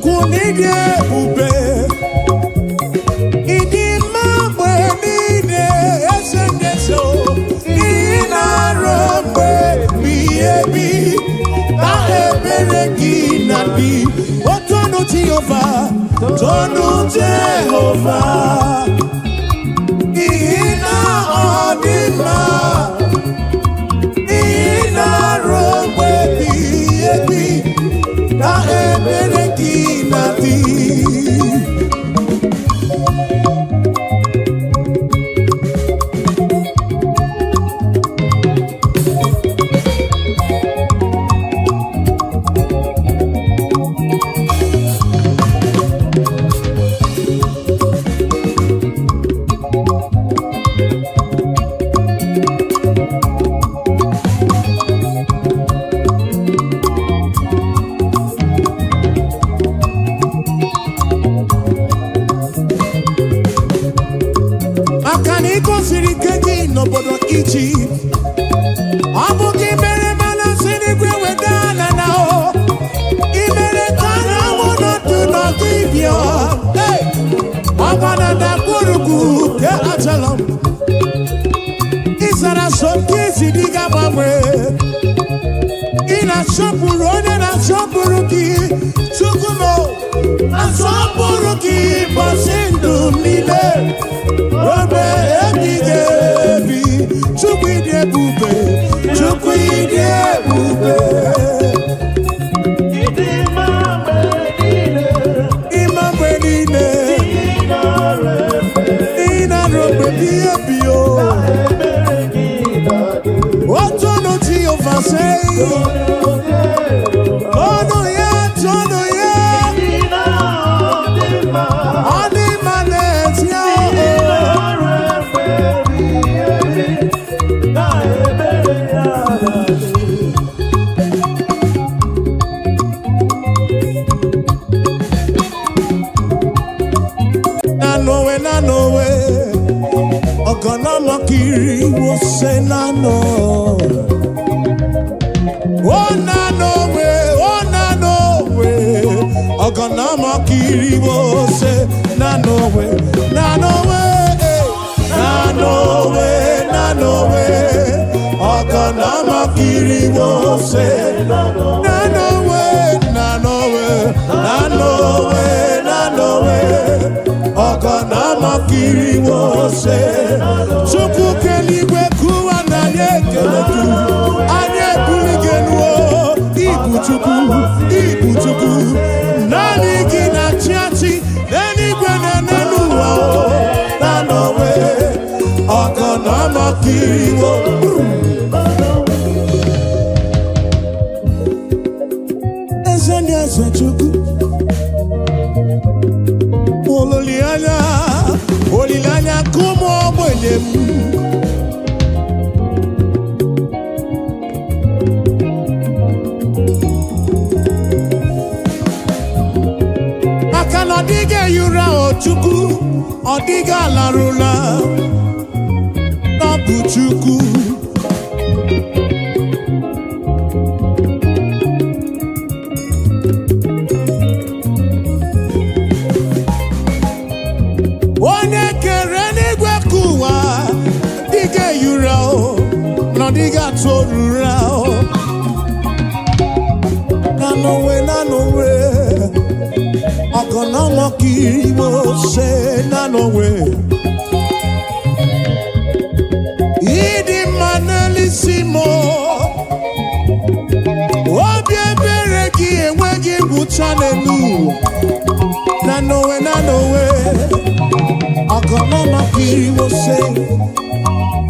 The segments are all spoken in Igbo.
Chukwu n'ịdị ebube, ịdị mma mgbe niile, eze ndị eze o. Ị na-arụ mgbe ebighị ebi na ebere gị na dị otonu Jehova, tonu Jehova, n'ihi na ọ dị mma, n'ihi na-arụ mgbe ebighị ebi na ebere gị na dị. Maka na ị gosiri ike gị n'obodo Ijipt, ọ bụ gị mere mana si n'igwe weda ala na o ị mere ka anyanwụ nọdụ n'ọdụ ibio ọgba na ndagwurugwu nke Ajalọm. Ị zara so nke ezi dị ga-agbanwe. Ị na-asọpụrụ onye na-asọpụrụ gị. Chukwu m, asọpụrụ gị bọsị ndụ m niile obe ebighị ebi. Chukwu, ịdị ebube, Chukwu, ịdị ebube. Ịdị mma mgbe niile. Ịma mgbe niile. Ị na-arụ efe. Ị na-arụ mgbe ebighị ebi o. Ebere gị na-adị. Otonu Jehova sei. Tonu ya, tonu ya. Ị na-adị mma. Ọ dị mma n'ezie. Ị na-arụ efe ebighị ebi na ebere ya na-adị. Nanowe, nanowe, ọgọnọmọkiri wose nano. O nanowe, o nanowe, ọgọnọmọkiri wose nanowe, nanowe, eh, nanowe, nanowe, ọgọnọmọkiri wose nanowe, nanowe, nanowe, nanowe, ọgọnọmọkiri wose. Chukwu keligwe kụwa na anyị ekele gị, anyị ebuli gị elu o. Ibu Chukwu, ibu Chukwu, naanị gị na-achị achị n'eluigwe na n'elu ụwa o. Nanowe, ọgọnọmọkiri wo. Eze ndị eze, Chukwu, olileanya, olileanya nke ụmụ ogbenye m. Maka na ọ dịghị ehi ụra o Chukwu, ọ dịghị alarụla ọ bụ Chukwu. Onye kere n'igwe ka ụwa dịghị ehi ụra o, na ọ dịghị atụ ụra o. Nanowe, nanowe, ọgọnọmọkiri se nanowe. Ịdị mma n'elisi m o. Obi ebere gị enweghị ngwụcha n'elu ụwa. Nanowe, nanowe, ọgọnọmọkiri wose,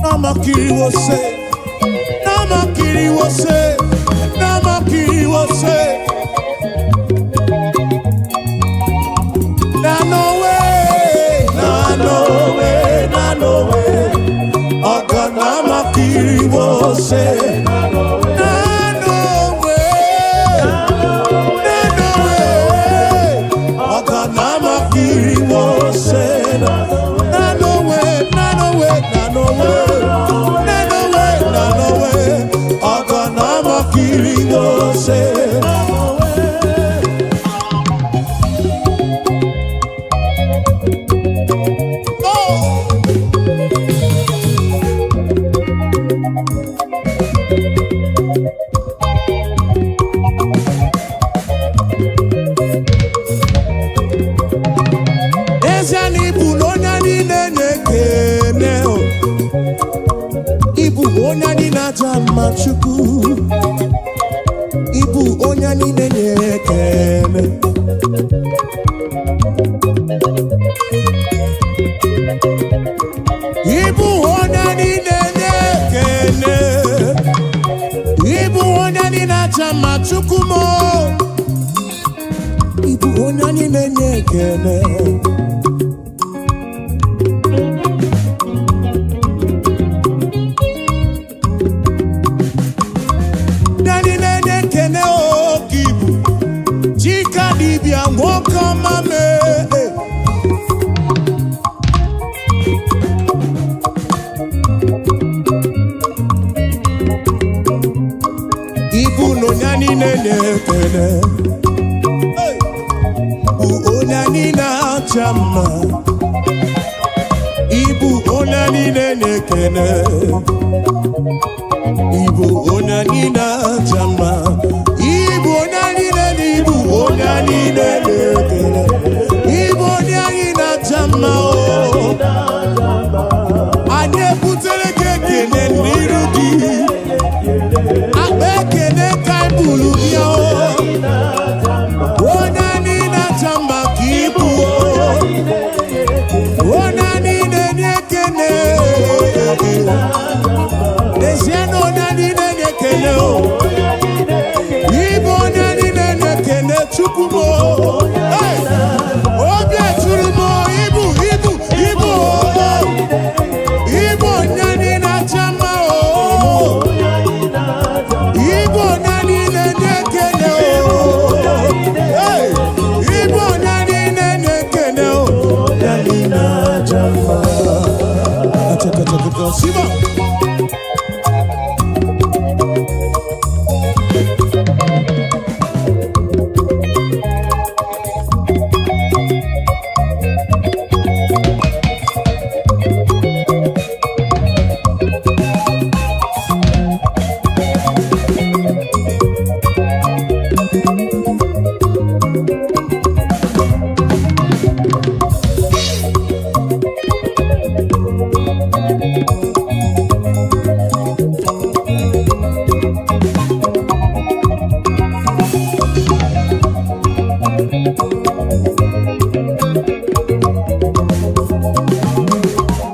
nọmọkiri wose, nọmọkiri wose, nọmọkiri wose. Nanowe, nanowe, nanowe, ọgọnọmọkiri wose. Nanowe, nanowe, ọgọnọmọkiri wose. Nanowe, nanowe, nanowe, nanowe, nanowe, ọgọnọmọkiri wose. na-aja mma. Chukwu, ịbụ onye niile na-ekele. Ịbụ onye niile na-ekele. Ịbụ onye niile aja mma. Chukwu m, ịbụ onye niile na-ekele. Ndị niile na-ekene oke ibu Chika dibịa, nwoke ọma mee. Ibu na onye niile na-ekele. Hey! Bụ onye niile acha mma. Ibu onye niile na-ekele. Ibu onye niile acha mma. Ibu onye niile na ibu onye niile na-ekele. Ibu onye anyị na-acha mma o. Anyị ebutere gị ekele n'iru gị. Akpa ekele ka anyị buru bịa o. Onye niile acha mma ka ibu o. Onye niile na-ekele. N'ezie na onye niile na-ekele o. Ibu onye niile na-ekele. Chukwu m o. Hey! Obi eturu m o, ibu ibu ibu o. Ibu onye niile acha mma o. Ibu onye niile na-ekele o. Hey! Ibu onye niile na-ekele o. Onye niile acha mma. Achakachakaka, Siba.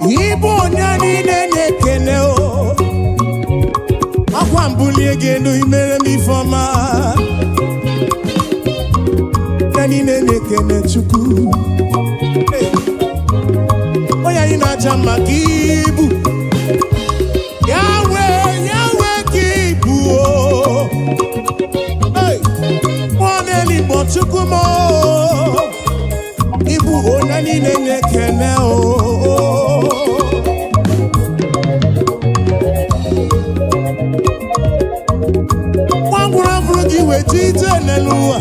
Ibu onye niile na-ekele o. Akwa mbulie gị elu, imere m ifeọma. Onye niile na-ekele Chukwu. Hey! Onye anyị na-aja mma ka ibu. Yahweh, Yahweh ka ibu o. Hey! Mmụọ na-eligbo, Chukwu m o. Ịbụ onye niile na-ekele o. Nwa ngwụrụ fụrụ gị wee ji ije n'elu ụwa.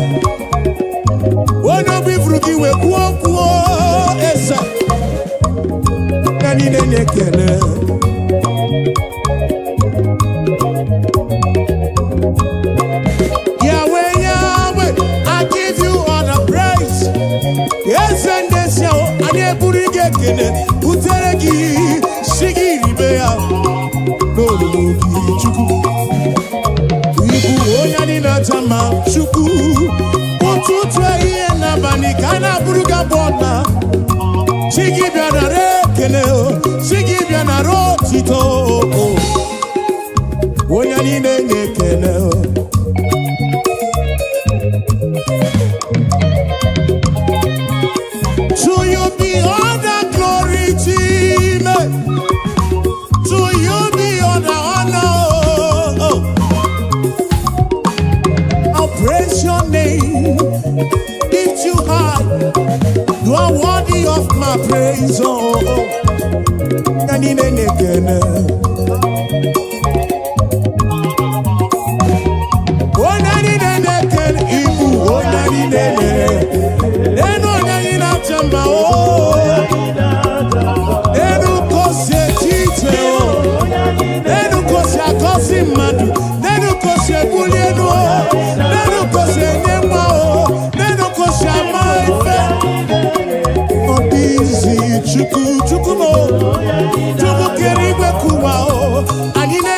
Onye obi fụrụ gị wee kwuo kwuo eze. Onye niile na-ekele. Yahweh, Yahweh, I give you all the praise. Eze ndị ezi ahụ, anyị eburu gị ekele butere gị, si gị ribe ya n'olulu gị. Chukwu, ịbụ onye anyị na-aja mma. Chukwu, ụtụtụ, ehihie n'abalị ka a na-abụrụ gị abụ ọna. Chi gị bịa nara ekele o, chi gị bịa nara otito o. Onye niile na-ekele o. To you be all the glory, Chime. To you be all the honor. Oh. I'll praise your name, lift you high. You are worthy of my praise. Oh, oh. Onye niile na-ekele. Onye niile na-ekele, ibu onye niile na-ekele. Enu onye anyị na-acha mma o. Enu ka o si eche iche o. Enu ka o si agọzi mmadụ. Enu ka o si ebuli elu o. Enu ka o si enye nwa o. Enu ka o si ama ife. Ọ dị izi. Chukwu, Chukwu m o. Chukwu kere igwe kụwa o. Anyị na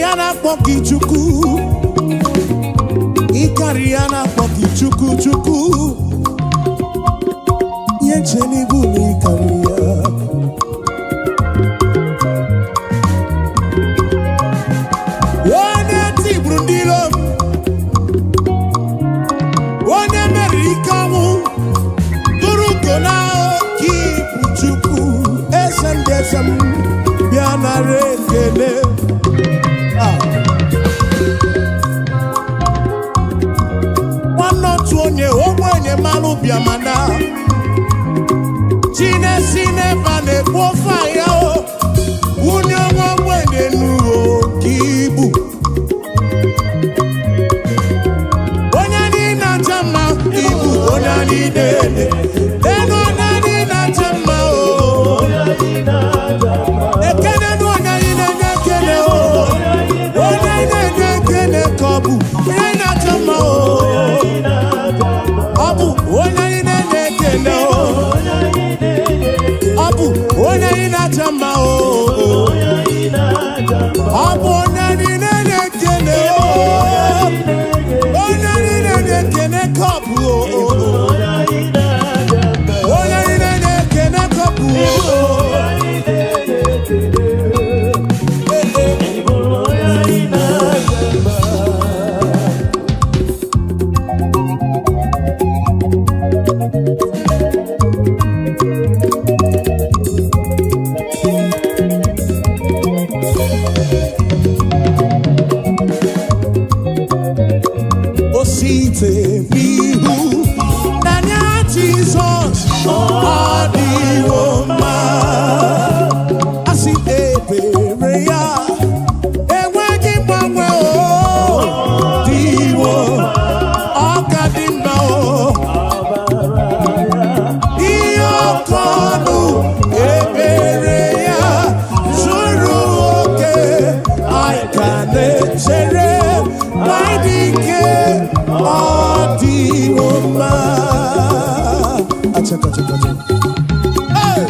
ya na-akpọ gị Chukwu. Ịkarịrị ya na-akpọ gị Chukwu, Chukwu. Ihe nche n'ibu na ịkarịrị ya. Onye tigburu ndị iro m, onye meriri ike ọnwụ, tụrụ ugo na oke ibu. Chukwu, eze ndị eze m, bịa nara ekele. Ah. Nwanne otu onye ogbenye malụ bịamana chinesi n'ebe a na-ekpu ofe aya o wunye nwa ogbenye n'uwe oke ibu. Onye anyị na-acha mma, ibu onye anyị na-ele elu, onye anyị na-acha mma o. Ekene nụ onye anyị na-enye ekele o. Onye anyị na-enye ekele ka ọ bụ onye anyị na-acha mma o. Ọ bụ onye anyị na-enye ekele o. Ọ bụ onye anyị na-acha mma o. Ọ bụ onye anyị na-enye ekele o. Onye anyị na-enye ekele ka ọ bụ o. Onye anyị na-enye ekele ka ọ bụ o. Eh, eh. O site n'ihu n'anya Jizọs, ọ dịwo mma. Asị ebere ya enweghị mgbanwe, o dịwo, ọ ka dị mma o. Ihe ọkọ ọnụ ebere ya zuru oke, anyị ka na-echere na ịdị ike, ọ dịwo mma. Achaka, achaka, achaka. Hey!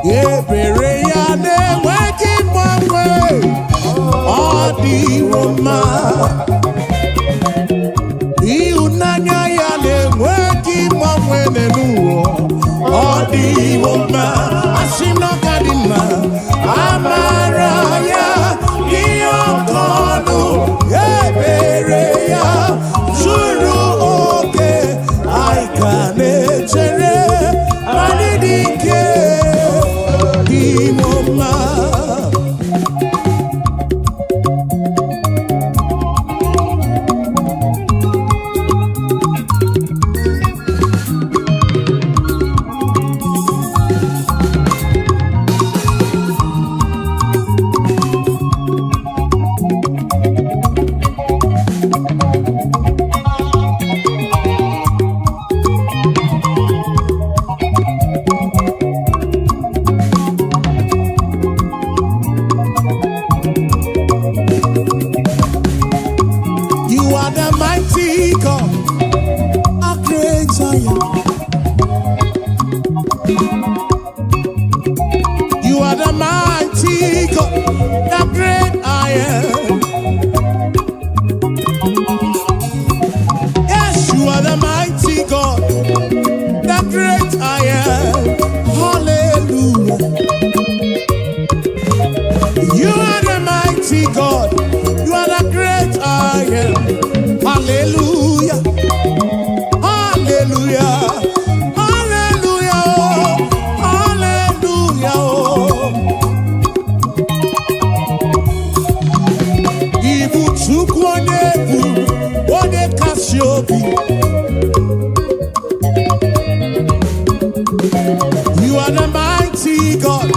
Ebere ya na-enweghị mgbanwe, ọ dịwo mma. Ịhụnanya ya na-enweghị mgbanwe n'ụwa, ọ dịwo mma. Asị m na ọ ka dị mma. Amara ya ihe ọkọ ọnụ, ebere ya zuru oke, anyị ka na-echere anyị dị ike, dịwo mma. You are the mighty God, a great I am. You are the mighty God, the great I am. Yes, you are the mighty God, the great I am. Hallelujah. You are the mighty God, you are the great I am. Hallelujah. Hallelujah. Hallelujah. Hallelujah. Ibu Chukwu onye bụ onye kasị obi. You are the mighty God.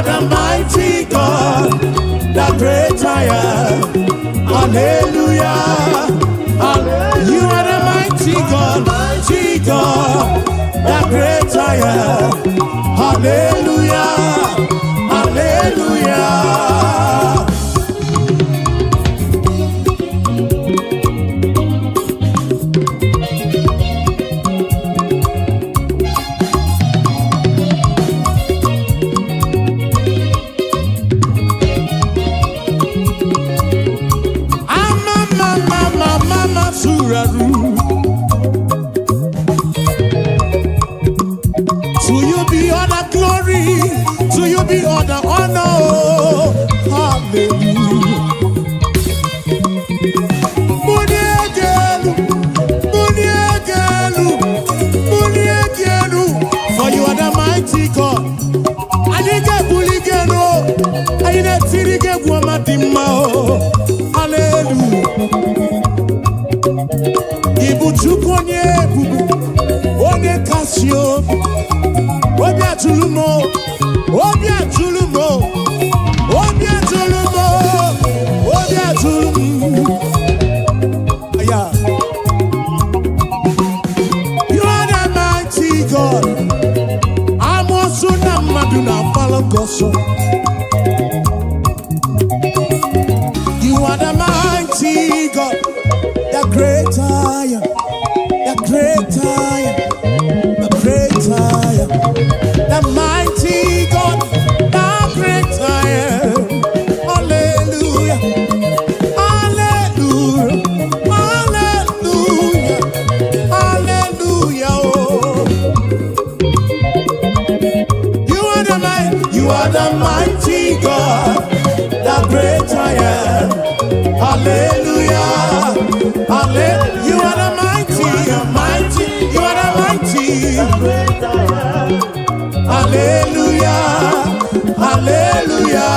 the mighty God, the great I am. Hallelujah. You are the mighty God, mighty God, the great I am. Hallelujah. Hallelujah. Ama mama mama suraru. To you be all the glory, to you be all the honor. Oh, hallelujah. Muniegelu, muniegelu, muniegelu. For you are the mighty God. Anyị ga-ebuli gị elu, anyị na-etiri gị egwu ọma dị mma o. Hallelujah. Ị bụ Chukwu onye ebube, onye kasị obi. Obi atụrụ m o, obi atụrụ m o, obi atụrụ m o, obi atụrụ m. Yeah. You are the mighty God. Amoosu na mmadụ na-agbara gị ọsọ. You are the mighty God, the great I am, the great I am, the great I am, the mighty God, the great I am. Hallelujah, hallelujah, hallelujah, hallelujah. Oh. You are the mighty, you are the mighty God, the great I am. Hallelujah, hallelujah. You are the mighty, mighty, you are the mighty. Great I am. Hallelujah, hallelujah.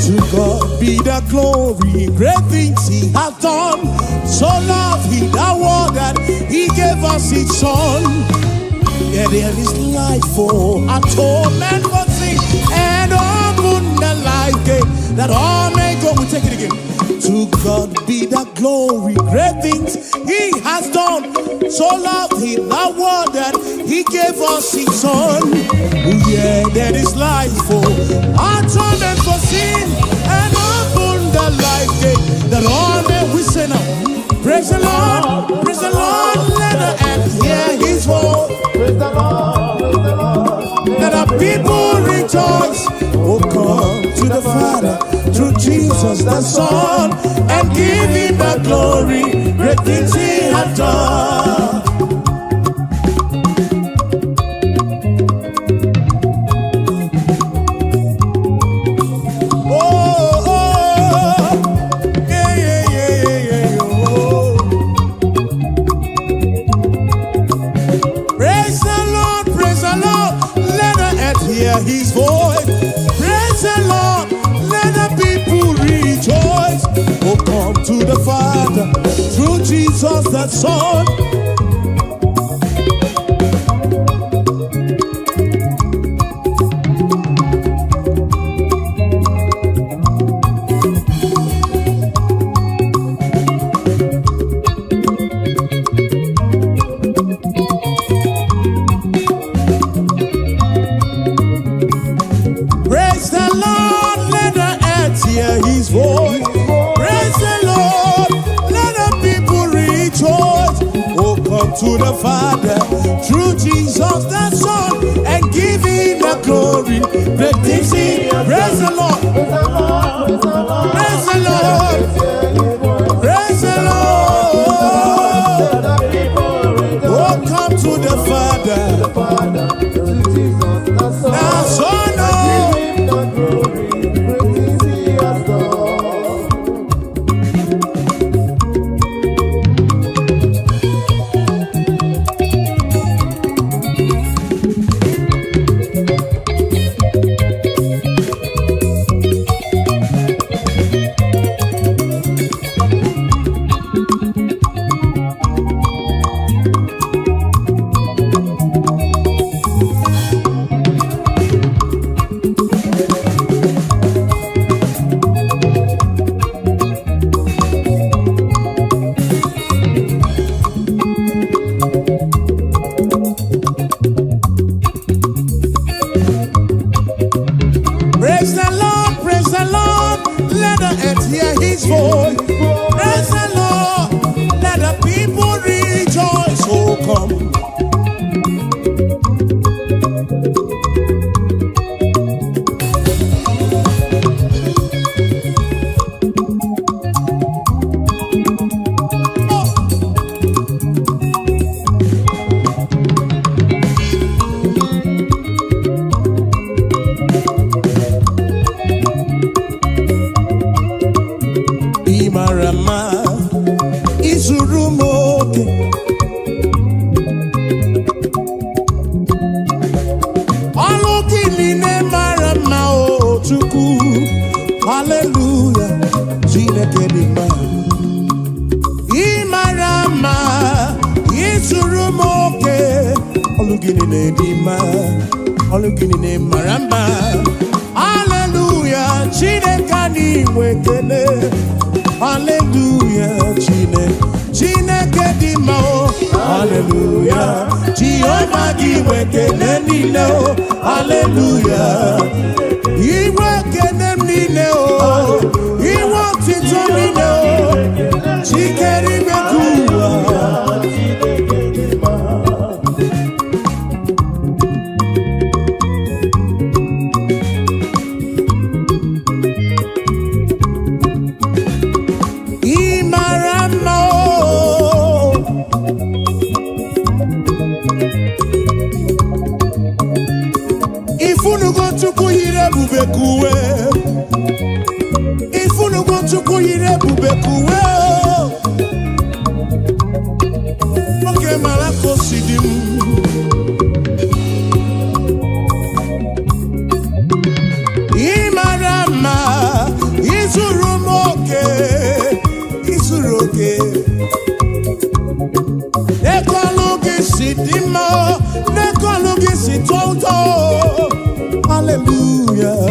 To God be the glory, great things He hath done. So loved He the world that He gave us His Son. Yeah, there is life for atonement for sin and open the life gate that all may go. We take it again. To God be the glory, great things He has done. So loved He the world that He gave us His Son. Oh, yeah, there is life for atonement for sin and open the life gate that all may we say now. Praise the Lord, praise the Lord, let the earth hear His voice. Praise the Lord, praise the Lord. Let the people rejoice. Oh, come to the Father through Jesus the Son and give him the glory. Great things he hath done. Oh, oh, yeah, yeah, yeah, yeah, yeah, oh. Praise the Lord, praise the Lord, let the earth hear his voice. Praise the Lord, let the people rejoice. Oh, come to the Father through Jesus the Son. Praise the Lord, let the earth hear his voice. Praise the Lord, let the people rejoice. Oh, come to the Father through Jesus the Son and give him the glory. Great things he. Praise the Lord, Praise the Lord, praise the Lord. praise the Lord, praise the Lord. Let the people rejoice. Oh, come to the Father, The Father, through Jesus the Son. the Son. Oh. Give him the glory, great things he has done. his voice. Praise the Lord. Let the people rejoice. Oh, come. Oh. Ị mara mma, izuru m oke. Ọlụ gị niile mara mma, o Chukwu. Haleluya, Chineke dị mma. Ị mara mma, izuru m oke. Ọlụ gị niile dị mma, ọlụ gị niile mara mma. Haleluya, Chineke anyị nwe ekele. Haleluya, Chineke, Chineke dị mma o. Haleluya, Jehova gị nwe ekele niile o. Haleluya, inwe ekele m niile o, inwe otito niile o. Chikere igwe ka ụwa. Chineke dị mma. Ị mara mma o. Ifunugo Chukwu yiri ebube ka uwe. Ifunugo Chukwu yiri ebube ka uwe o. Nwoke mara ka o si dị m. Ị mara mma, izuru m oke, izuru oke. N'ekọlụ gị si dị mma, n'ekọlụ gị si tọọ ụtọ. Hallelujah.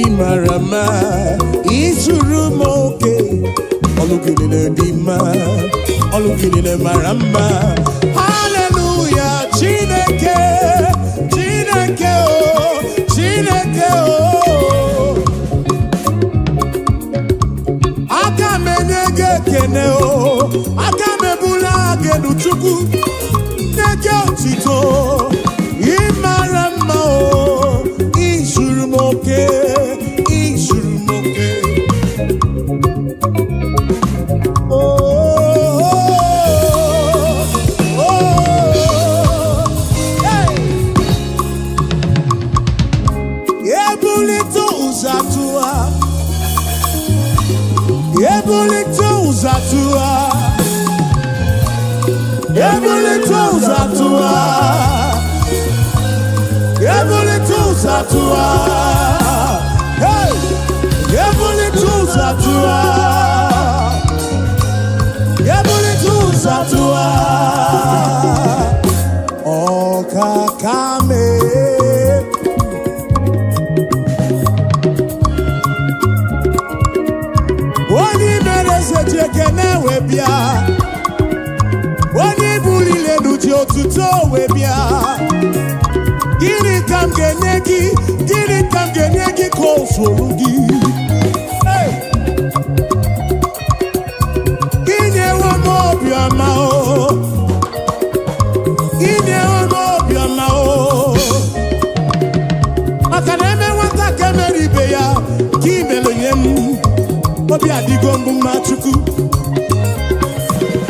Ị mara mma, izuru m oke. Ọlụ gị niile dị mma, ọlụ gị niile mara mma. Hallelujah, Chineke, Chineke o, Chineke o. Aka m enye gị ekene o, aka m ebula gị elu, Chukwu, nye gị otito. Ị mara mma o, izuru m oke, izuru m oke. Oh, oh, hey. Ebulite ụzọ atụwa, ebulite ụzọ atụwa, ebulite ụzọ atụwa, ebulite ụzọ atụwa. Hey! Ebulite ụzọ atụwa, ebulite ụzọ atụwa. Ọkaka mee. Onye mere eze ji ekene wee bịa, onye bulile elu ji otuto wee bịa. Gịnị ka m ga-enye gị? Gịnị ka m ga-enye gị ka o zuru gị? Hey! Inyewo m obiọma o, inyewo m obiọma o, maka na eme nwata ka emere ibe ya ka imere nye m. Obi adịgo mbụ mma. Chukwu,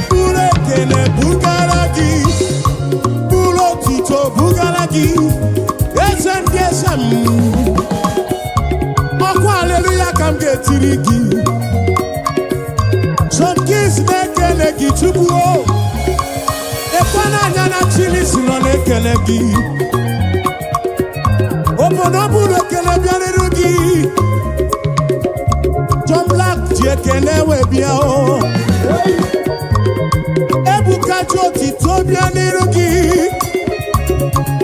buru ekele bugara gị, buru otuto bugara gị, eze ndị eze m. Ọkwa aleluya ka m ga-etiri gị. John Keys na-ekele gị, Chukwu o. Ekwe n'anya na Chilisi nọ na-ekele gị. Obodo buru ekele bịarịrị gị. John Black ji ekele wee bịa o. Ebuka ji otito bịa n'iru gị.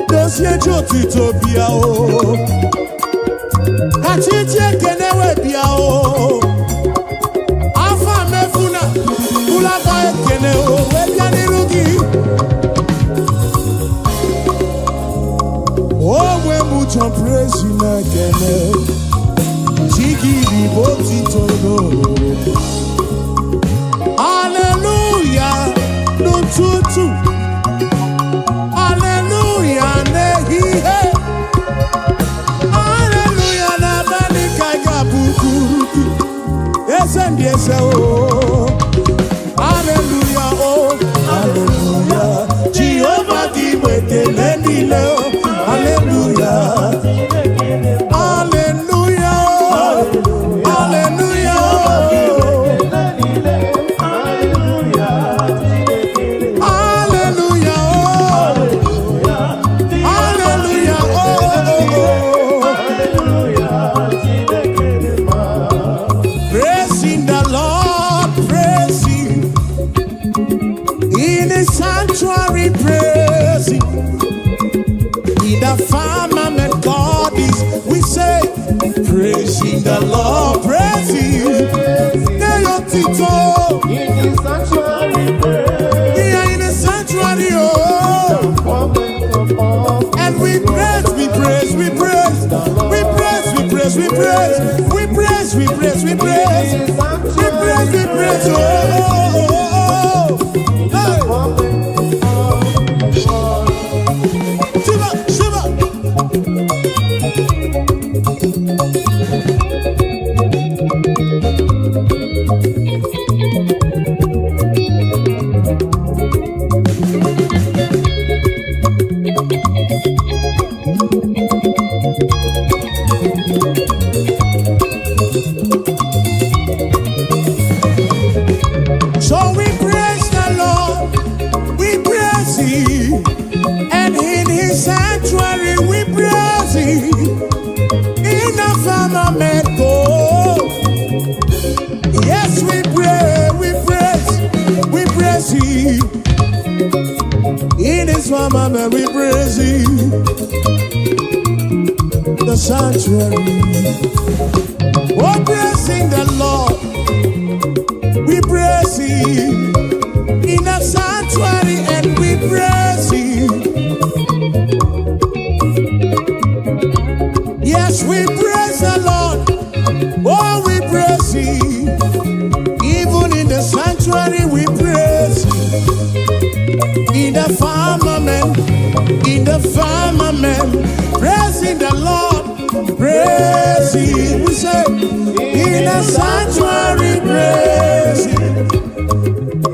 Dozie ji otito bịa o. Kachi ji ekele wee bịa o. Afọ mefuna bụlaba ekele o wee bịa n'iru gị. Onwe m John Praise na-ekele chi gị. N'ụtụtụ, haleluya n'ehihie, haleluya n'abalị, ka ị ga-abụ kwuru gị, eze ndị eze o. Haleluya o, haleluya. Jehova, gị nwe ekele niile o. Haleluya, haleluya o, haleluya o. Hallelujah, oh. Hallelujah, oh, oh, oh. Praising the Lord, praise Him. In His sanctuary, praise Him. In the firmament, God is. We say, praising the Lord, praise Him. Tito. In the sanctuary, praise. We are in the sanctuary, oh. And we praise, we praise, we praise, we praise, we praise, we praise, we praise, we praise, we praise, we praise, we praise, oh, oh, oh, oh. Hey, Shiva, Shiva. So we praise the Lord, we praise Him, and in His sanctuary we praise Him. In the firmament, oh. Yes, we pray, we praise, we praise Him. In His firmament, we praise Him. The sanctuary. Oh, praising the Lord, we praise Him. In the sanctuary, and we praise Him. Yes, we praise the Lord. Oh, we praise Him. Even in the sanctuary, we praise Him. In the firmament, in the firmament, praising the Lord, praise Him. We say, in the sanctuary, praise Him.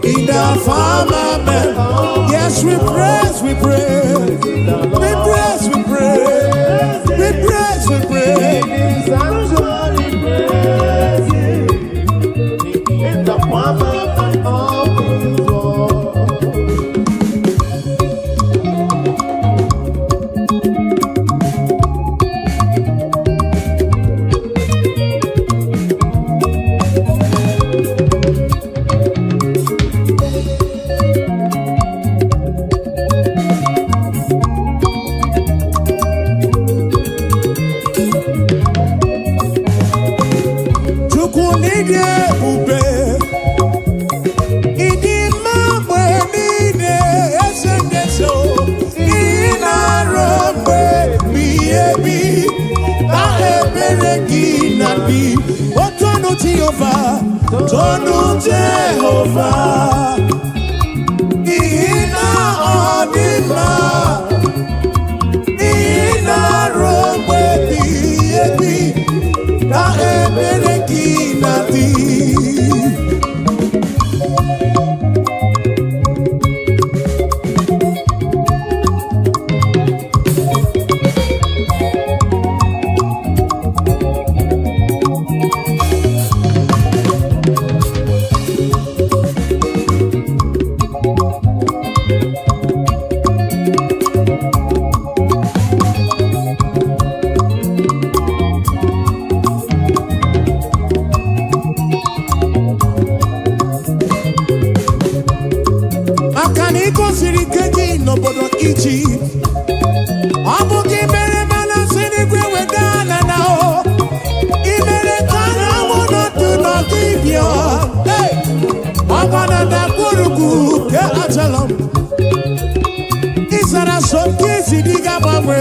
In the firmament, yes, we praise, we praise, we praise, we praise, we praise, we praise. In the sanctuary, praise Him. In the firmament of His word. Chukwu n'ịdị ebube, ịdị mma mgbe niile, eze ndị eze o. Ị na-arụ mgbe ebighị ebi, na ebere gị na dị. O tonu Jehova, tonu Jehova, n'ihi na ọ dị mma. Ị na-arụ mgbe ebighị ebi, na ebere gị na dị. Maka na ị gosiri ike gị n'obodo Ijipt, ọ bụ gị mere mana si n'igwe weda ala na o ị mere ka anyanwụ nọdụ n'ọdịbịa. Ọgba na ndagwurugwu nke Ajalọm, ị zara so nke isi dị ga-agbanwe.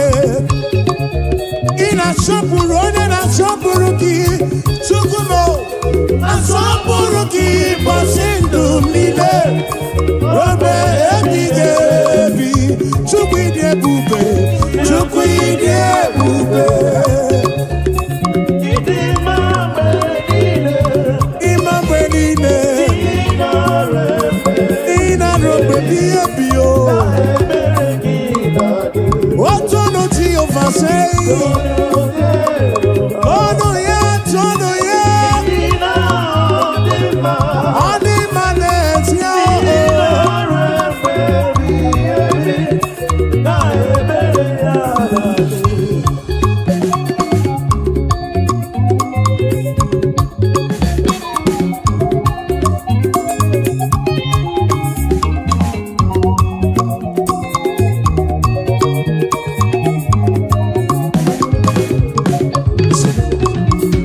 Ị na-asọpụrụ onye na-asọpụrụ gị. Chukwu m o, Asọpụrụ gị ụbọchị ndụ m niile ruo mgbe ebighị ebi. Chukwu ịdị ebube, Chukwu ịdị ebube. Ịdị mma mgbe niile. Ịma mgbe niile. Ị nara efe. Ị na-arụ mgbe ebighị ebi o. Ebere gị na-adị. Otonu Jehova sei. Ọnụ ya, tọnụ ya. Ị na-adị mma. Ọ dị mma n'ezie Ị o. nara efe ebighị ebi. Na ebere ya na-adị.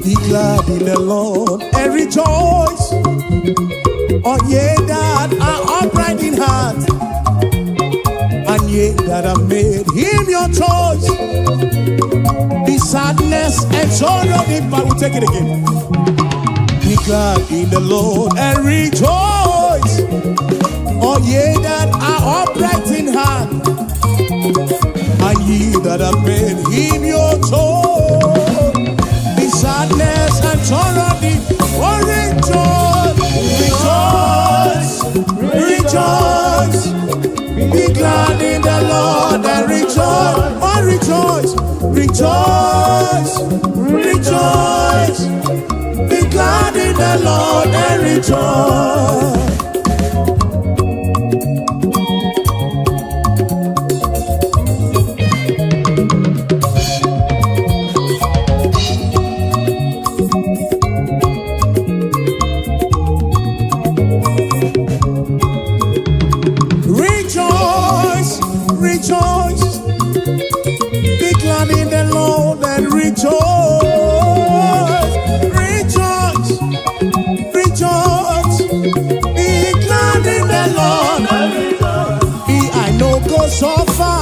Be glad in the Lord and rejoice. Oh, ye that are upright in heart, and ye that have made him your choice. The sadness and sorrow depart. We'll take it again. Be glad in the Lord and rejoice. Oh, ye that are upright in heart, and ye that have made him your choice. The sadness and sorrow, oh, rejoice, rejoice, rejoice. Be glad in the Lord and rejoice, oh, rejoice, rejoice, rejoice. Be glad in the Lord and rejoice. Rejoice, rejoice. Be glad in the Lord and rejoice. Rejoice, rejoice. Be glad in the Lord. Be I no go suffer.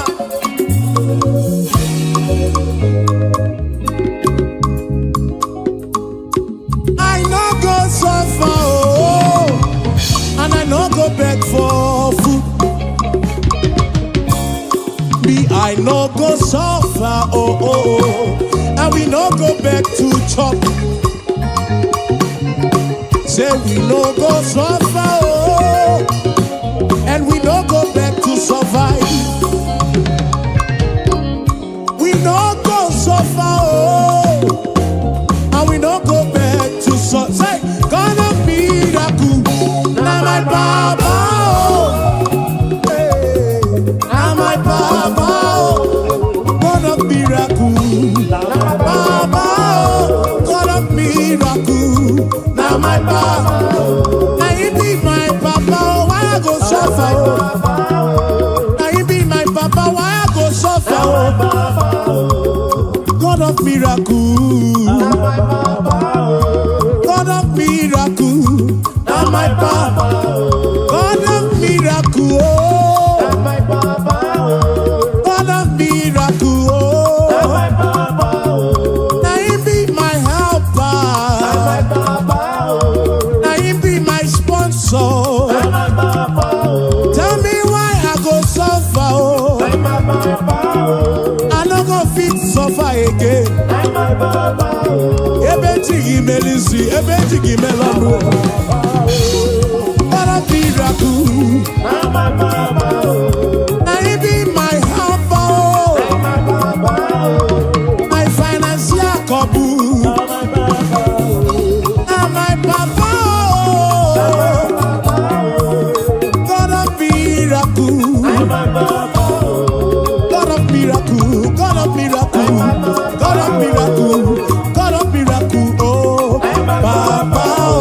I no go suffer, oh, and I no go beg for food. Me, I no go suffer, oh, and we no go back to chop. Say we no go suffer, oh, and we no go back to survive. We no go suffer, oh, and we no go back to suffer. Say, God of miracle, na my baba, oh, hey, na my baba, oh, God of miracle. Baba, oh, God of miracle. Now my papa, now he be my papa, oh, why I go suffer? Oh? Now he be my papa, why I go suffer? Oh? God of miracle, God of miracle. Now my papa, God of miracle, oh, God of miracle, oh. Now he be my helper. Now he be my sponsor. Tell me why I go suffer. Oh. I no go fit suffer again. Ebe ji gị melisi, ebe ji gị melọnụ. God of miracle. Now he be my helper. Oh. My financial couple. Now my papa. Oh. God of miracle. God of miracle, God of miracle, God of miracle, God of miracle, oh, Papa, oh.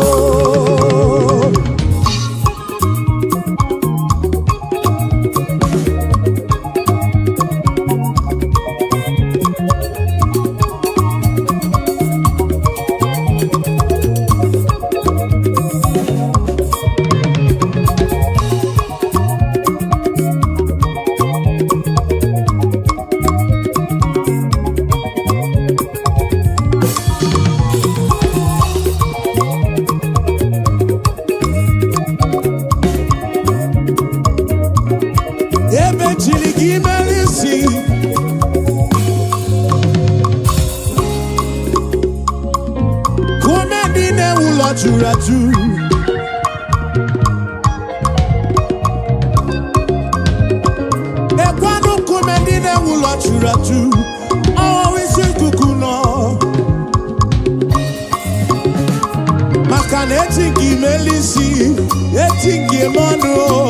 Ebe chiri gị mere isi. Kume ndị na-ewu ụlọ juru ajụ. Ekwanụ nkume ndị na-ewu ụlọ juru ajụ. Ọwụwa isi ikuku nọ. Maka na echi gị mele isi, echi gị eme ọnụ o.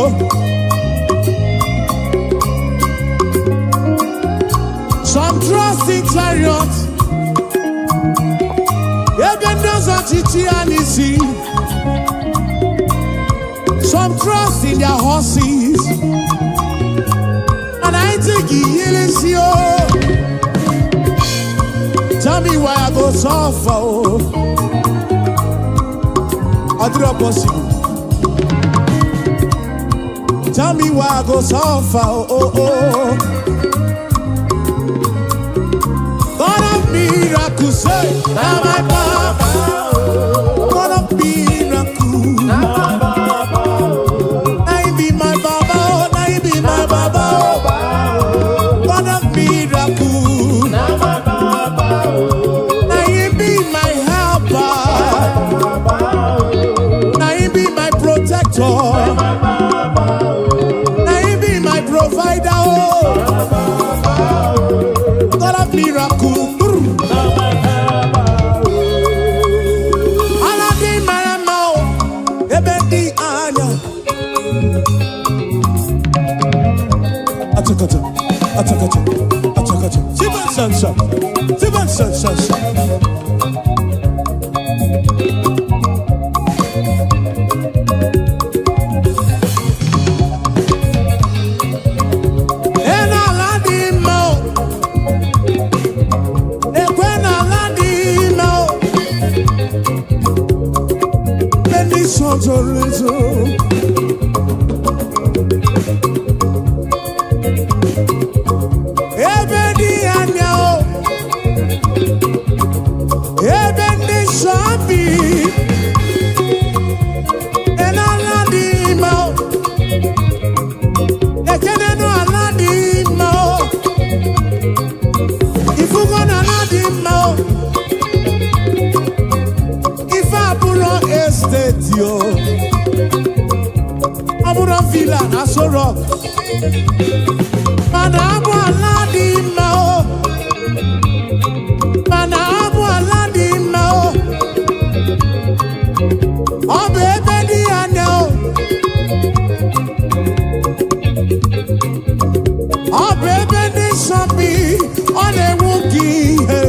Some trust in chariots, ebe ndị ọzọ chichi ha n'isi. Some trust in their horses, and I think yiri isi o. Tell me why I go suffer o. Ọ dịrọ possible. Tell me why I go suffer, oh, oh, oh. God of miracles, say, now my papa. God of miracles, now he be my baba, oh, now he be my baba, oh. God of miracles, now he be my helper, now he be my protector, now he be my provider, oh. God of miracle. Ala dị mara mma o, ebe dị anya. Achakacha, achakacha, achakacha. Sibansansa, sibansansansa. E n'ala dị mma o, ekwe n'ala dị mma o. Ebe ndị nsọ zoro ezo. Ebe dị anya o, ebe ndị nsọ bi. E n'ala dị mma o, ekene n'ala dị mma o. Ifugo n'ala dị mma o. Ife abụrụ estate o, ọ bụrụ villa na Aso Rock, mana abụ ala dị mma o, mana abụ ala dị mma o. Ọ bụ ebe dị anya o, ọ bụ ebe ndị nsọ bi. Ọ na-enwu gị ihe.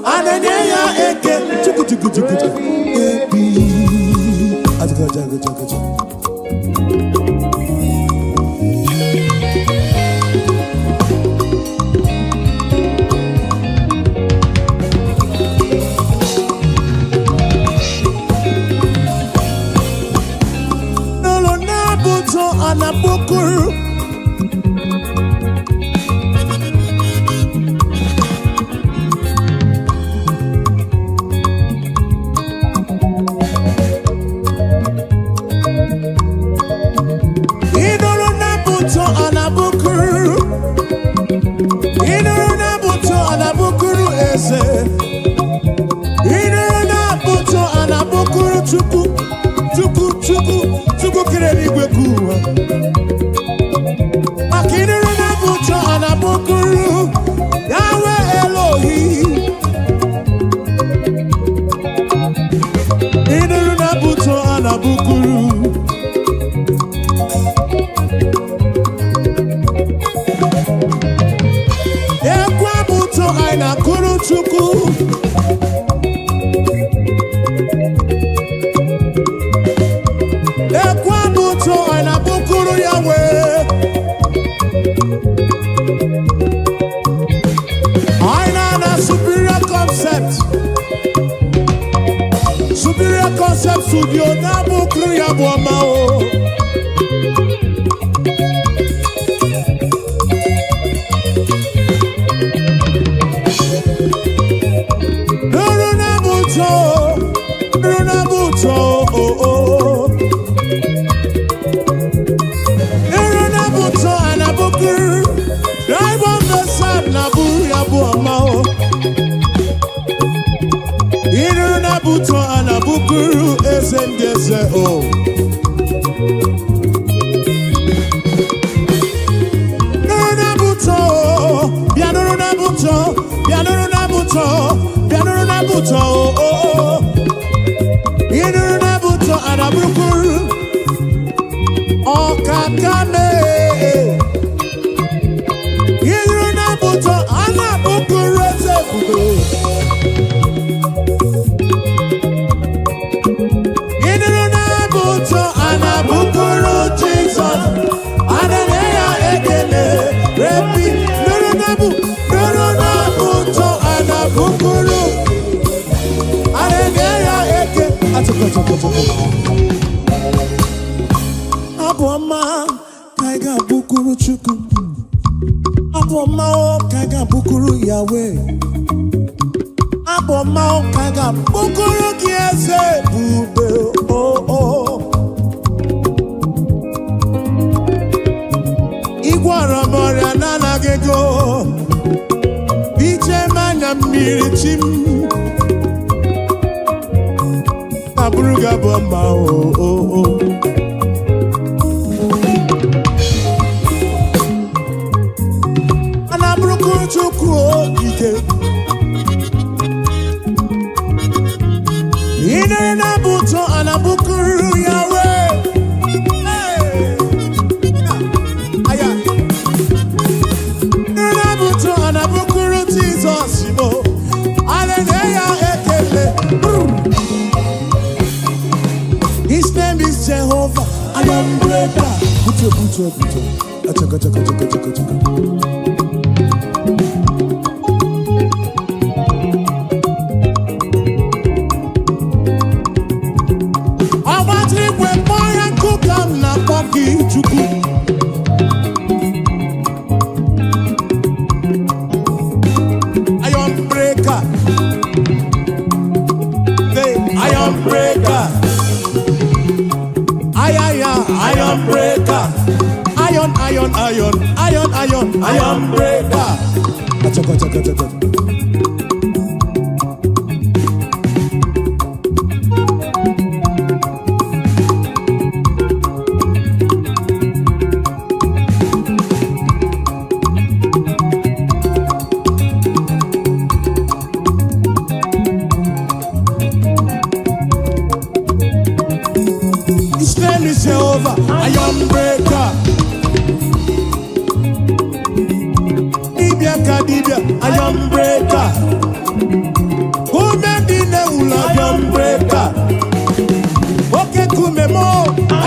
A na-enye ya ekele. Chukwu, chukwu, chukwu, chukwu. Ebi. Ajụjụ, ajụjụ, ajụjụ. N'ụlọ na-abụtụ anabukuru. Ịnụrụ na-abụtụ anabukuru. Ịnụrụ na-abụtụ anabukuru eze. Ịnụrụ na-abụtụ anabukuru Chukwu, Chukwu, Chukwu, Chukwu kere eluigwe ka ụwa. Maka ịnụrụ na-abụtụ anabukuru Yahweh Elohim. Ịnụrụ na-abụtụ anabukuru. Ekwe abụtụ anyị na-akụrụ Chukwu. Ekwe abụtụ anyị na-abụkuru ya wee. Anyị na-ana Superior Concept. Superior Concept Studio na-abụkuru ya bụ ọma o. Nụrụ na-abụtụ, nụrụ na-abụtụ o o. Nụrụ na-abụtụ anabụkuru. Drive on the side na-abụrụ ya bụ ọma o. Ịnụrụ na-abụtụ anabụkuru eze ndị eze o. Nụrụ na-abụtụ, bịa nụrụ na-abụtụ, bịa nụrụ na-abụtụ, bịa nụrụ na-abụtụ o o. Ịnụrụ na-abụtụ anabụkuru ọkaka mee. Ịnụrụ na-abụtụ anabụkuru eze ebube. Ịnụrụ na-abụtụ anabụkuru Jizọs. A na-enye ya ekele repi. Nụrụ na-abụ, nụrụ na-abụtụ anabụkuru. A na-enye ya eke. Achọkọ, achọkọ, achọkọ. Abụ ọma ka anyị ga-abụkuru Chukwu. Abụ ọma o ka anyị ga-abụkuru Yahweh. Abụ ọma o ka anyị ga-abụkuru gị eze ebube o o. Ịgwọrọ m ọrịa na-anaghị ego. Iche m anya mmiri chi m. Abụrụ gị abụ ọma o o o. A na-abụrụkwu Chukwu okike. Ịnere na-abụ ụtọ a na-abụkuru Yahweh. Hey! Aya. Ịnere na-abụ ụtọ a na-abụkuru Jizọs mo. A na-enye ya ekele. Brr. His name is Jehovah. I am breaker. Butu, butu, butu. Achaka, chaka, chaka, chaka, chaka. Ọgbata igwe kpọọ ya nkụ ka m na-akpọ gị Chukwu. Iron breaker. Say, iron breaker. Ayaya, iron breaker. Iron, iron, iron, iron, iron, iron breaker. Achaka, achaka, achaka. His name is Jehovah, iron breaker. Dibia ka dibia, iron breaker.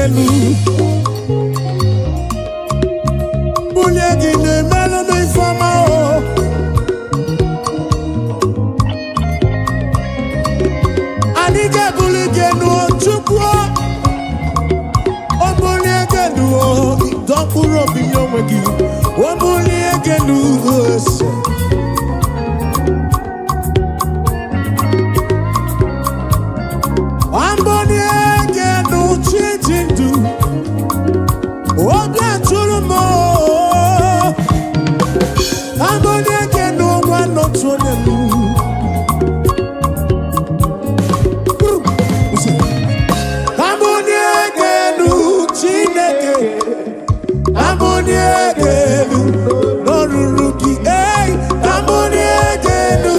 gị elu. Bulie gị na-emelụ m ifeọma o. Anyị ga-ebuli gị elu o, Chukwu o. O bulie gị elu o, dọkpụrụ obi nye onwe gị. O bulie gị elu o, ese. Ambulie gị elu, chi ji ndụ. Obi atụrụ m o. Ambulie gị elu, nwa n'otu onye m. Ambulie gị elu, Chineke. Ambulie gị elu, n'olulu gị. Ei, ambulie gị elu,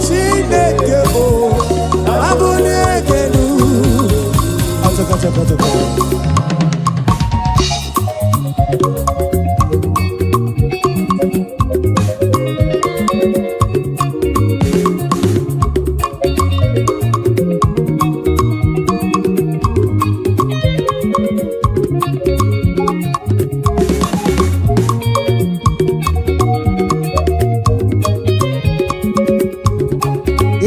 Chineke o. Ambulie gị elu. Achaka, achaka, achaka.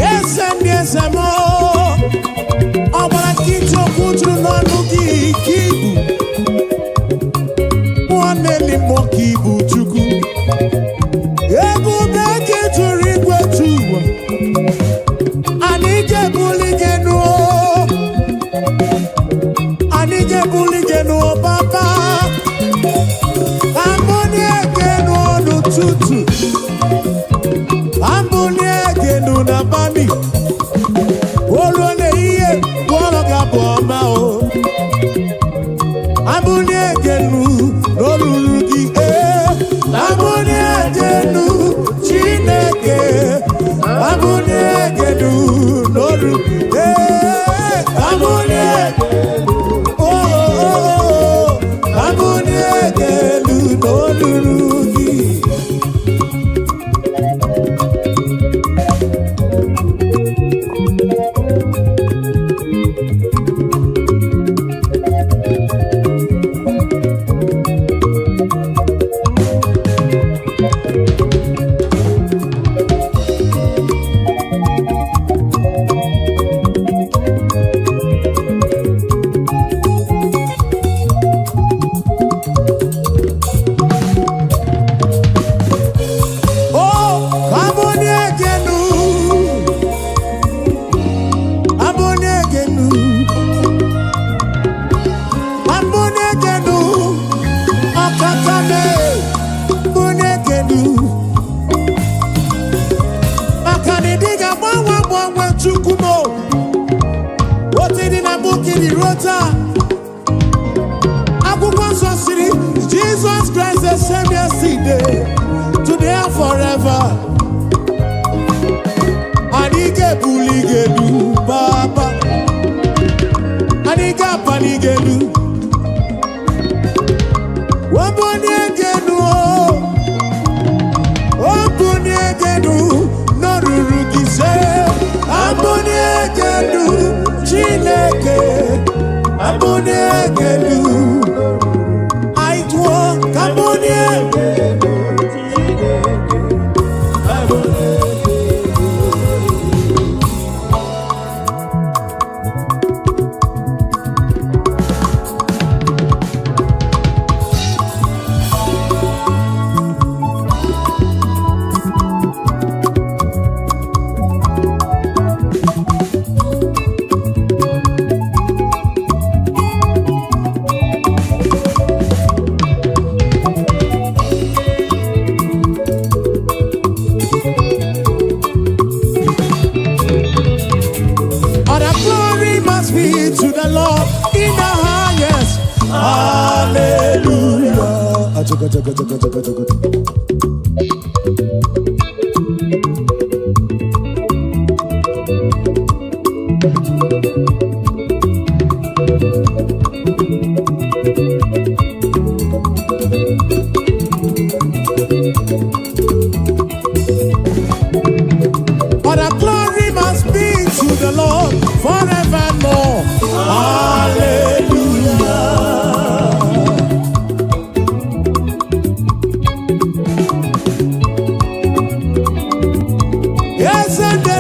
Eze ndị eze m, ọ gbara nkịtị okwu juru n'ọnụ gị ka ibu mmụọ na-eli mmụọ ka ibu Chukwu. Ebube gị juru igwe ju ụwa. Anyị ga-ebuli gị enu o. Anyị ga-ebuli gị enu o, Papa. Ambulie gị enu n'ụtụtụ. Ambulie gị enu n'abalị. Olu n'ehihie, gwọrọ gị abụ ọma o. Ambulie gị enu n'olulu gị ee. Ambulie gị enu, Chineke. Ambulie gị enu n'olu ee. Ambulie oh, oh, oh. Ambulie gị enu n'olulu gị. Oh, ambulie gị enu. Ambulie gị enu. Ambulie gị enu. Ọkaka me. Ambulie gị enu. Maka na ịdị ga-agbanwe agbanwe, Chukwu m o. Otu dị na mbụ ka ịdị ruo taa. Akwụkwọ nsọ siri, Jesus Christ the same yesterday, today and forever. Anyị ga-ebuli gị elu, Baba. Anyị ga-apali gị elu. Obulie gị elu o. Obulie gị elu n'olulu gị se. Ambulie gị elu, Chineke. Ambulie gị elu. Anyị tụọ ka ambulie. Chineke, ambulie gị elu. All the glory must be to the Lord in the highest. Hallelujah. Achaka, achaka, achaka, achaka, achaka. All the glory must be to the Lord forevermore. Hallelujah.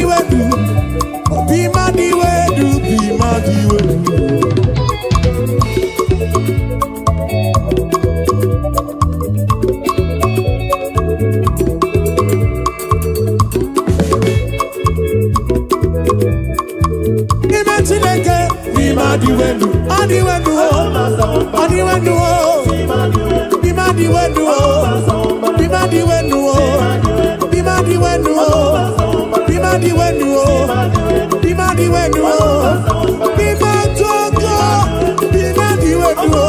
adịwedu, obi m adịwedu, obi m adịwedu. N'ime Chineke, n'ime adịwedu, adịwedu o, adịwedu o, n'ime adịwedu o, n'ime adịwedu o, n'ime adịwedu o, n'ime adịwedu o, n'ime adịwedu o, n'ime Chukwu, n'ime adịwedu o,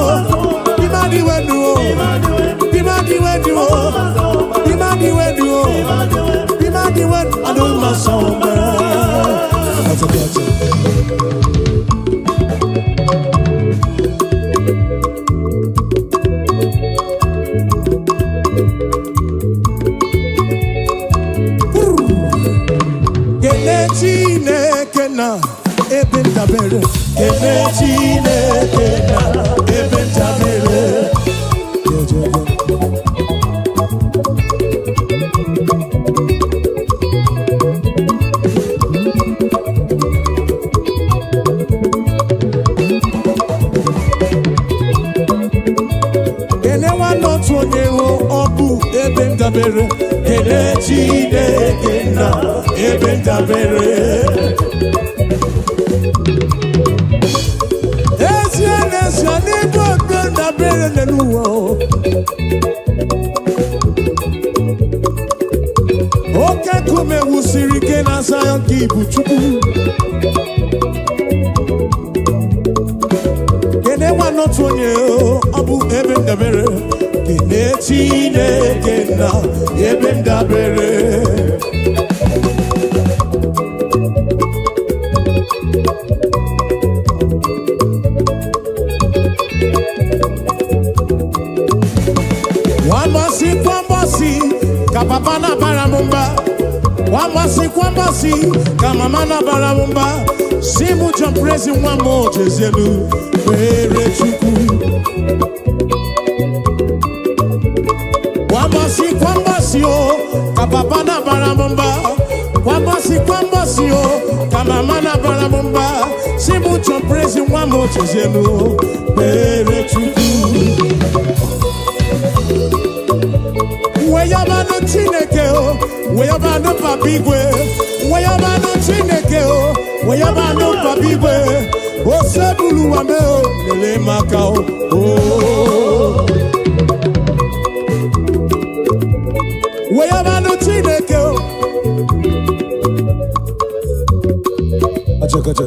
n'ime adịwedu o, n'ime adịwedu o, n'ime adịwedu o, n'ime adịwedu, adịmasọmbe. Gotcha, gotcha. Kele Chineke na ebe ndabere. Kele Chineke na ebe ndabere. Jejeje. Kele nwanne otu onye hụ ọ bụ ebe ndabere. Kele Chineke na ebe ndabere. Ezie n'ezie n'ebe ebe ndabere n'elu ụwa o. Oke nkume wusiri ike na Zion ka ibu Chukwu. Kene nwanne otu onye o, ọ bụ ebe ndabere. Kene Chineke na ebe ndabere. Nwambọsị kwambọsị ka papa na-abara m mba. Nwambọsị kwambọsị ka mama na-abara m mba. Si mụ John Prezi nwa m ojezielu kpere Chukwu. Kwambọsị kwambọsị o ka papa na-abara m mba. Kwambọsị kwambọsị o ka mama na-abara m mba. Si mụ John Prezi nwa m ojezielu kpere Chukwu. Weyabanụ Chineke o, weyabanụ Papa Igwe, weyabanụ Chineke o, weyabanụ Papa Igwe, osebulu wame o, lele maka o. o. Weyabanụ Chineke o. Acha kacha.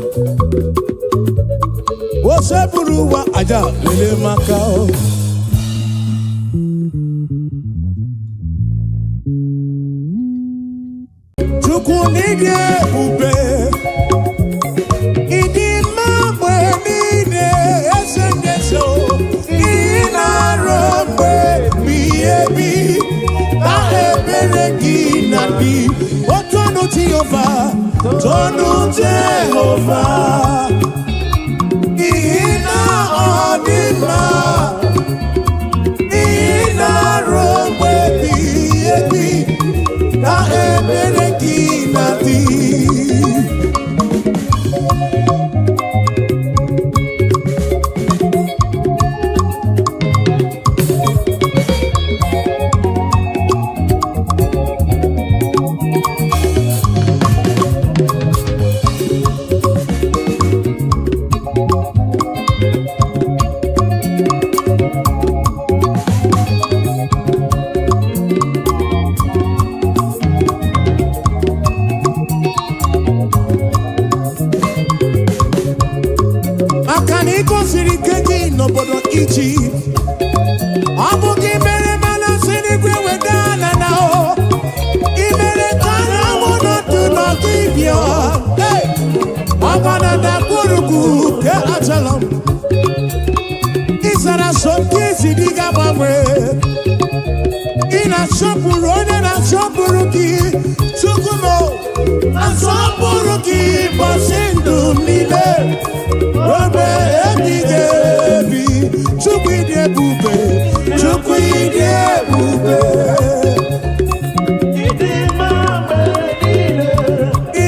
Osebulu wa aja lele maka o. Chukwu n'ịdị ebube, ịdị mma mgbe niile, eze ndị eze o, ị na-arụ mgbe ebighị ebi, na ebere gị na dị. Otu ọnụ Jehova, tọnụ Jehova, n'ihi na ọ dị mma, ị na-arụ mgbe ebighị ebi, na ebere gị na dị. Maka na ị gosiri ike gị n'obodo Ijipt, ọ bụ gị mere mana si n'igwe weda ala na o ị mere ka anyanwụ nọdụ n'ọdụ ibia. Hey! Ọgba na ndagwurugwu nke achala m ị zara so nke isi dị ga-agbanwe. Ị na-asọpụrụ onye na-asọpụrụ gị, Chukwu m asọpụrụ gị ụbọchị ndụ m niile ruo ebighị ebi. Chukwu ịdị ebube, Chukwu ịdị ebube. Ịdị mma mgbe niile. Ị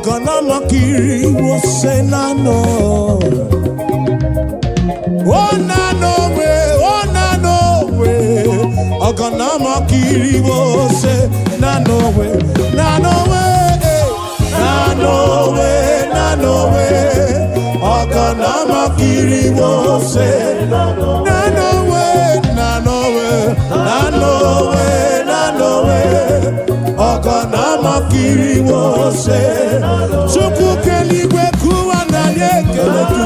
Ọgọnọmọkiri wose nano. O nano we, o nano we. Ọgọnọmọkiri wose nano we, nano we, eh. Nano we, nano we. Ọgọnọmọkiri wose nano we, nano we, nano we, nano we. Ọgọnọmọkiri wose. Chukwu keligwe kụwa na anyị ekele gị.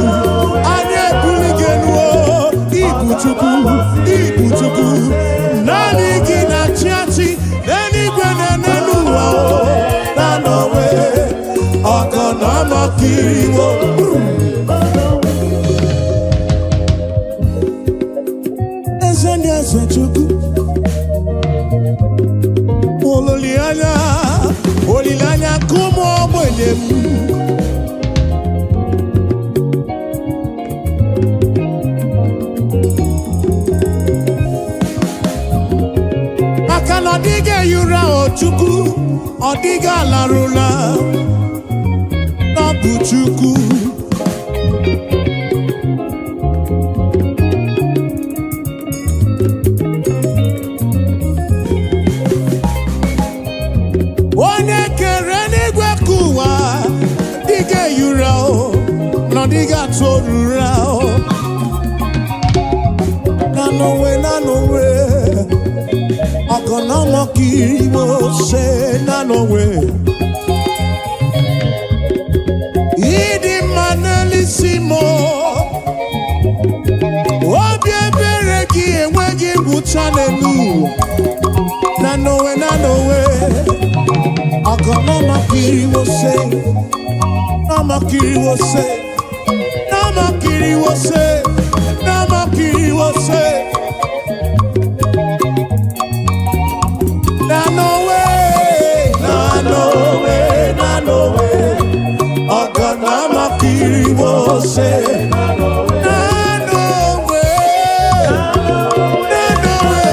Anyị ebuli gị elu o. Ibu Chukwu, ibu Chukwu. Naanị gị na-achị achị n'eluigwe na n'elu ụwa o. Na n'onwe, ọgọnọmọkiri wo. Eze ndị eze Chukwu. Olileanya, olileanya nke ụmụ ogbenye m. Maka na ọ dịghị ehi ụra o Chukwu, ọ dịghị alarụla, ọ bụ Chukwu. Onye kere n'igwe ka ụwa dịghị ehi ụra o, na ọ dịghị atụ ụra o. Na n'onwe, na n'onwe, ọgọnọmọkiri wose na n'onwe. Ịdị mma n'elisi m o. Obi ebere gị enweghị ngwụcha n'elu ụwa. Na n'onwe, na n'onwe, ọgọnọmọkiri wose, nọmọkiri wose, nọmọkiri wose, nọmọkiri wose. Na n'onwe, na n'onwe, na n'onwe, ọgọnọmọkiri wose. Na n'onwe, na n'onwe,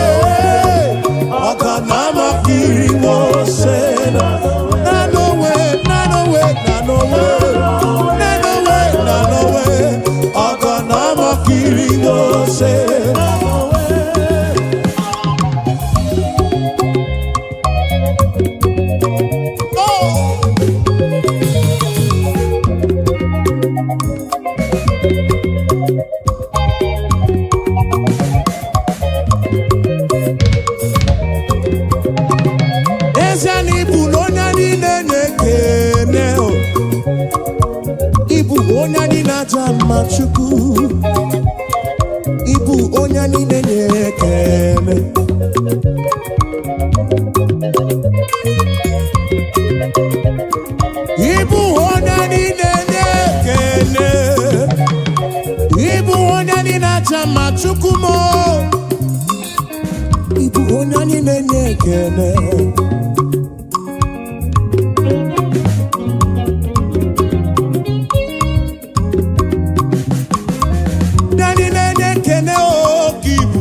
ọgọnọmọkiri wose. Na n'onwe, na n'onwe, na n'onwe, na n'onwe, na n'onwe, ọgọnọmọkiri wose. Oh! Eze na ịbụ na onye niile na-ekene o. Ịbụ onye niile aja mma Chukwu. Ịbụ onye niile na-ekene. Ịbụ onye niile na-ekene. Ịbụ onye niile aja mma Chukwu mo. Ịbụ onye niile na-ekene. Ndị niile na-ekene oke ibu.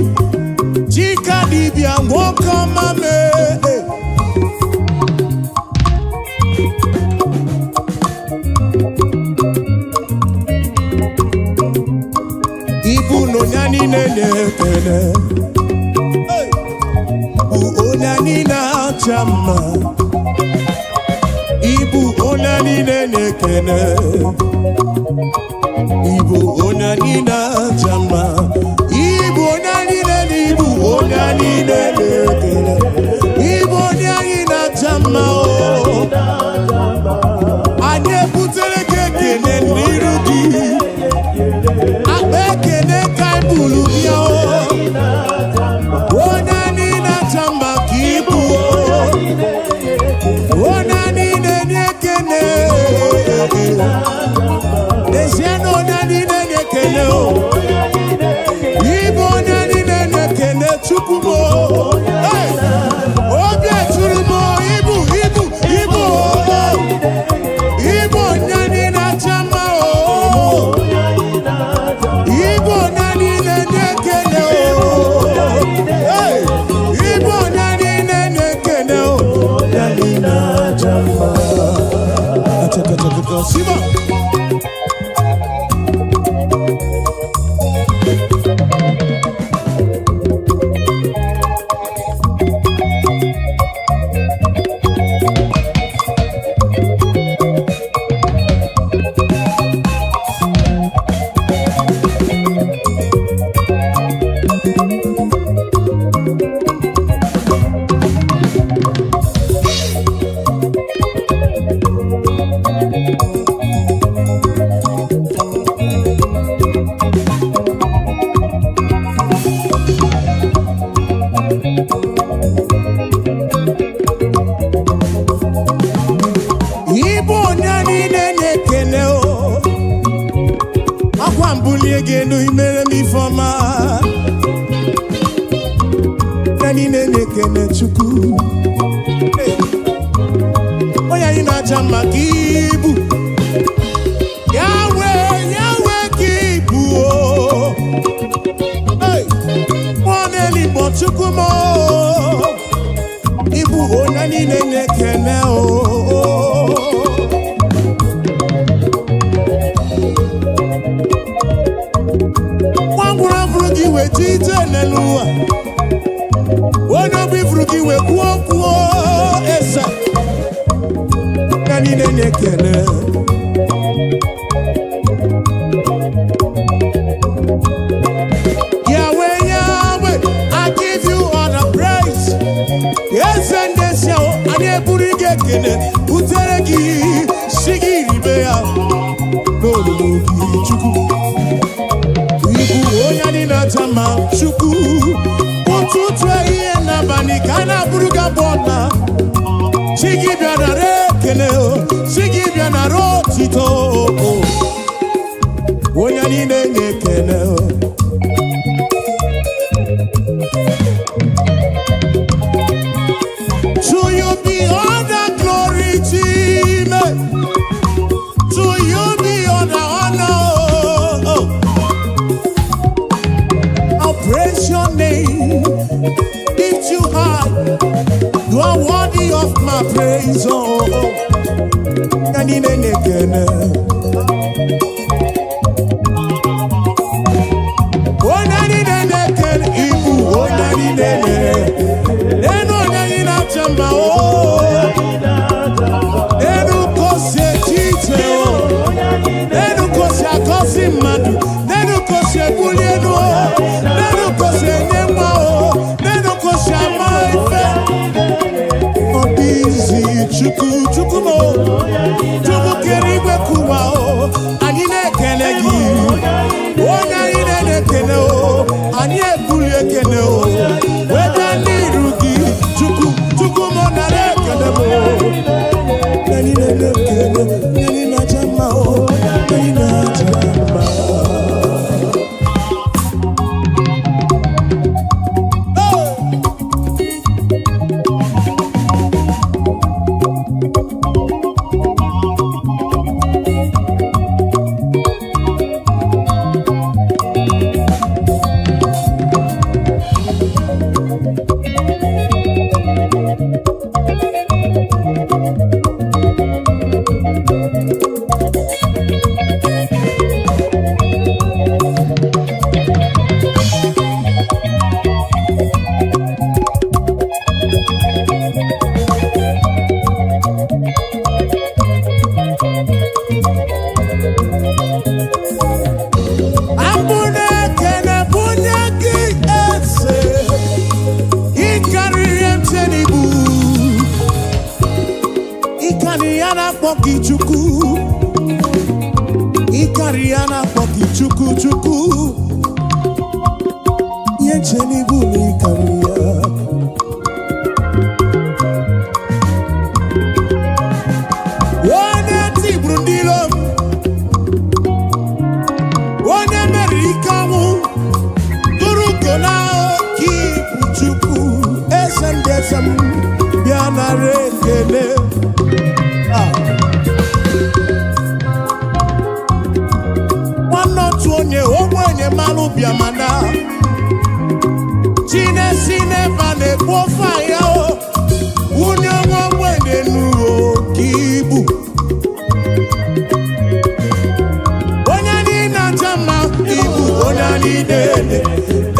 Chika dibịa nwoke ọma mee. Ibu na onye niile na-ekene. Hey! Bụ onye niile acha mma. Ibu onye niile na-ekene. Ibu onye niile acha mma. Ibu onye niile na ibu onye niile na-ekene. Ibu onye anyị na-acha mma o. Anyị ebutere gị ekene n'iru gị. Akpa ekene ka anyị buru bịa o. Onye niile acha mma ka ibu o. Onye niile na-ekene. N'ezie na onye niile na-ekene o. Ibu onye niile na-ekene Chukwu m o. Hey! Obi eturu m o, ibu, ibu, ibu o. Ibu onye niile acha mma o. Ibu onye niile na-ekene o. Hey! Ibu onye niile na-ekene o. Onye niile acha mma. Ịbụ onye niile na-ekele o. Akwa mbulie gị elu, imere m ifeọma. Ya niile na-ekele Chukwu. Hey. Onye anyị na-aja mma ka ibu. Yahweh, Yahweh ka ibu o. Hey. Mmụọ na-eligbo Chukwu m o. Ịbụ onye niile na-ekele o. Nwa ngwụrọ fụrụ gị wee ji ije n'elu ụwa. Onye obi fụrụ gị wee kwuo okwu o, eze. Ya niile na-ekele. Yahweh, Yahweh, I give you all the praise. Eze ndị esi ahụ, anyị eburu gị ekele, butere gị, si gị ribe ya n'olulu gị, Chukwu. Ịbụ onye anyị na-aja mma, Chukwu. Ụtụtụ, ehihie n'abalị ka a na-abụrụ gị abụ ọma. Chi gị bịa nara ekele o, chi gị bịa nara otito o. Onye anyị na-enye ekele o. To you be all the glory, Chime. To you be all the honor. Oh. I'll praise your name, lift you high. You are worthy of my praise. Oh, oh. Anyị na-enye ekele. Onye anyị na-enye ekele, ịbụ onye anyị na-enye. Enu onye anyị na-acha mma, oh. Enu ka o si eje ije, oh. Enu ka o si agọzi mmadụ. Nenu ka o si ebuli elu, o. Nenu ka o si enye nwa, o. Nenu ka o si ama ife. Ọ dị izi Chukwu, Chukwu m o. Chukwu kere igwe kụwa o. Anyị na-ekele gị. Onye anyị na-ekele o. Anyị ebuli ekele o. Weta n'iru gị, Chukwu, Chukwu m, nara ekele m o. Anyị na-ekele, anyị na-aja mma o. Anyị na-aja mma. Hey! Abụ na-ekene bunye gị eze, ịkarịrị mche n'ibu, ịkarị ya na-akpọ gị Chukwu, ịkarị ya na-akpọ gị Chukwu, Chukwu. Ihe nche n'ibu na ịkarị ya. Onye tigburu ndị iro m, onye meriri ike ọnwụ, tụrụ ugo na oke ibu, Chukwu, eze ndị eze m, bịa nara ekele. Ah. Nwanne otu onye ogbenye malụ bịamana chinesi n'ebe a na-ekpu ofe anya o wunye nwa ogbenye n'uo ka ibu. Onye anyị na-acha mma, ibu onye anyị na-ele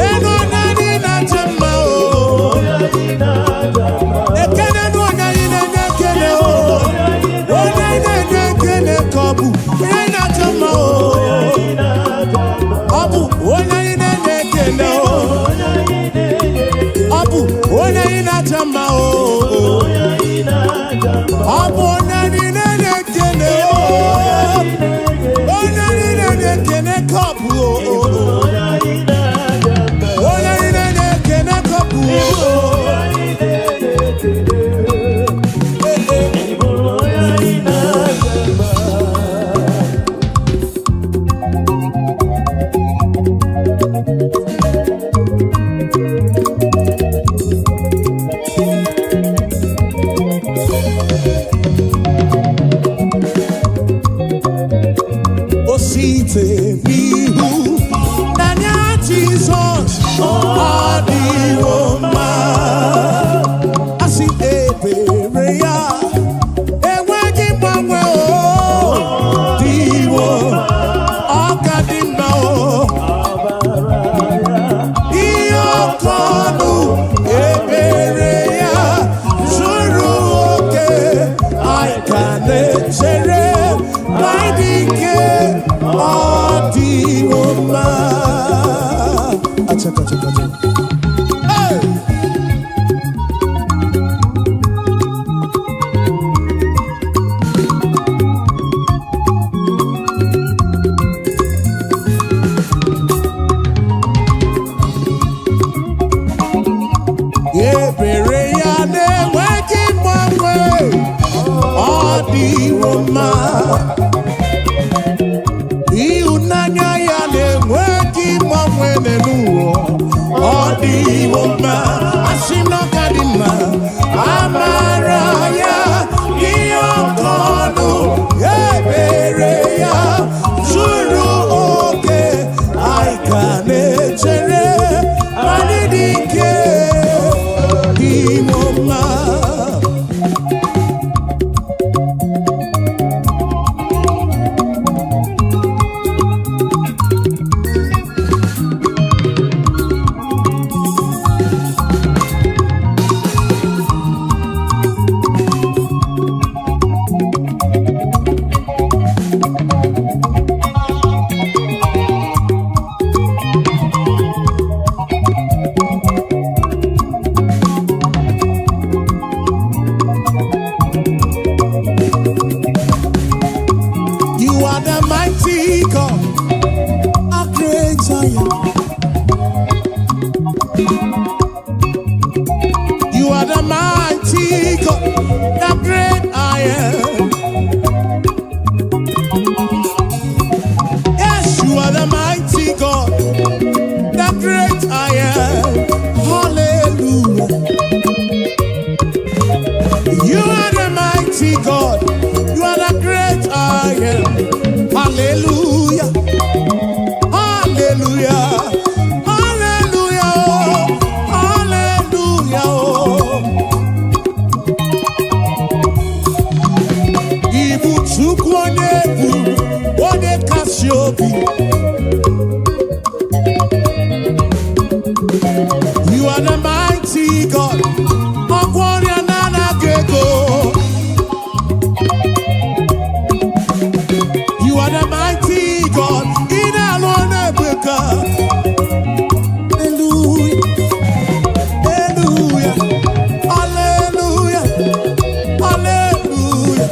elu, onye anyị na-acha mma o. Ekene nụ onye anyị na-enye ekele o. Onye anyị na-enye ekele ka ọ bụ onye anyị na-acha mma o. Ọ bụ onye anyị na-enye ekele o. Ọ bụ onye anyị na-acha mma o. Ọ bụ onye anyị na-enye ekele o. Onye anyị na-enye ekele ka ọ bụ o. Onye anyị na-enye ekele ka ọ bụ o. Ebere ya na-enweghị mgbanwe, ọ dịwo mma. Ịhụnanya ya na-enweghị mgbanwe n'elu ụwa, ọ dịwo mma. Asị m na ọ ka dị mma. Amara ya dị oke ọnụ, ebere ya zuru oke. Anyị ka na-echere ma anyị dị ike dịwo mma. You are the mighty God, a great I am. You are the mighty God, the great I am. Yes, you are the mighty God, the great I am. Hallelujah. You are the mighty God, you are the great I am. Hallelujah. Hallelujah. Hallelujah. Hallelujah. Ibu Chukwu onye bụ onye kasị obi. You are the mighty God. Ọgwọ ọrịa na-anaghị ego. You are the mighty God. Ị na-alụ ọrụ ebube. Hallelujah. Hallelujah. Hallelujah. Hallelujah.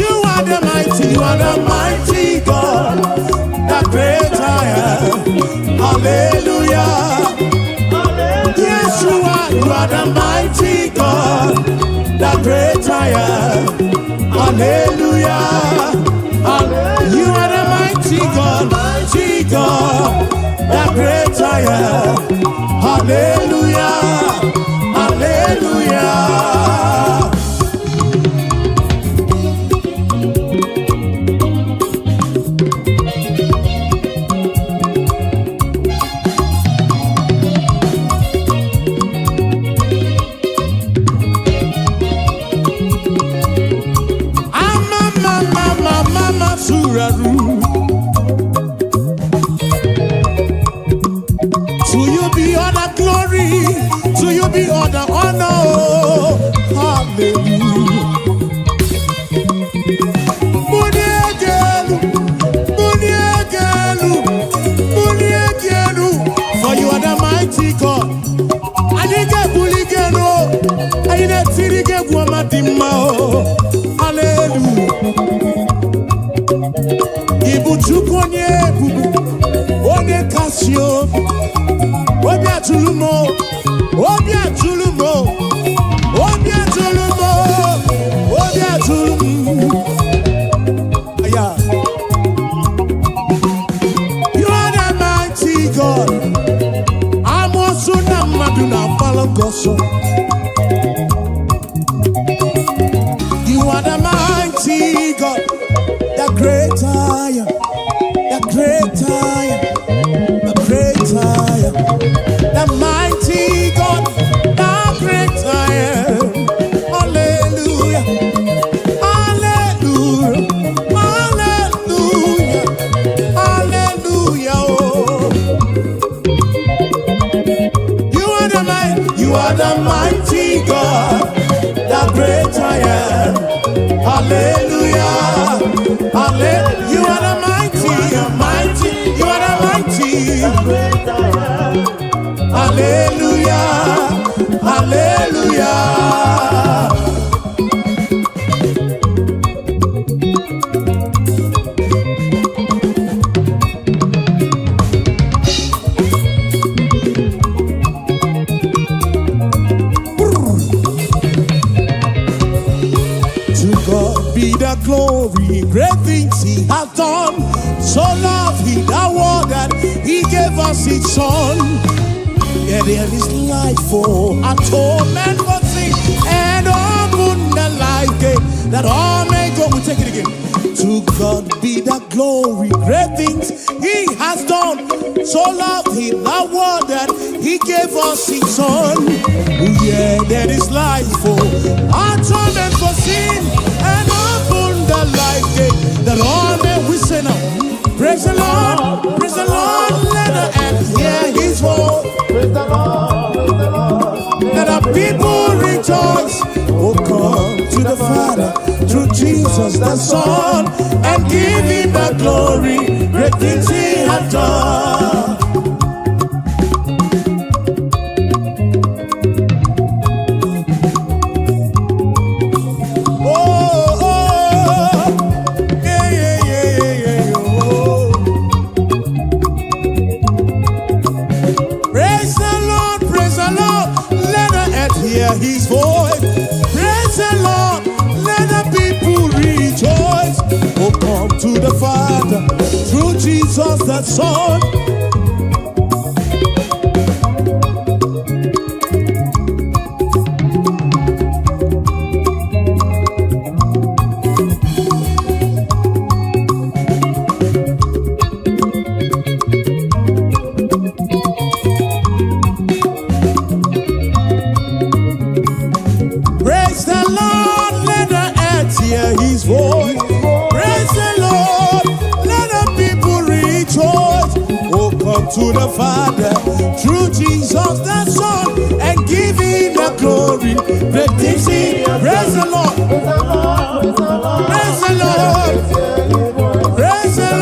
You are the mighty, you are the mighty God, the great I am. Hallelujah. Yes, you are the mighty God, the great I am. Hallelujah. You are the mighty God, the great I am. Hallelujah. Hallelujah. Ama mama mama suraru. To you be all the glory, to you be all the honor. Hallelujah. Muniegelu, Muniegelu, Muniegelu. For you are the mighty God. Anyị ga-ebuli gị elu, anyị na-etiri gị egwu ọma dị mma o. Hallelujah. Ị bụ Chukwu onye ebube, onye kasị obi. Obi atụrụ m o, obi atụrụ m o, obi atụrụ m o, obi atụrụ m. Aya. You are the mighty God. Amoosu na mmadụ na-agbara gị ọsọ. You are the mighty God, the great I am, the great I am, the great I am, the mighty God, the great I am. Hallelujah, hallelujah, hallelujah, hallelujah. Oh. You are the mighty, you are the mighty God, the great I am. Hallelujah, hallelujah. You are the mighty, mighty, you are the mighty. Hallelujah, hallelujah. us His Son. Yeah, there is life for atonement for sin and open the life gate that all may go. We take it again. To God be the glory, great things He has done. So loved He the world that He gave us His Son. Yeah, there is life for atonement for sin and open the life gate that all may, we say now. Praise the Lord, praise the Lord, let the earth hear His voice. Praise the Lord, praise the Lord. Let the people rejoice. Oh, come to the Father through Jesus the Son and give Him the glory. Great things He hath done. Oh, oh, yeah, yeah, yeah, yeah, yeah, oh. Praise the Lord, praise the Lord, let the earth hear His voice. Praise the Lord, let the people rejoice. Oh, come to the Father through Jesus the Son. Praise the Lord, let the earth hear His voice. Praise the Lord, let the people rejoice. Oh, come to the Father through Jesus the Son and give Him the glory. Great things He. Praise the Lord, Praise the Lord, praise the Lord. praise the Lord, Hear His voice. praise the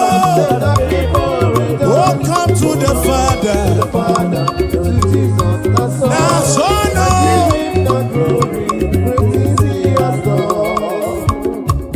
Lord. Let the people rejoice. Oh, come to the Father, The Father, through Jesus the Son. the Son. Oh. Give Him the glory, great things He has done.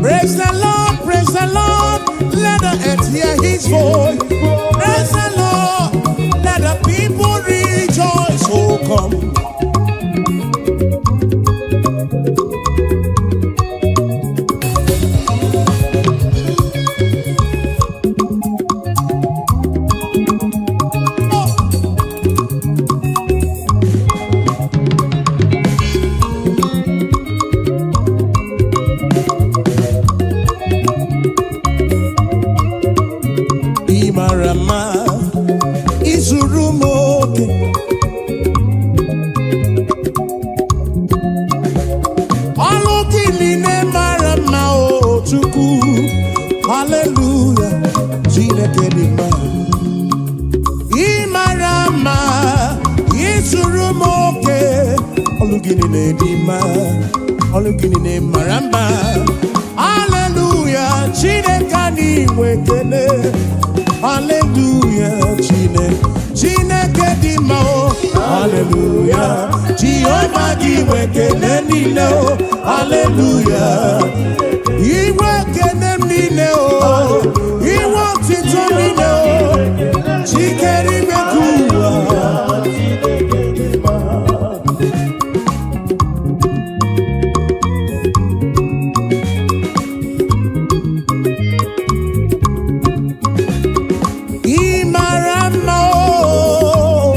Praise the Lord, praise the Lord, let the earth hear His voice. Praise the Lord, let the people rejoice. Oh, come. Oh. Ị mara mma, izuru m oke. Ọlụ gị niile mara mma, o Chukwu. Haleluya, Chineke dị mma. Ị mara mma, izuru m oke. Ọlụ gị niile dị mma, ọlụ gị niile mara mma. Haleluya, Chineke anyị nwe ekele. Haleluya, Chineke, Chineke dị mma o. Haleluya, Jehova gị nwe ekele niile o. Haleluya, inwe ekele m niile o. Inwe otito niile o. Chikere igwe ka ụwa. Ị mara mma o.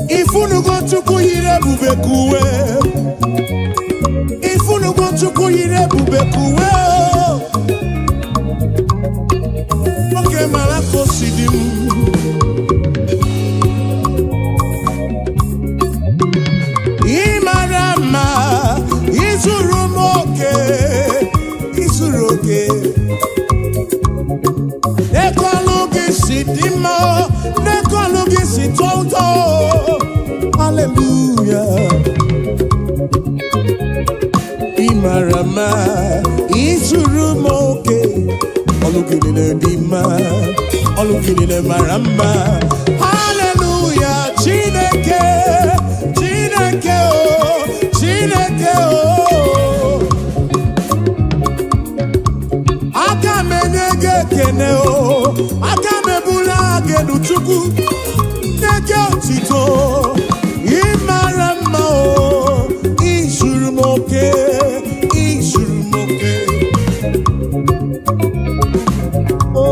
Ifunugo Chukwu yiri ebube ka uwe. Ifunugo Chukwu yiri ebube ka uwe o. Nwoke mara ka o si dị m. Ị mara mma, izuru m oke, izuru oke. Ekọlụ gị Ọlụ gị si tọọ ụtọ. Haleluya. Ị mara mma, izuru m oke. Ọlụ gị niile dị mma, ọlụ gị niile mara mma. Haleluya, Chineke, Chineke o, Chineke o. Aka m enye gị ekene o, aka m ebuli gị elu, Chukwu, nye gị otito. Ị mara mma o, izuru m oke, izuru m oke. Oh,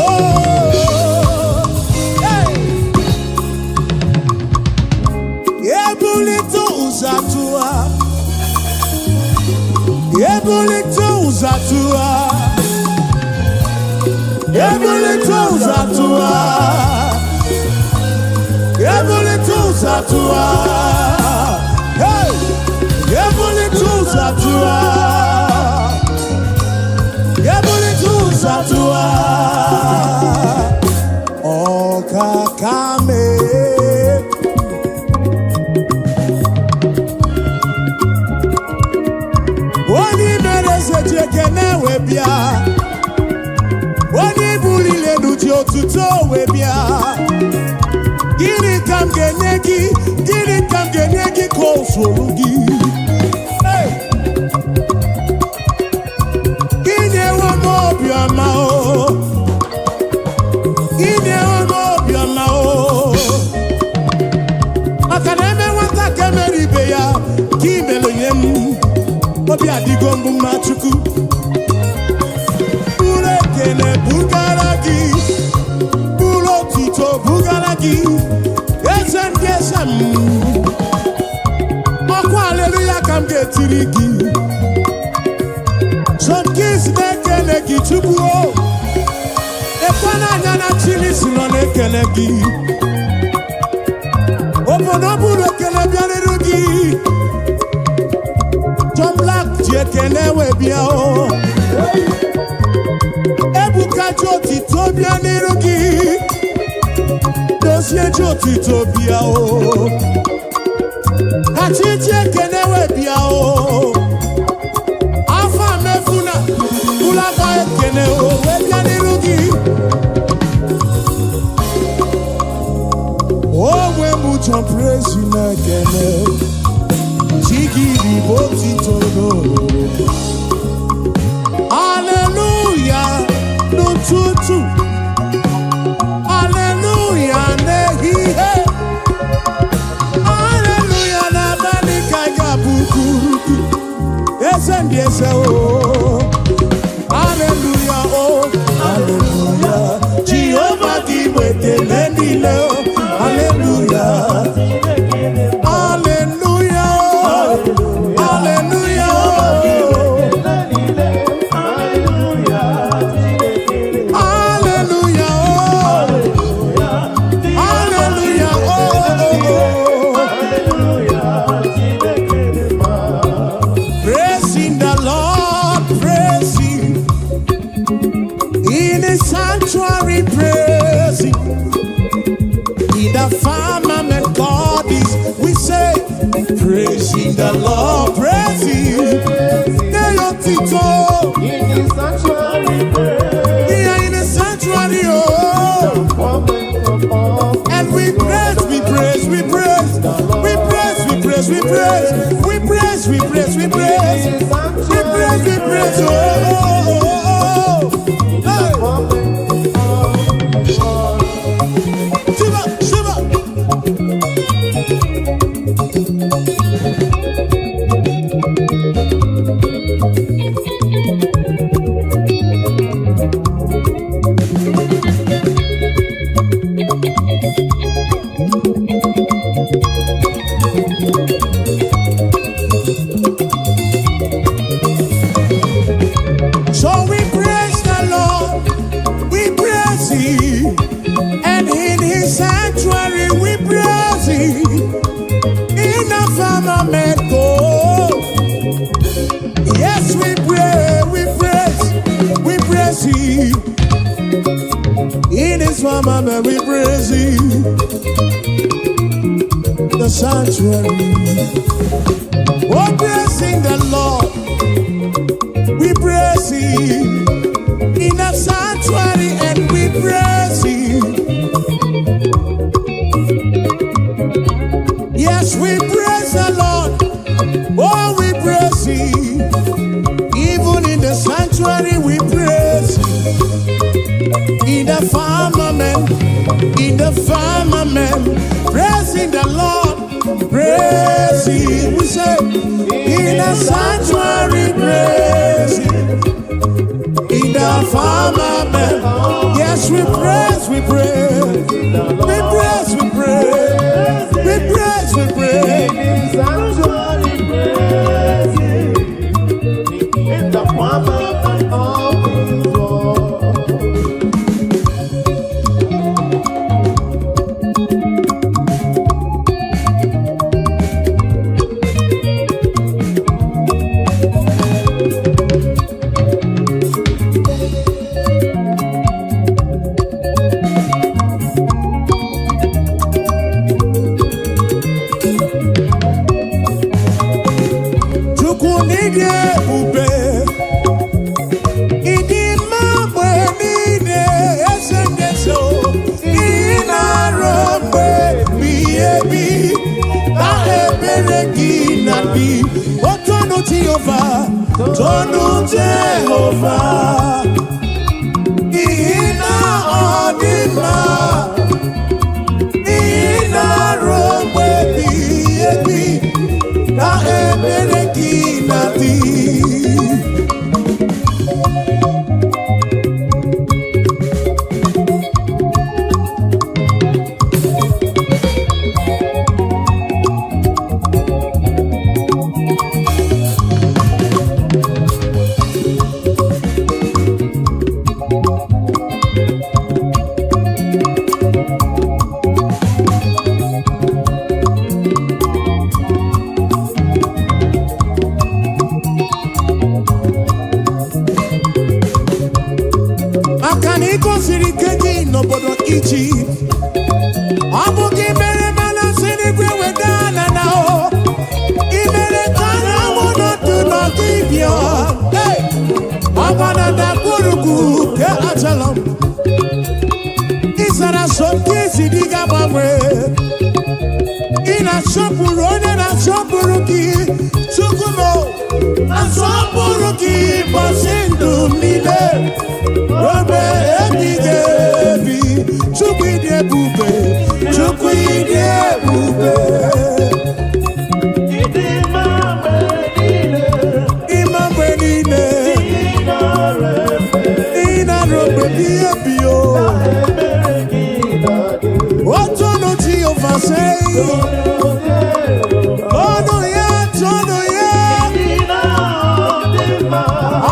oh, hey. Ebulite ụzọ atụwa, ebulite ụzọ atụwa, ebulite ụzọ atụwa, ebulite ụzọ atụwa. Hey! Ebulite ụzọ atụwa, ebulite ụzọ atụwa. Ọkaka mee. Onye mere eze ji ekene wee bịa, onye buliri elu ji otuto wee bịa. Gịnị ka m ga-enye gị? Gịnị ka m ga-enye gị ka o zuru gị? Hey! Inyewo m obiọma o, inyewo m obiọma o, maka na eme nwata ka emere ibe ya ka imere nye m. Obi adịgo mbụ mma, Chukwu. Buru ekele bugara gị, buru otuto bugara gị, eze ndị eze m. Ọkwa aleluya ka m ga-etiri gị. John Keys na-ekele gị, Chukwu o. Ekwenanya na Chilisi nọ na-ekele gị. Obodo buru ekele bịarịrị gị. John Black ji ekele wee bịa o. Ebuka ji otito bịa n'iru gị. Dozie ji otito bịa o. Kachi ji ekele wee bịa o. Afọ mefuna bụlaka ekele o wee bịa n'iru gị. Onwe m John Praise na-ekele chi gị bụ otito n'olulu. Haleluya n'ụtụtụ, haleluya n'ehihie, haleluya n'abalị ka ị ga-abụ kwuru gị. Eze ndị eze o, haleluya o, haleluya. Jehova gị bụ ekele niile o, haleluya. Haleluya o, haleluya o. Hallelujah, oh. Hallelujah, oh, oh, oh. Praising the Lord, praise Him. In His sanctuary, praise Him. In the firmament God is, we say, praising the Lord, praise Him. Nye ya otito. In His sanctuary, praise. Yeah, in His sanctuary, oh. And we praise, we praise, we praise, we praise, we praise, we praise, we praise, we praise, we praise, we praise, we praise, oh, oh, oh, oh. Hey. Shiva, Shiva. So we praise the Lord, we praise Him, and in His sanctuary we praise Him. In the firmament, oh, yes, we pray, we praise Him. his firmament we praise him. The sanctuary. Oh, praising the Lord, we praise him. In the sanctuary and we praise him. Yes, we praise the Lord. Oh, we praise him. Even in the sanctuary, we praise him. In the firmament, in the firmament, praising the Lord, praise him. We say, in the sanctuary, praise him. In the firmament, yes, we praise, we praise, we praise, we praise, we praise, we praise. In the sanctuary, praise Him. In the firmament of His word. Chukwu n'ịdị ebube, ịdị mma mgbe niile, eze ndị eze o. Ị na-arụ mgbe ebighị ebi, na ebere gị na-adị. O tonu Jehova, tonu Jehova, n'ihi na ọ dị mma. Ị na-arụ mgbe ebighị ebi, na ebere gị na-adị. Maka na ị gosiri ike gị n'obodo Ijipt, ọ bụ gị mere mana si n'igwe weda na na o ị mere ka anyanwụ nọdụ n'ọdịbịa. Hey! Ọgba na ndagwurugwu nke Ajalọm, ị zara so nke isi dị ga-agbanwe. Ị na-asọpụrụ onye na-asọpụrụ gị. Chukwu m, asọpụrụ gị ụbọchị ndụ m niile ruo ebighị ebi. Chukwu, ịdị ebube, Chukwu, ịdị ebube. Ịdị mma mgbe niile, Ịma mgbe niile, ị nara efe, ị na-arụ mgbe ebighị ebi o. ebere gị na-adị. Tonu Jehova, sei tonu ya, tonu ya. Ịdị na ọ dị mma,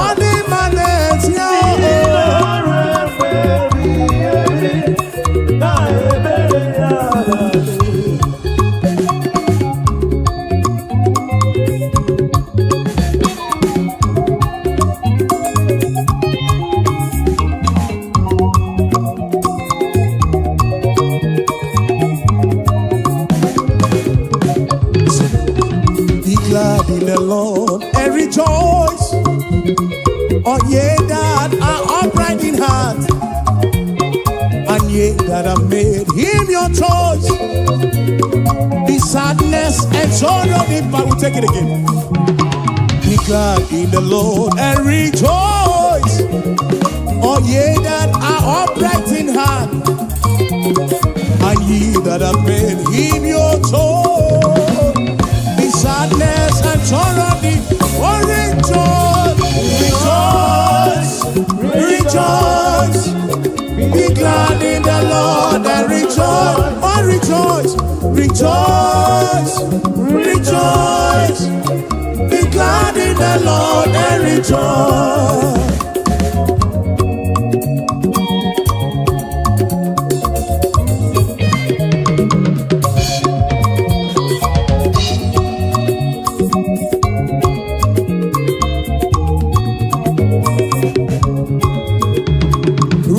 Ọ dị mma n'ezie ị o. nara efe ebighị ebi, na ebere ya na-adị. Be glad in the Lord and rejoice, all ye that are upright in heart, and ye that have made him your choice. The sadness and sorrow depart. We'll take it again. Be glad in the Lord and rejoice, all ye that are upright in heart, and ye that have made him your choice. The sadness and sorrow depart. Oh, rejoice, rejoice, rejoice. Be glad in the Lord and rejoice. Oh, rejoice, rejoice, rejoice. Be glad in the Lord and rejoice.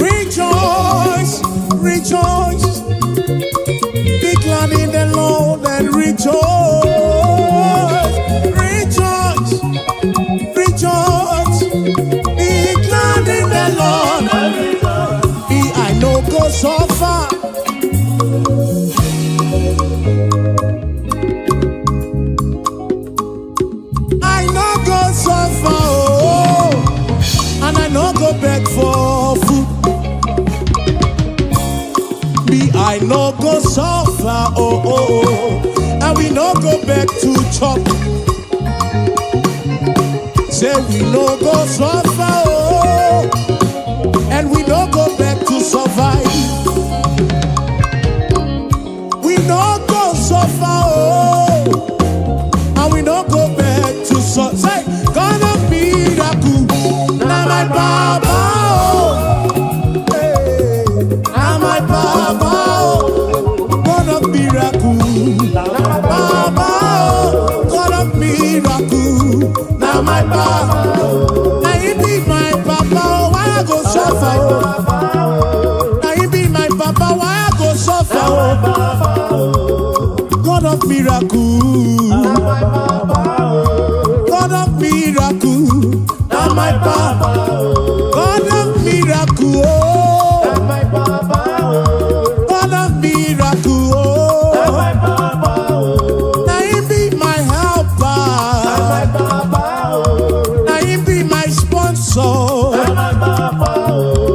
Rejoice, Rejoice. Be glad in the Lord and rejoice. Rejoice. Rejoice. Be glad in the Lord. Me, I no go suffer. I no go suffer. Oh, and I no go beg for food. Me, I no go suffer. Oh, and we no go back to chop. Say we no go suffer. Oh, and we no go back to survive. We no go suffer. Oh, and we no go back to suffer. Say, God of miracle, na my Baba. Oh, hey, na my Baba. Oh, God of miracle, Baba. Oh, God of miracle, na my Baba. Na he be my Papa. Oh, why I go suffer? Oh? Na he be my Papa. Why I go suffer? Oh? God of miracle. God of miracle, na my Papa. God of miracle, oh. God of miracle, oh. Na him be my helper. Na him be my sponsor.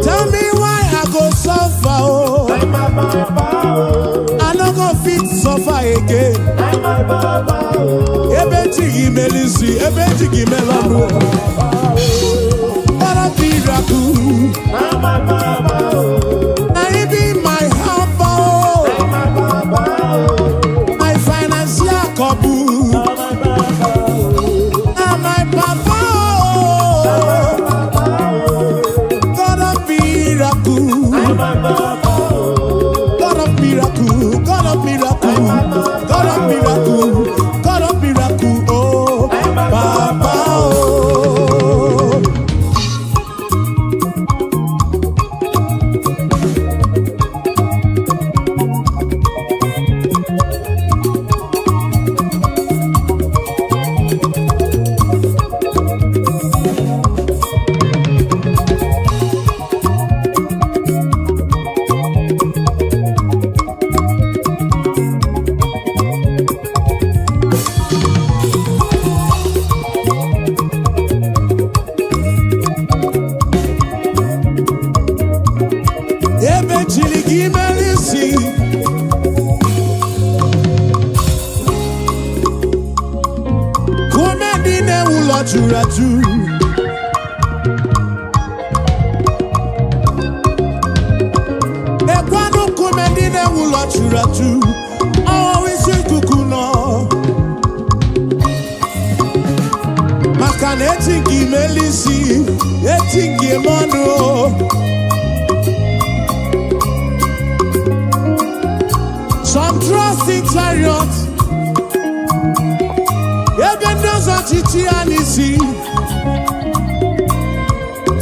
Tell me why I go suffer, oh. I no go fit suffer again. Ebe chi gị mere isi, ebe chi gị mere ọnụ. God of miracle, na him be my helper, oh. My financial couple. Na my papa, oh. God of miracle, God of miracle, God of miracle, God of miracle, God of miracle, oh, Papa, oh. Ebe chiri gị mere isi. Kume ndị na-ewu ụlọ juru ajụ. Ekwanụ nkume ndị na-ewu ụlọ juru ajụ. Ọwụ isi ikuku nọ. Maka na eti gị mere isi, eti gị eme ọnụ o. Some trust in chariots. Ebe ndị ọzọ chichi ya n'isi.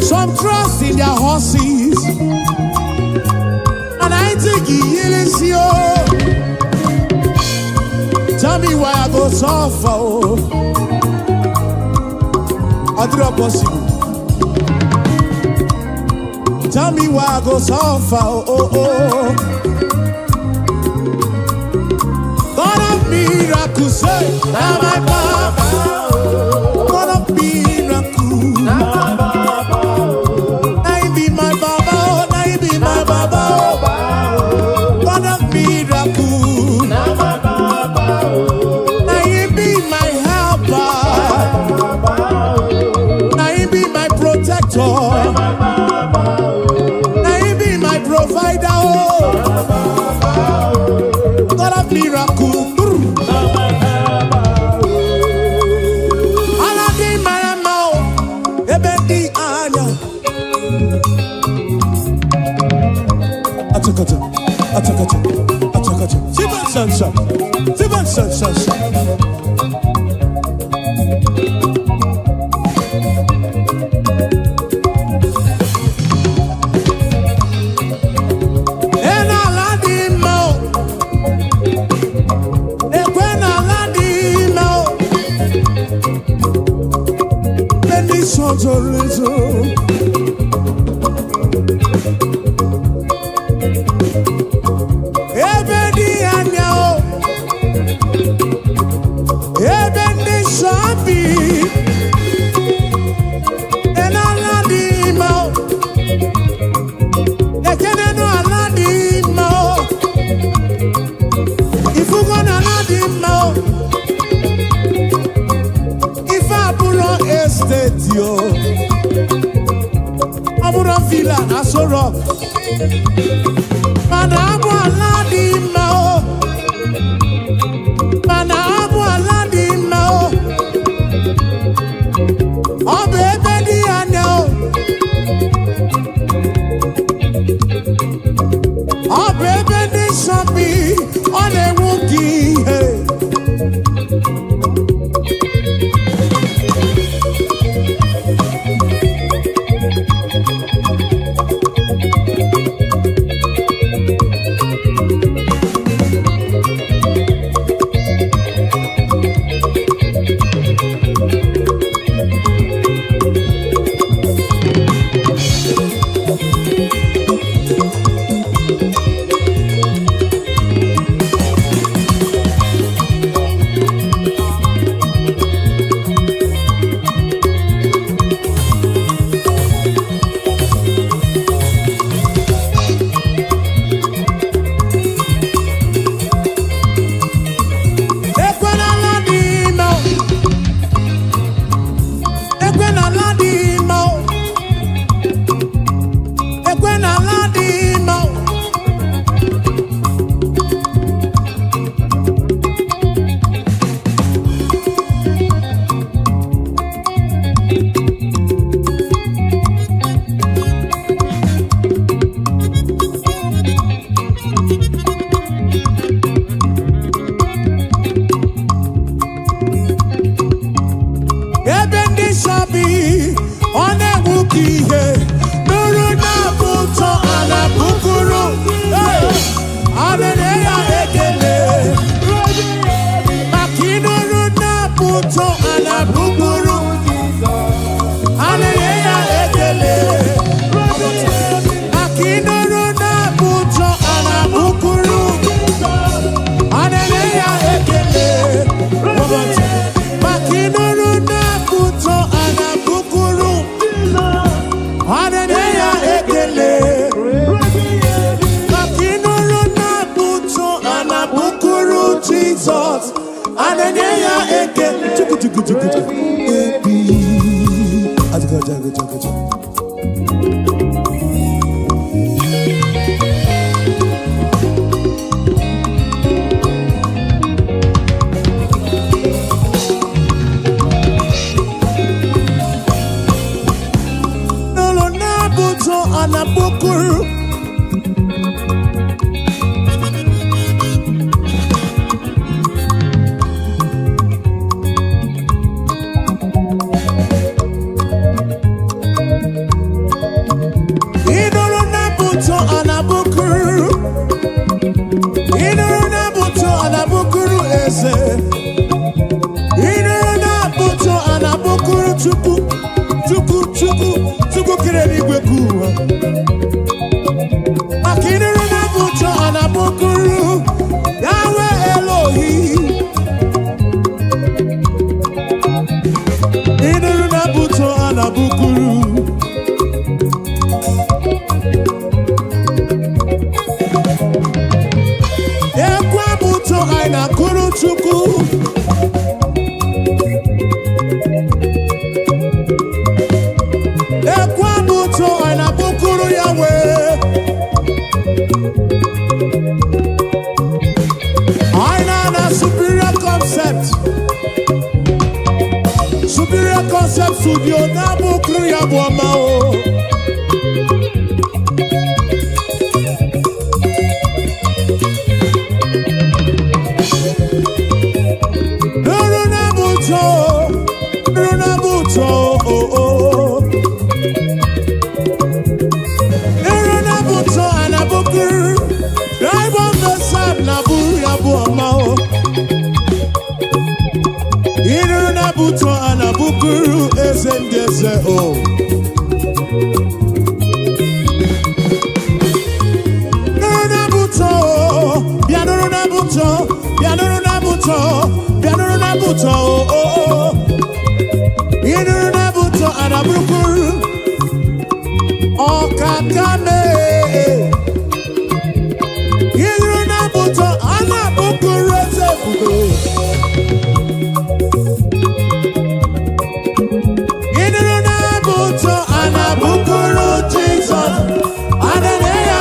Some trust in their horses. And I think he isi o. Tell me why I go suffer o. Ọ dịrọ possible. Tell me why I go suffer o. Oh, oh. God of miracles, say, na my Papa. God of miracle. Na him be my Baba, oh, na him be my Baba, oh. God of miracle. Na him be my helper. Na him be my protector. Na him be my provider, oh. God of miracle. Brr. Ala dị mara mma o, ebe dị anya. Achakacha, achakacha, achakacha. Siban sansa, siban sansa. Mana abụ ala dị mma o. Mana abụ ala dị mma o. Ọ bụ ebe dị anya o. Ọ bụ ebe ndị nsọ bi, ọ na-enwu gị ihe. Ekwenala dị mma o. Ekwenala dị mma o. Ekwenala dị mma o. Ebe ndị nsọ bi, ọ na-enwu ka ihe. Nụrụ na-abụ ụtọ ala bukuru. Hey! Alele ya ekele. Maka ịnụrụ na-abụ ụtọ ala bukuru. Alele ya ekele. Maka ịnụrụ na-abụ ụtọ ala bukuru. Alele ya ekele. Maka ịnụrụ na-abụ ụtọ ala bukuru. Alele ya ekele. Maka ịnụrụ na-abụ ụtọ ala bukuru Jizọs. Alele ya ekele. Chukwu chukwu chukwu chukwu. Ebi. Ajụjụ ajụjụ ajụjụ. Nụrụ na-abụ ụtọ ala bukuru. Ịnụrụ na-abụ ụtọ ala bukuru. Ịnụrụ na-abụ ụtọ ala bukuru eze. Ịnụrụ na-abụ ụtọ ala bukuru Chukwu. Chukwu Chukwu Chukwu kere eluigwe ka ụwa. Maka ịnụrụ na-abụ ụtọ ala bukuru Yahweh Elohi. Ịnụrụ na-abụ ụtọ ala bukuru. Ekwe abụ ụtọ anyị na-akụrụ Chukwu. Ekwe abụ ụtọ anyị na-abụkụrụ ya wee. Anyị na-ana Superior Concept. Superior Concept Studio na-abụkụrụ ya bụ ọma o. Nụrụ na-abụ ụtọ, nụrụ na-abụ ụtọ, o, o. Nụrụ na-abụ ụtọ, a na-abụkụrụ. Drive on the sand na-abụrụ ya bụ ọma o. Ịnụrụ na-abụ ụtọ, a na-abụkụrụ eze ndị eze o. Nụrụ na-abụ ụtọ, o. Bịa nụrụ na-abụ ụtọ, bịa nụrụ na-abụ ụtọ, bịa nụrụ na-abụ ụtọ, o, o, o. Ịnụrụ na-abụ ụtọ, a na-abụrụkwuru ọkaka mee. Ịnụrụ na-abụ ụtọ, a na-abụkwuru eze ebube. Ịnụrụ na-abụ ụtọ, a na-abụkwuru Jizọs. A na-enye ya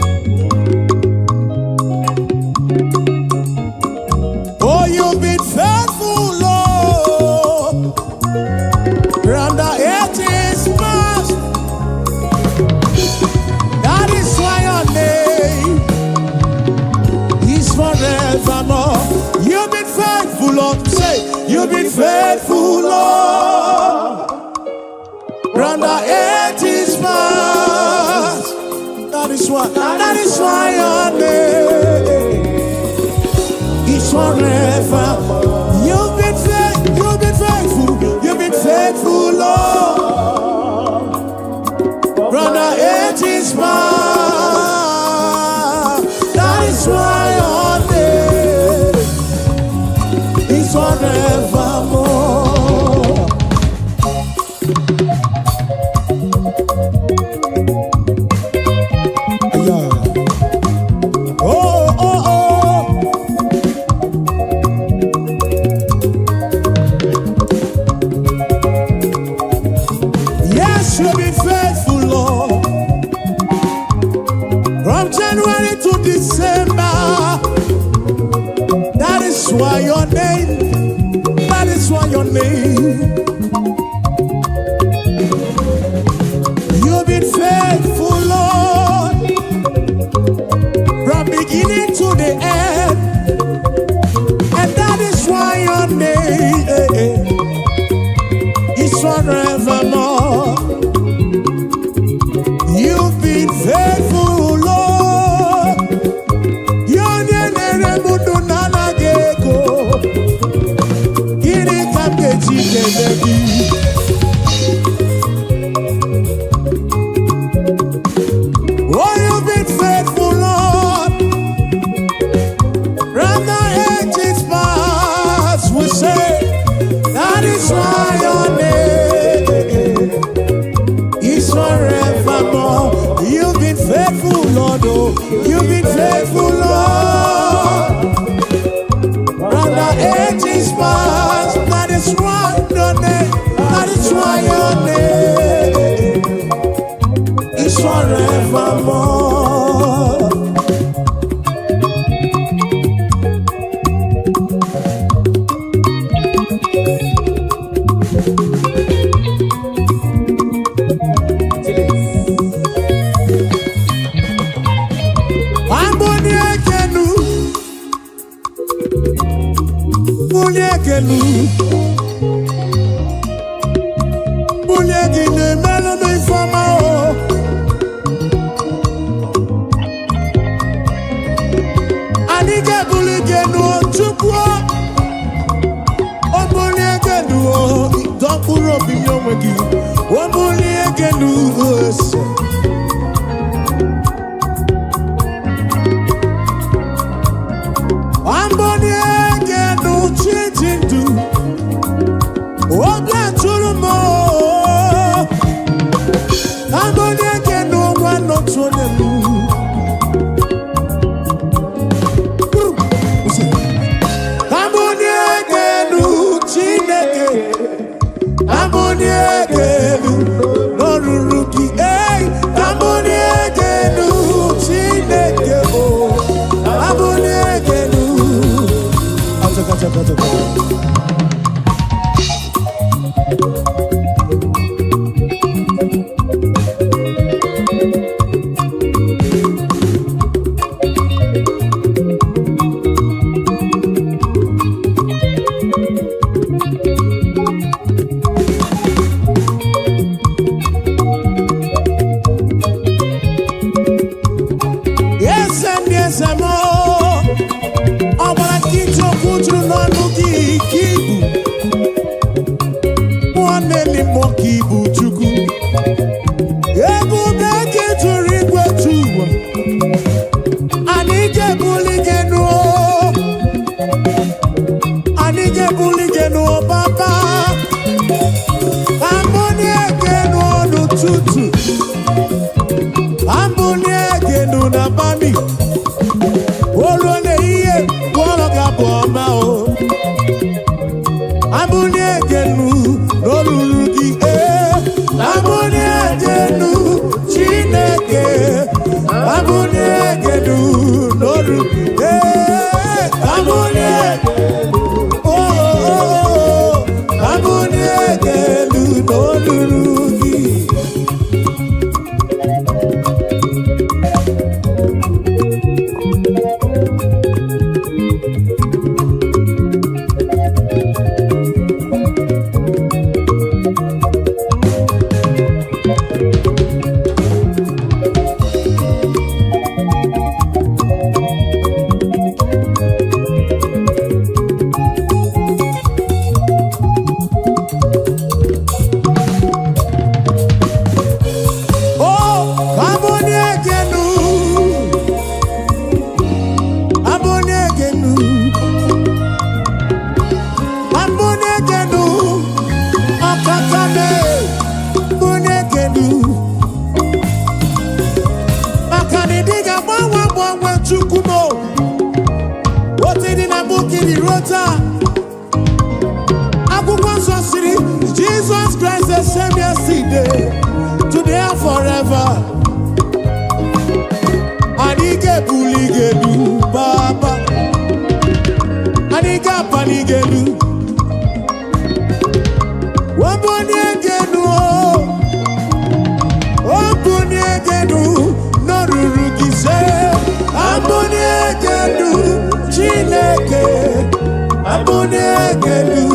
That is why your name is forever. You've been faithful, you've been faithful, you've been faithful, Lord. From the ages past. That is why your name is forevermore. Yeah. Oh. Yes, you've been faithful, Lord. From January to December. That is why your name, that is why your name. You've been faithful, Lord. From beginning to the end. And that is why your name is forevermore. You've been faithful, Lord. Onye na-ere m ndụ na-anaghị ego. Gịnị ka m ga-eji kelee gị? Oh, you've been faithful, Lord. From the ages past, we say, that is why your name is forevermore. You've been faithful, Lord. Oh, you've been faithful, Lord. From the ages past, that is why your name, that is why your name is forevermore. Chilis. Amboni ekenu, bulie ekenu, bulie gị na-emelụ m ifeọma o. Anyị ga-ebuli gị enu o, Chukwu o. O bulie gị enu o, dọ mkpụrụ obi nye onwe gị. O bulie gị enu o, ese. Amboni egenu chi ndụ, obi atụrụ m o. Amboni egenu nwa n'otu onye m. Buru, kwụsị. Amboni egenu Chineke, amboni egenu n'ọrụrụ gị. Ei, amboni egenu Chineke o, amboni egenu. Achaka, achaka, achaka. Eze ndị eze m, ọ gbara nkịtị okwu juru n'ọnụ gị ka ibu mmụọ na-eli mmụọ ka ibu Chukwu. Ebube gị juru igwe ju ụwa. Anyị ga-ebuli gị enu o. Anyị ga-ebuli gị enu o, Papa. Amboni egenu n'ụtụtụ, amboni egenu n'abalị, olu n'ehihie, gwọrọ ga-abụ ọma o. Amboni egenu n'olulu gị ee. Amboni egenu Chineke, amboni egenu n'olu ee. Amboni oh, oh, oh, amboni egenu n'olulu gị. Chukwu m otu dị na mbụ ka ị ruo taa. Akwụkwọ nsọ siri Jesus Christ the same yesterday, today and forever. Anyị ga-ebuli gị elu, Baba. Anyị ga-apali gị elu. Obunie gị elu o. Obunie gị elu n'olulu gị se. Abunie gị elu, Chineke. Abunie gị elu.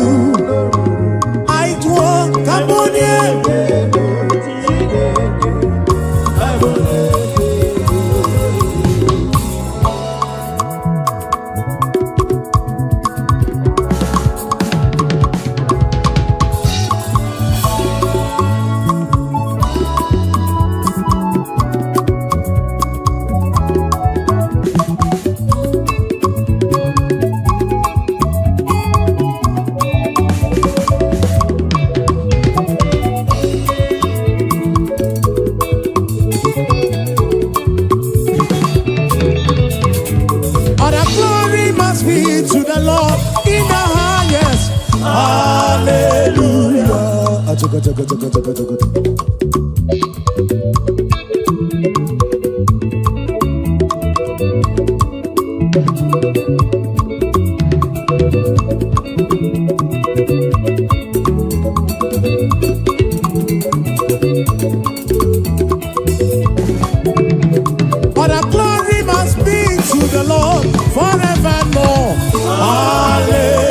Anyị tụọ ka abunie. Chineke, abulie gị elu. All the glory must be to the Lord in the highest. Hallelujah. Achaka, chaka, chaka, chaka, chaka. All the glory must be to the Lord forevermore. Hallelujah.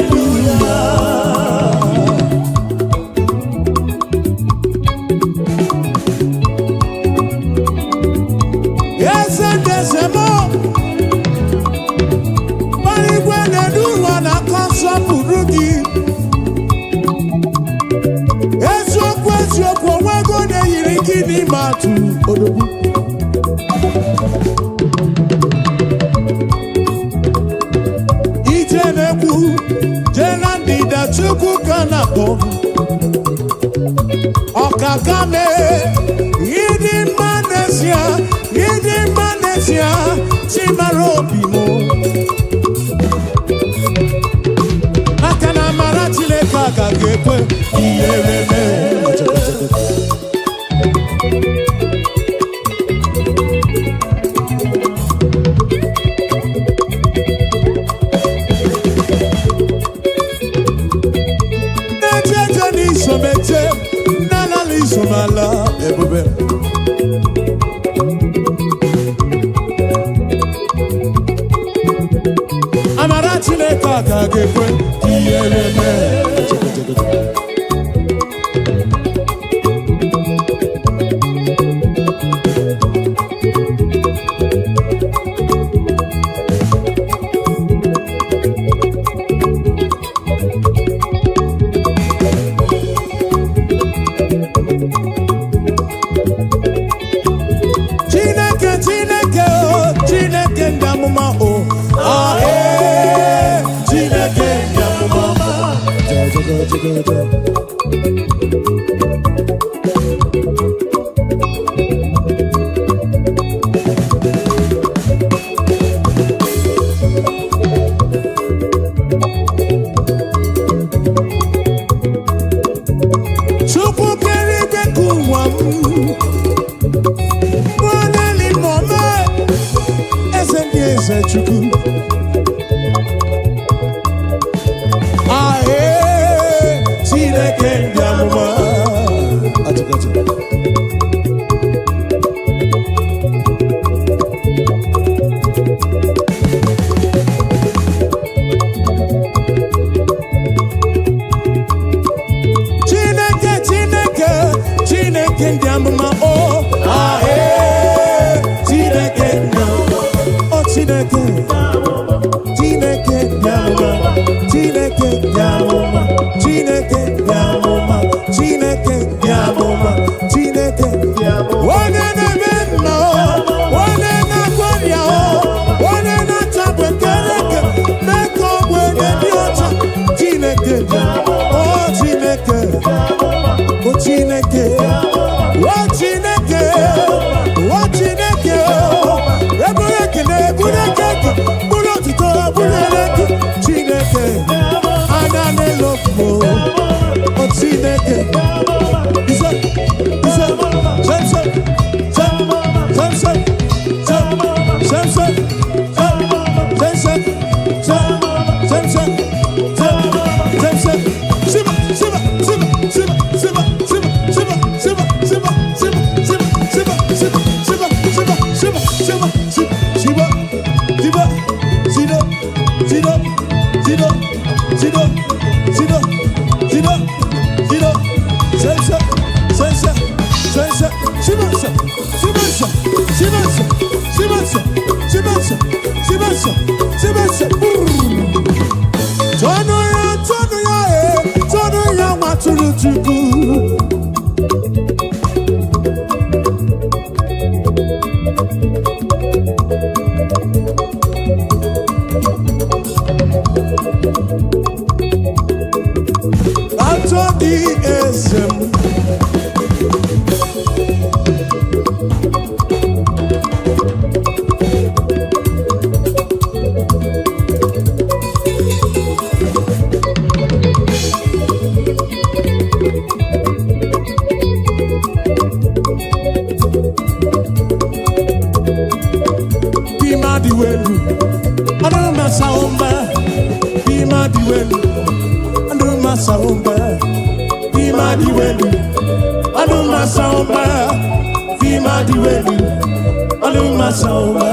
Yes, and there's a more. Igwe na-edu ụwa na-akọ nsọpụrụ gị. Eziokwu, eziokwu, onwego na-eyiri gị n'ime atụ odogwu. Ije na-ekwu jee na ndịda, Chukwu ka na-akpọ ọkaka mee. Ịdị mma n'ezie, ịdị mma n'ezie, chimara obi m, maka na amara Chineke agaghị ekwe ihere mee. Na-eje eje n'isomeje, na-ala n'isomala, ebube. Amara Chineke agaghị ekwe ihere mee. Chineke, Chineke o, Chineke ndị amụma o, ah, ee, Chineke ndị amụma. Ja, ja, ja, ja, ja. Chukwu kere igwe ka ụwa m mụọneli mọme, eze ndị eze, Chukwu. Ahee, Chineke ndị amụma. Atụkatụ. Chineke, Chineke, Chineke ndị amụma o, ahee, Chineke ndị amụma o, Chineke, Chineke ndị amụma, Chineke ndị amụma, Chineke ndị amụma, Chineke ndị amụma, Chineke onye na-eme mma o, onye na-agwọ ọrịa o, onye na-achapụ ekereke mee ka ogbenye dị ọcha, Chineke dị, o Chineke, o Chineke, o Chineke, o Chineke, eburu ekele, eburu. Siba, siba, sido, sido, sido, sido, sido, sido, sido, sense, sense, sense, sibense, sibense, sibense, sibense, sibense, sibense, sibense. Brrr. Tọnụ ya, tọnụ ya, e, tọnụ ya, nwa tụrụ Chukwu. Atọ dị eze m. Bima dị welu, ọdụ masa ụmba. Bima dị welu, ọdụ masa ụmba. Bima dị welu, ọdụ masa ụmba. Bima dị welu, ọdụ masa ụmba.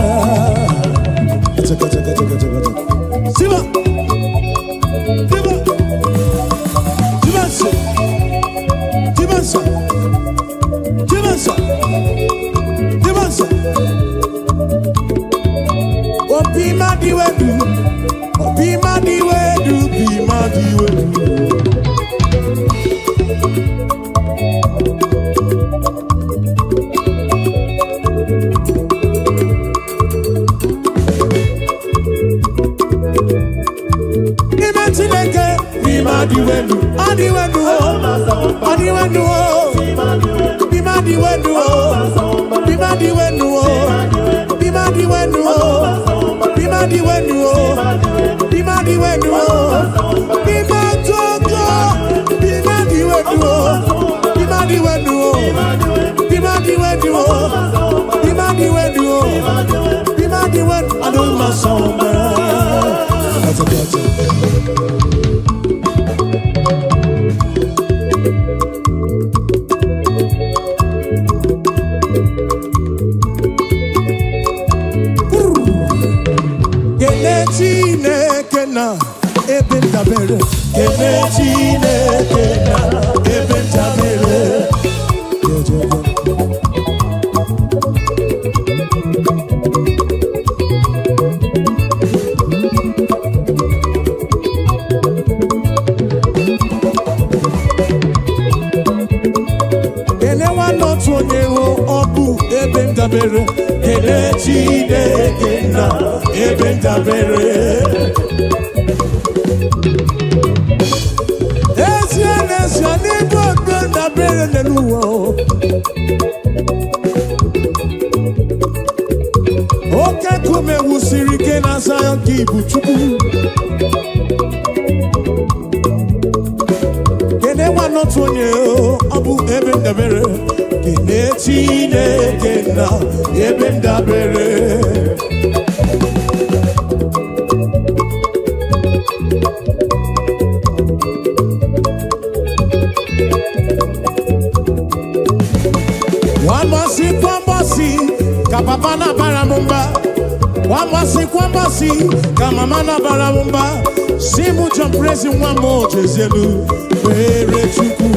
Chaka, chaka, chaka, chaka, chaka. Siba, siba, siba, siba, siba, siba, siba. Obi ma di wedu, obi ma di wedu, bi ma di wedu. N'ime Chineke, bi ma di wedu, ọ di wedu o, ọ di wedu o, bi ma di wedu o, bi ma di wedu o, bi ma di wedu o, bi ma di wedu o, bi ma di wedu o, bi ma jojo, bi ma di wedu o, bi ma di wedu o, bi ma di wedu o, bi ma di wedu o, bi ma di wedu. Aduma sọmba. Gotcha, gotcha. Kene Chineke na ebe ndabere. Kene Chineke na ebe ndabere. Jejeje. Kene nwanne otu onye hụ ọ bụ ebe ndabere. Kene Chineke na ebe ndabere. Ezie n'ezie n'ebe ebe ndabere n'elu ụwa o. Oke nkume wusiri ike na Zion ka ibu Chukwu. Kene nwanne otu onye o, ọ bụ ebe ndabere. Kene Chineke na ebe ndabere. Wambasi kwambasi ka papa na bara m mba. Wambasi kwambasi ka mama na bara m mba. Si mụ John Prezi nwa m ojezielu kpere Chukwu.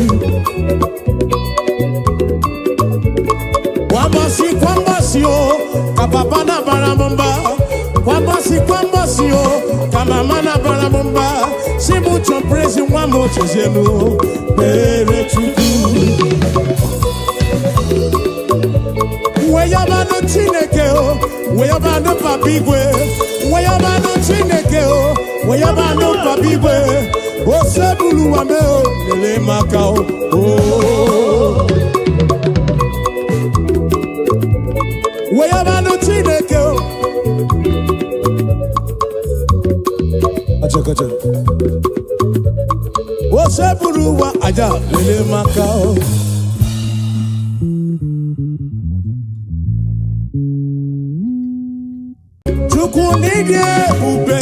Kwambasi kwambasi o ka papa na bara m mba. Kwambasi kwambasi o ka mama na bara m mba. Si mụ John Prezi nwa m ojezielu kpere Chukwu. Weyabanụ Chineke o, weyabanụ Papa Igwe, weyabanụ Chineke o, weyabanụ Papa Igwe, osebulu wa me o, lele maka o. o. Weyabanụ Chineke o. Acha kacha. Osebulu wa aja lele maka o. Chukwu n'ịdị ebube,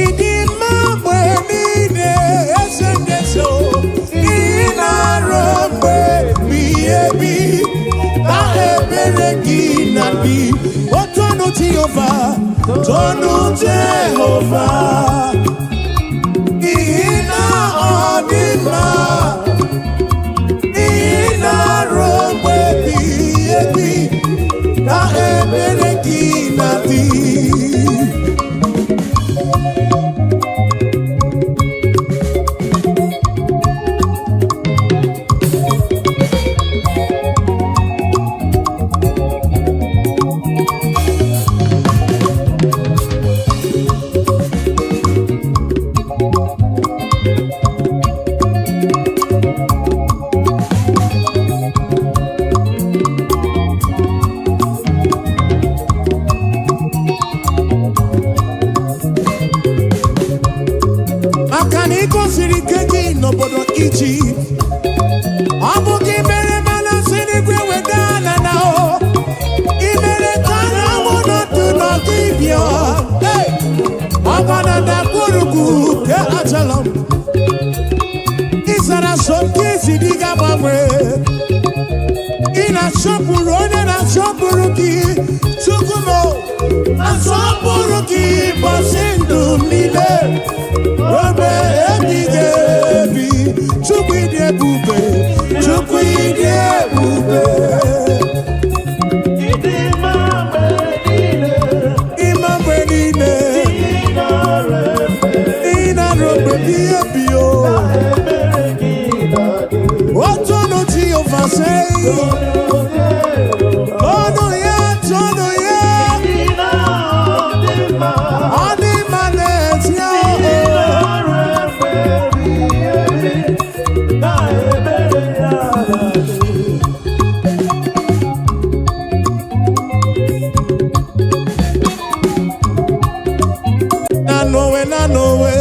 ịdị mma mgbe niile, eze ndị eze o, ị na-arụ mgbe ebighị ebi, na ebere gị na ebi. Toonu Jehova, toonu Jehova, n'ihi na ọ dị mma, n'ihi na ruo mgbe ebighị ebi ka ebere gị na-adị. Maka na ị gosiri ike gị n'obodo Ijipt, ọ bụ gị mere mana si n'igwe weda na na o ị mere ka anyanwụ nọdụ n'ọdụ ibia ọgba na ndagwurugwu ke achala m. Ị zara so nke isi dị ga-agbanwe. Ị na-asọpụrụ onye na-asọpụrụ gị. Chukwu m, asọpụrụ gị ụbọchị ndụ m niile obe ebighị ebi. Chukwu, ịdị ebube, Chukwu, ịdị ebube. Ịdị mma mgbe niile. Ịma mgbe niile. Ị nara efe. Ị na-arụ mgbe ebighị ebi o. Ebere gị na-adị. Toonu Jehova, sei. Toonu ya, toonu ya. Ị na-adị mma. Ọ dị mma n'ezie. Ị nara efe ebighị ebi, na ebere ya na-adị. Nanowe, nanowe,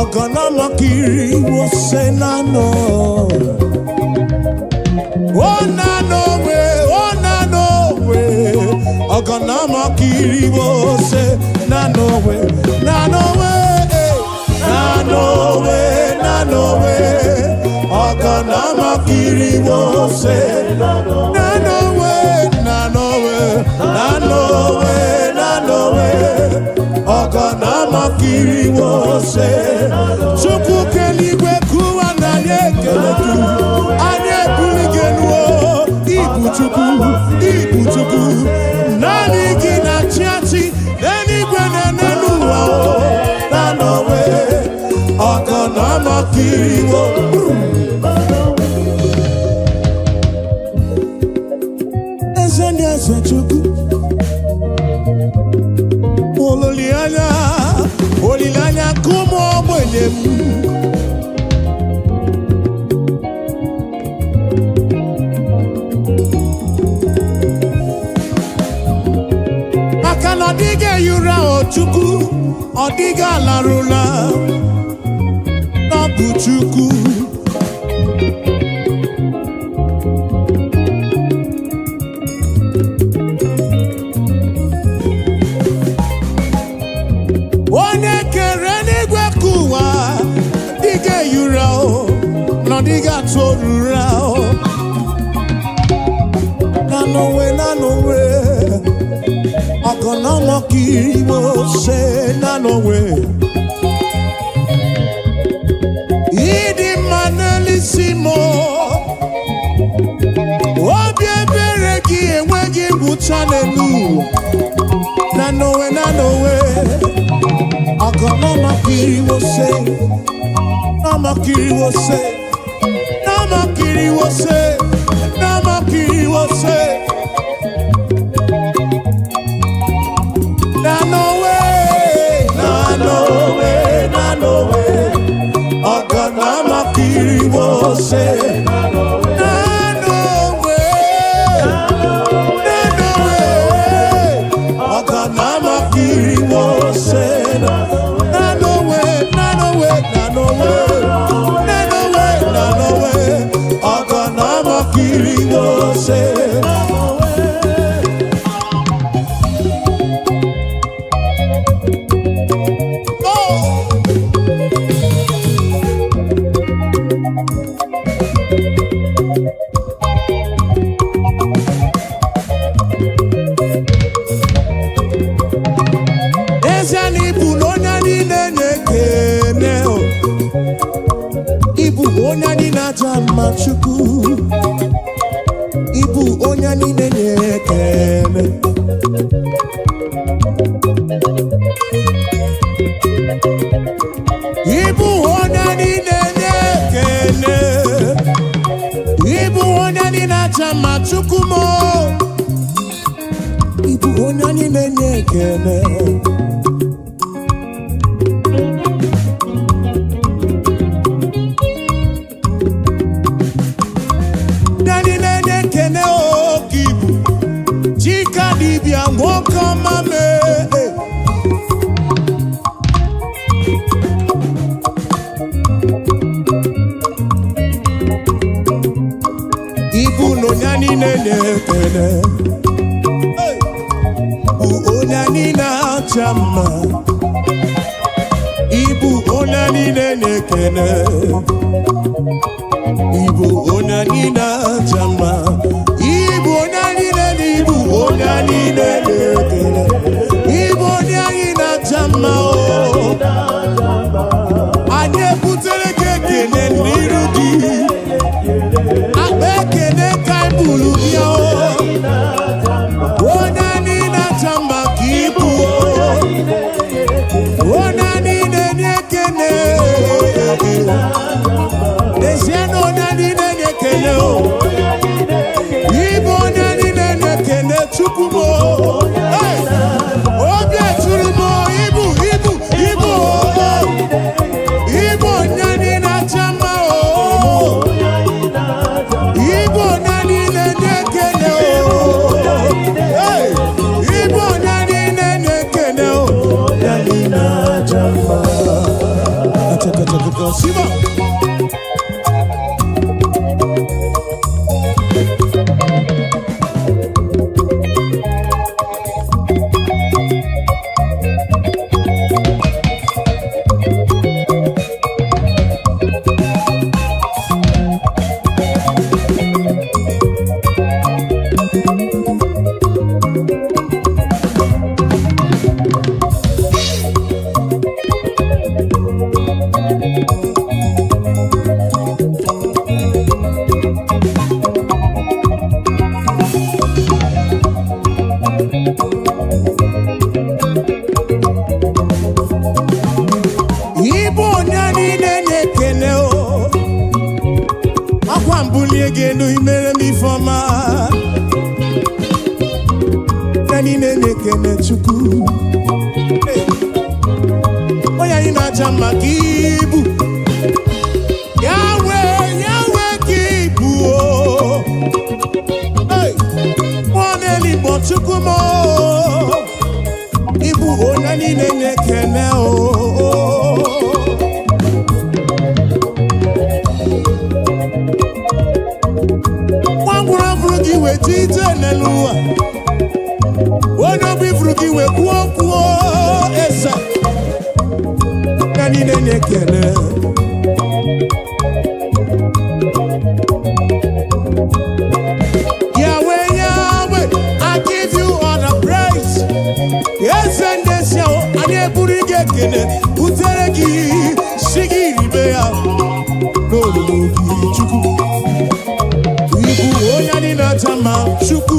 ọgọnọmọkiri wose nano. O nanowe, o nanowe, ọgọnọmọkiri wose nanowe, nanowe, eh, nanowe, nanowe, ọgọnọmọkiri wose nanowe, nanowe, nanowe, nanowe, ọgọnọmọkiri wose. Chukwu keligwe kụwa na anyị ekele gị, anyị ebuli gị elu o. Ibu Chukwu, ibu Chukwu, naanị gị na-achị achị n'eluigwe na n'elu ụwa o. Nanowe, ọgọnọmọkiri wo. Eze ndị eze, Chukwu, olileanya, olileanya ka ụmụ ogbenye m. Maka na ọ dịghị ehi ụra o Chukwu, ọ dịghị alarụla n'ọbụ Chukwu. Onye kere n'igwe ka ụwa dịghị ehi ụra o, na ọ dịghị atụ ụra o. Nanowe, nanowe, ọgọnọmọkiri wo se nanowe. Ịdị mma n'elisi m o. Obi ebere gị enweghị ngwụcha n'elu ụwa. Nanowe, nanowe, ọgọnọmọkiri wo se, nọmọkiri wo se, nọmọkiri wo se, nọmọkiri wo se. Nanowe, nanowe, nanowe, ọgọnọmọkiri wo se. Nanowe, nanowe, ọgọnọmọkiri wo se. Nanowe, nanowe, nanowe, nanowe, nanowe, ọgọnọmọkiri wo se. Ịbụ onye niile na-ekene, ịbụ onye niile acha mma, Chukwu m. Ịbụ onye niile na-ekene. Ndị niile na-ekene oke ibu Chika dibịa, nwoke ọma mee. Ibu na onye niile na-ekene bụ onye niile acha mma. Ibu onye niile na-ekene, ibu onye niile acha mma, ibu onye niile na ibu onye niile na-ekene, ibu onye anyị na-acha mma o. Anyị ebutere gị ekene n'iru gị, akpa ekene ka anyị buru bịa o. Onye niile acha mma ka ibu o. Onye niile na-ekene. N'ezie na onye niile na-ekene o. Ibu onye niile na-ekene, Chukwu m o. Hey! Obi eturu m o, ibu ibu ibu o. Ibu onye niile acha mma o. Ibu onye niile na-ekene o. Hey! Ibu onye niile na-ekene o. Onye niile acha mma. Achakachakaka, Siba. Ibu onye niile na-ekene o. Akwa mbulie gị elu, imere m ifeọma. Onye niile na-ekene Chukwu. Hey! Onye anyị na-aja mma ka ibu. Yahweh, Yahweh ka ibu o. Hey! Mmụọ na-eligbo, Chukwu m o. Ibu onye niile na-ekene o. Nwa ngwụrọ fụrụ gị wee ji ije n'elu ụwa. Onye obi fụrụ gị wee kwuo okwu eze. Ya niile na-ekene. Yahweh, Yahweh, I give you all the praise. Eze ndị esi ahụ, anyị eburu gị ekene butere gị, si gị ribe ya n'olulu gị, Chukwu. Ibu onye anyị na-acha mma, Chukwu.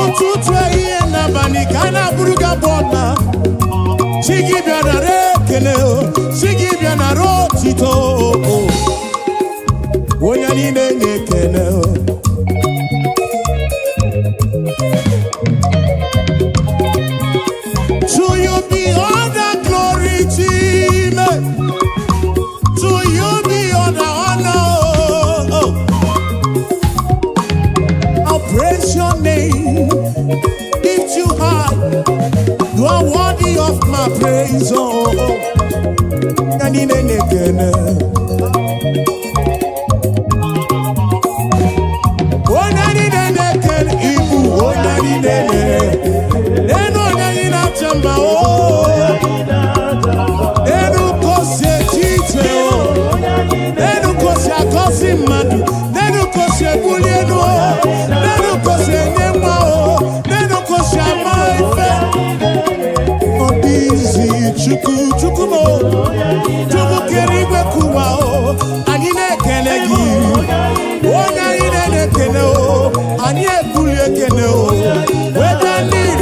Ụtụtụ, ehihie n'abalị ka a na-abụrụ gị abụ ọna. Chi gị bịa nara ekele o, chi gị bịa nara otito o. Onye niile na-ekele o. To you be all the glory, Chime. To you be all the honor. Oh. I'll praise your name, lift you high. You are worthy of my praise. Oh, oh. Na niile na-ekene. Onye niile na-ekene, ibu onye niile na-ekene. Enu onye anyị na-acha mma o. Enu kosi eche iche o. Enu kosi agọzi mmadụ. Nenu kosi ebuli elu o. Nenu kosi enye nwa o. Nenu kosi ama ife. Ọ dị izi, Chukwu, Chukwu m o. Chukwu kere igwe kụwa o. Anyị na-ekele gị. Onye anyị na-ekele o. Anyị ebuli ekele o. Weta n'iru.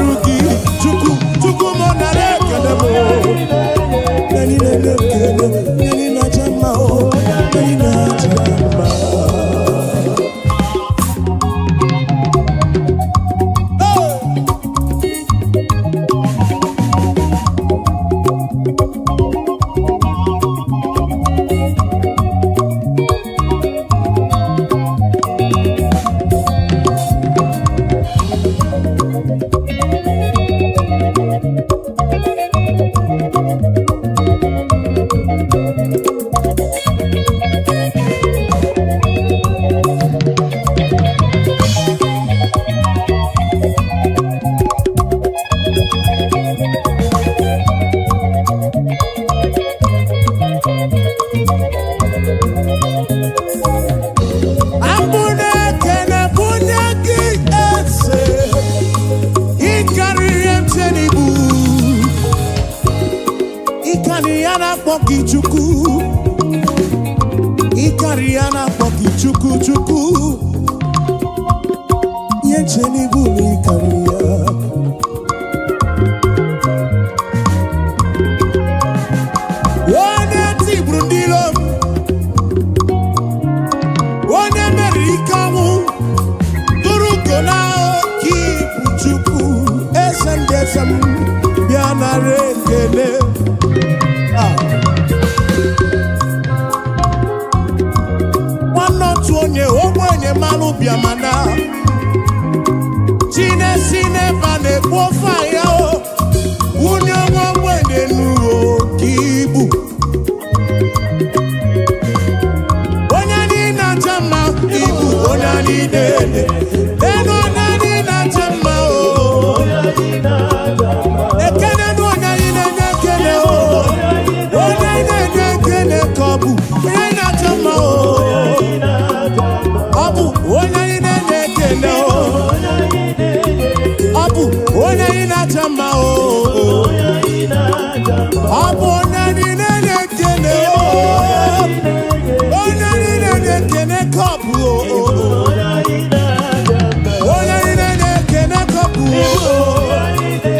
Abụ na-ekene bunye gị eze, ịkarịrị mche n'ibu, ịkarị ya na-akpọ gị Chukwu, ịkarị ya na-akpọ gị Chukwu Chukwu, ihe nche n'ibu na ịkarị ya. Onye tigburu ndị iro m, onye meriri ike ọnwụ, tụrụ ugo na oke ibu Chukwu, eze ndị eze m, bịa nara ekele. Ah. Nwanne otu onye ogbenye mmanụ bịa mana chinesi n'ebe a na-ekpu ofe ahịa o wunye nwa ogbenye n'ụwa oke ibu. Onye anyị na-acha mma ibu, onye anyị na-ele elu, onye anyị na-acha mma o. Ekene nụ onye anyị na-enye ekele o, onye anyị na-enye ekele ka ọ bụ onye anyị na-acha mma o. Ọ bụ onye anyị na-enye ekele o, ọ bụ onye anyị na-acha mma o. Ọ bụ onye anyị na-enye ekele o, onye anyị na-enye ekele ka ọ bụ o. Onye anyị na-enye ekele ka ọ bụ o.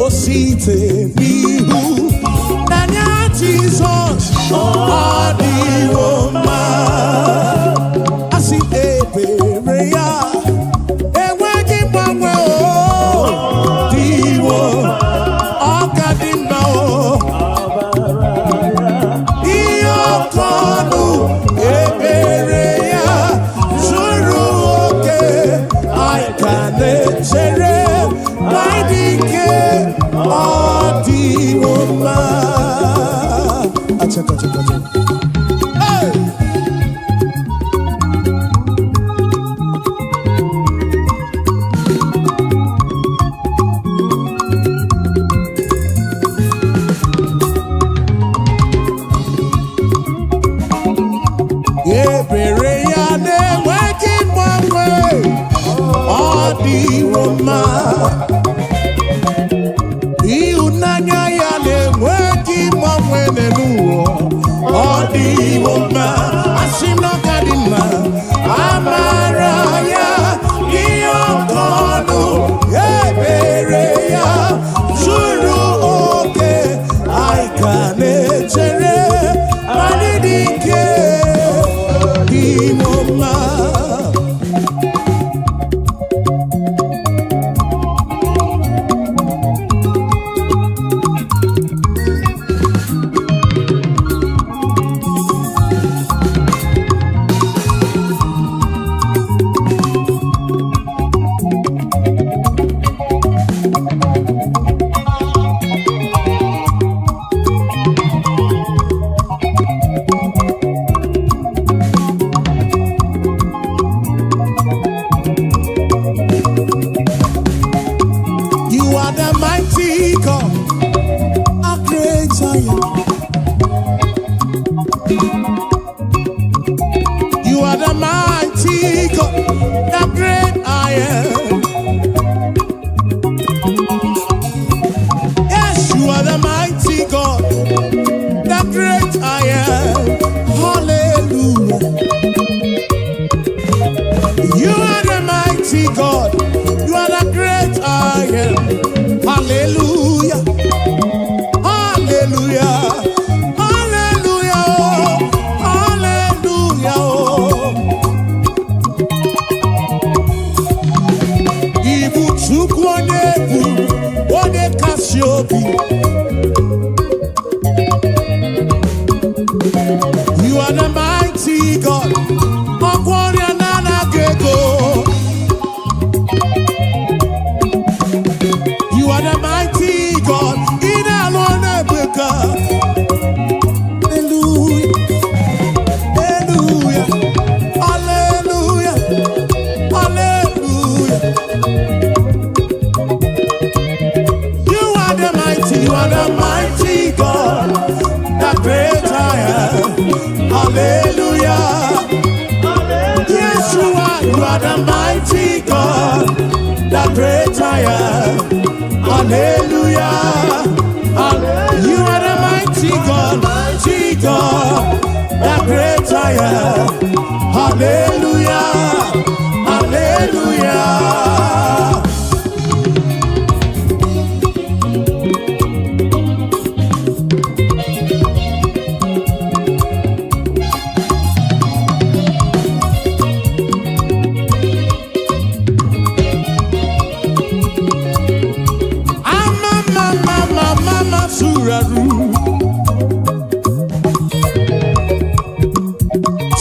O site n'ihu n'anya Jizọs, ọ dịwo mma. Asị ebere ya enweghị mgbanwe, o dịwo, ọ ka dị mma o. Ihe ọkọ ọnụ ebere ya zuru oke, anyị ka na-echere na ịdị ike, ọ dịwo mma. Achaka, achaka, achaka. Hey! Ebere ya na-enweghị mgbanwe, ọ dịwo mma. Ịhụnanya ya na-enweghị mgbanwe n'elu ụwa, ọ dịwo mma. Asị m na ọ ka dị mma. Amara ya ihe ọkọ ọnụ, ebere ya zuru oke, anyị ka na-echere anyị dị ike dịwo mma. You are the mighty God, a great I am. You are the mighty God, the great I am. Yes, you are the mighty God, the great I am. Hallelujah. You are the mighty God, you are the great I am. Hallelujah. Hallelujah. Hallelujah. Hallelujah. Hallelujah. Yes, you are. You are the mighty God, the great I am. Hallelujah. You are the mighty God, the great I am. Hallelujah. Hallelujah. Ama mama mama suraru.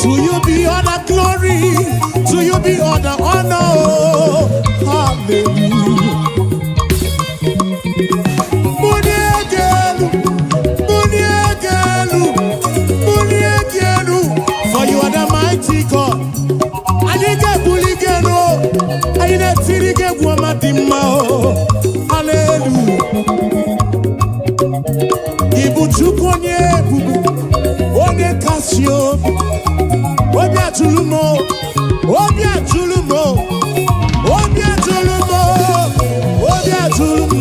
To you be all the glory, to you be all the honor. Hallelujah. Muniegelu, muniegelu, muniegelu. For you are the mighty God. Anyị ga-ebuli gị elu, anyị na-etiri gị egwu ọma dị mma o. Hallelujah. Ị bụ Chukwu onye ebube, onye kasị obi, obi atụrụ m o, obi atụrụ m o, obi atụrụ m o, obi atụrụ m.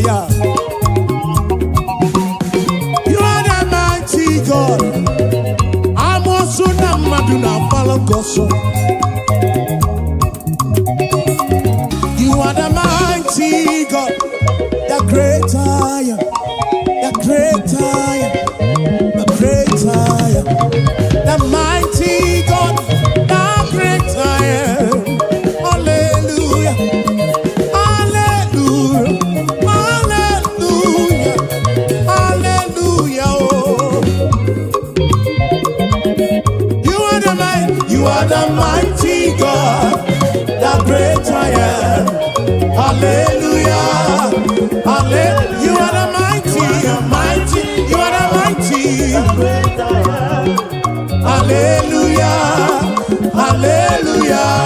Yeah. You are the mighty God. Amoosu na mmadụ na-agbara gị ọsọ. You are the mighty God, the great I am, the great I am, the great I am, the mighty God, the great I am. Hallelujah, hallelujah, hallelujah, hallelujah. Oh. You are the mighty God, the great I am. Hallelujah, hallelujah. You are the mighty, mighty, you are the mighty. Hallelujah, hallelujah.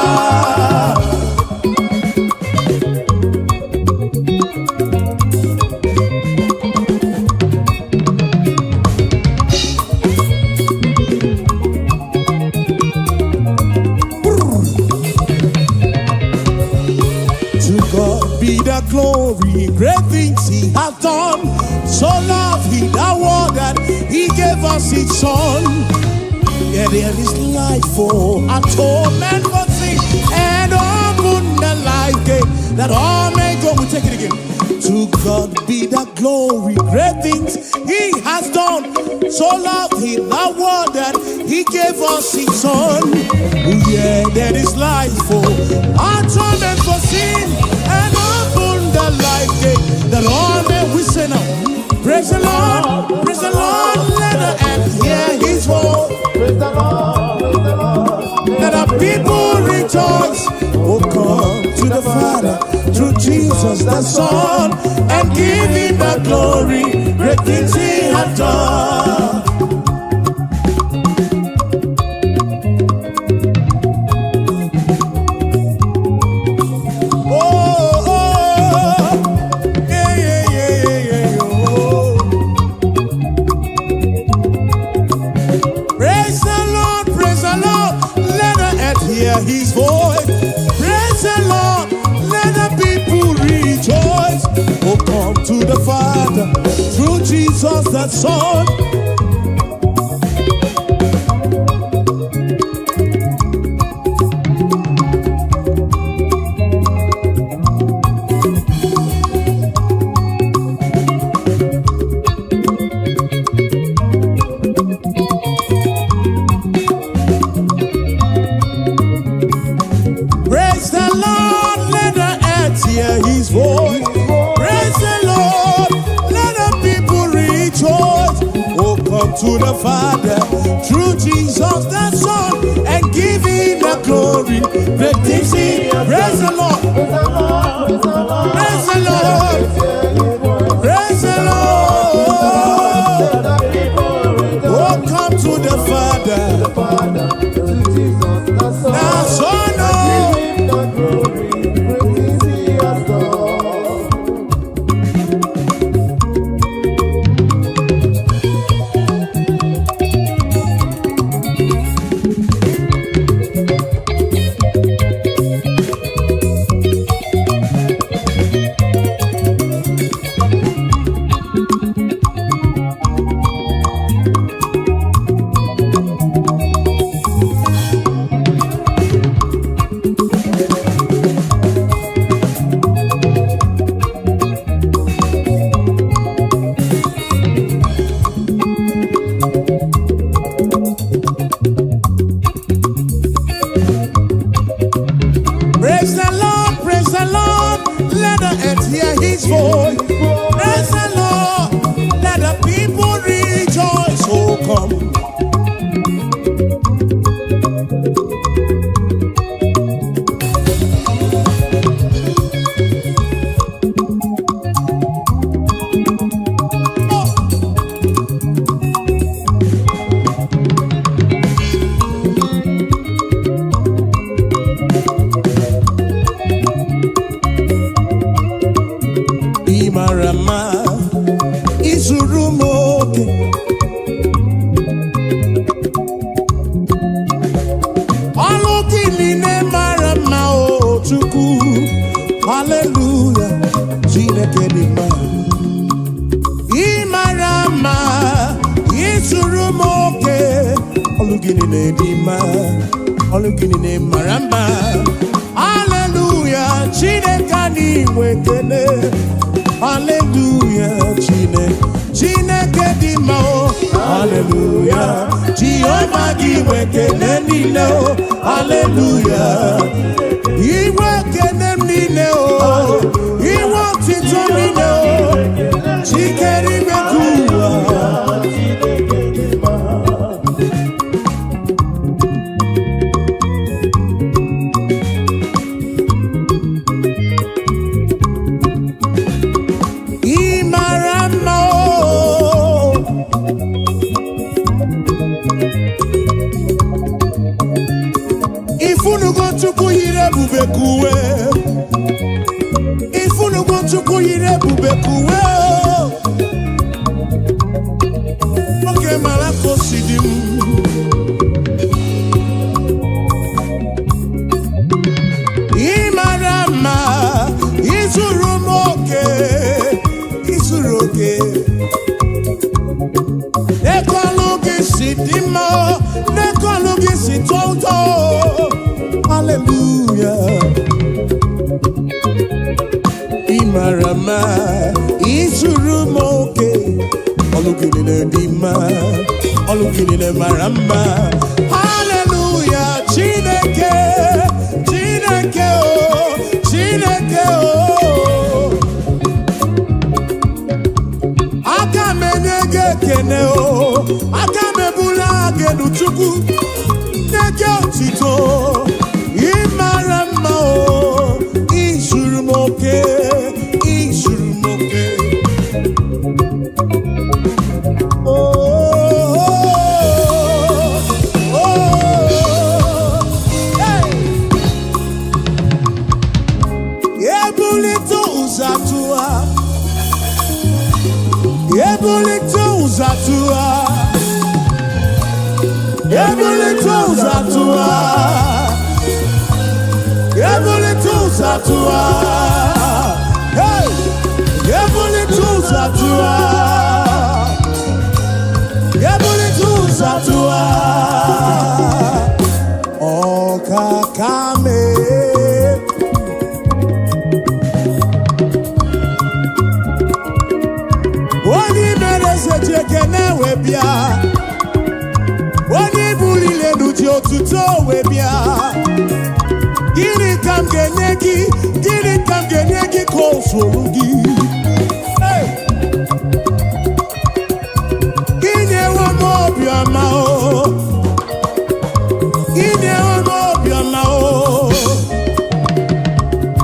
To God be the glory, great things He hath done. So loved He the world that He gave us His Son. Yeah, there is life for atonement for sin and open the life gate that all may go. We take it again. To God be the glory, great things He has done. So loved He the world that He gave us His Son. Yeah, there is life for atonement for sin and open the life gate that all may we say now. Praise the Lord, praise the Lord, let the earth hear His voice. Praise the Lord, praise the Lord. Let the people rejoice. Oh, come to the Father through Jesus the Son and give him the glory. Great things he hath done. Oh, yeah, yeah, yeah, yeah, yeah, oh. Praise the Lord, praise the Lord, let the earth hear his voice. Praise the Lord, let the people rejoice. Oh, come to the Father through Jesus the Son. Praise the Lord, let the earth hear his voice. Praise the Lord, let the people rejoice. Oh, come to the Father through Jesus the Son and give him the glory. Great things he. Praise the Lord, Praise the Lord, praise the Lord. praise the Lord, Hear his voice. praise the Lord. Let the people rejoice. Oh, come to the Father, The Father, through Jesus the Son. the Son. Oh. Give him the glory. Great things he has done. Ọlụ gị niile dị mma, ọlụ gị niile mara mma. Haleluya, Chineke anyị nwe ekele. Haleluya, Chineke, Chineke dị mma o. Haleluya, Jehova gị nwe ekele niile o. Haleluya, inwe ekele m niile o, inwe otito niile o, chikere ime ka ụwa. Ị mara mma o. Ifunugo Chukwu yiri ebube ka uwe. Ifunugo Chukwu yiri ebube ka uwe o. Oge mara ka o si dị m. Ị mara mma, izuru m oke, izuru oke. N'ekọlụ gị si dị mma, n'ekọlụ gị si tọọ ụtọ. Hallelujah. Ị mara mma, izuru m oke. Ọlụ gị niile dị mma, ọlụ gị niile mara mma. Hallelujah, Chineke, Chineke o, Chineke o. Aka m enye gị ekene o, aka m ebula gị elu Chukwu, nye gị otito. Ị mara mma o, izuru m oke, izuru m oke. Oh, oh, oh, hey. Ebulite ụzọ atụwa, ebulite ụzọ atụwa, ebulite ụzọ atụwa, ebulite ụzọ atụwa, hey! Ebulite ụzọ atụwa, ebulite ụzọ atụwa, ọkaka mee. Onye mere eze ji ekene wee bịa, onye buliri elu ji otuto wee bịa. Gịnị ka m ga-enye gị? Gịnị ka m ga-enye gị ka o zuru gị? Hey! Inyewo m obiọma o, inyewo m obiọma o,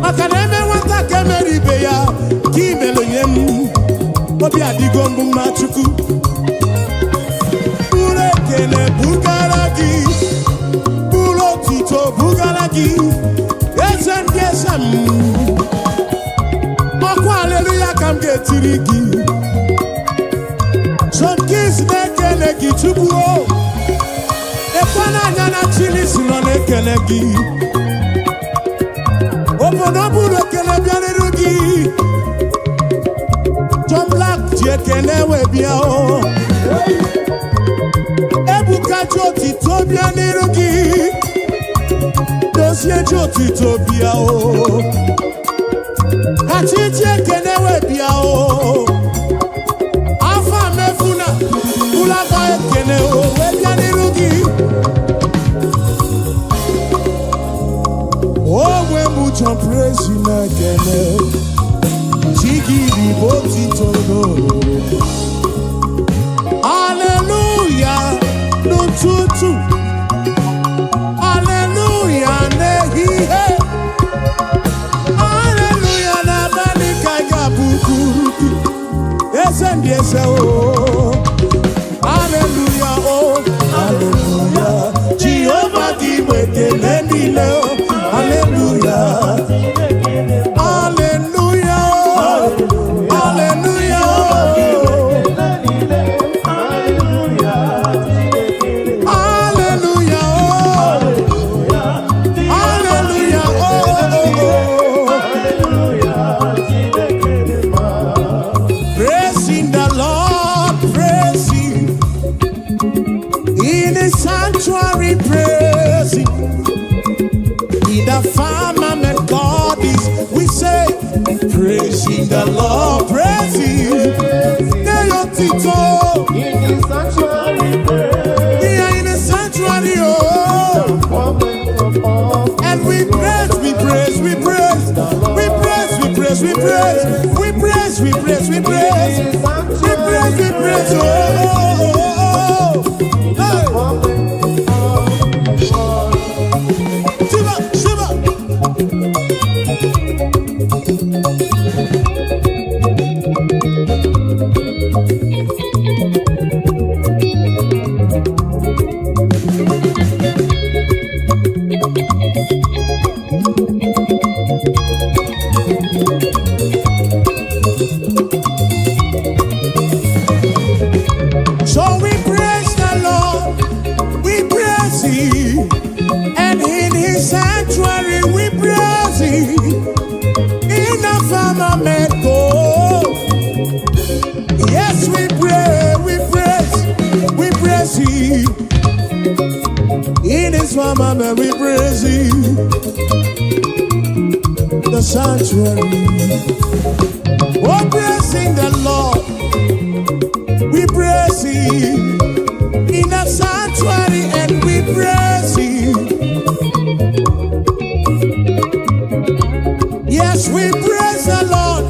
maka na eme nwata ka emere ibe ya ka imelụ nye m. Obi adịgo mbụ mma Chukwu. Buru ekele bugara gị, buru otuto bugara gị, eze ndị eze m. Ọkwa aleluya ka m ga-etiri gị. John Kings na-ekele gị Chukwu o. Ekwe n'anya na Chilisi nọ na-ekele gị. Obodo buru ekele bịarịrị gị. John Black ji ekele wee bịa o. Ebuka ji otito bịa n'iru gị. Dozie ji otito bịa o. Kachi ji ekele wee bịa o. Afọ mefuna ụlọakọ ekele o wee bịa n'iru gị. Onwe m John Praise na-ekele. Chigiri bụ otito n'olu. Hallelujah n'ụtụtụ. Hallelujah n'ehihie. Hallelujah n'abalị ka ị ga-abụkwuru gị. Eze ndị eze o. Hallelujah o. Hallelujah. Jehova gị nwe ekele niile o. Hallelujah. Hallelujah o. Hallelujah o. Hallelujah, oh. Hallelujah, oh, oh, oh. Praising the Lord sanctuary, praise Him. In the firmament, God is. We say, praising the Lord, praise Him. Nye ya otito. In the sanctuary, praise. We are in the sanctuary, oh. Moment of all. And we praise, we praise, we praise. We praise, we praise, we praise. We praise, we praise, we praise. We praise, we praise, oh, oh, oh, oh. Hey. Moment of all. Shiva, Shiva. So we praise the Lord, we praise Him, and in His sanctuary we praise Him. In the firmament, oh, yes, we pray, we praise Him. In His firmament, we praise Him. The sanctuary, oh, praising the Lord, we praise Him. In the sanctuary, and we praise Him. Yes, we praise the Lord.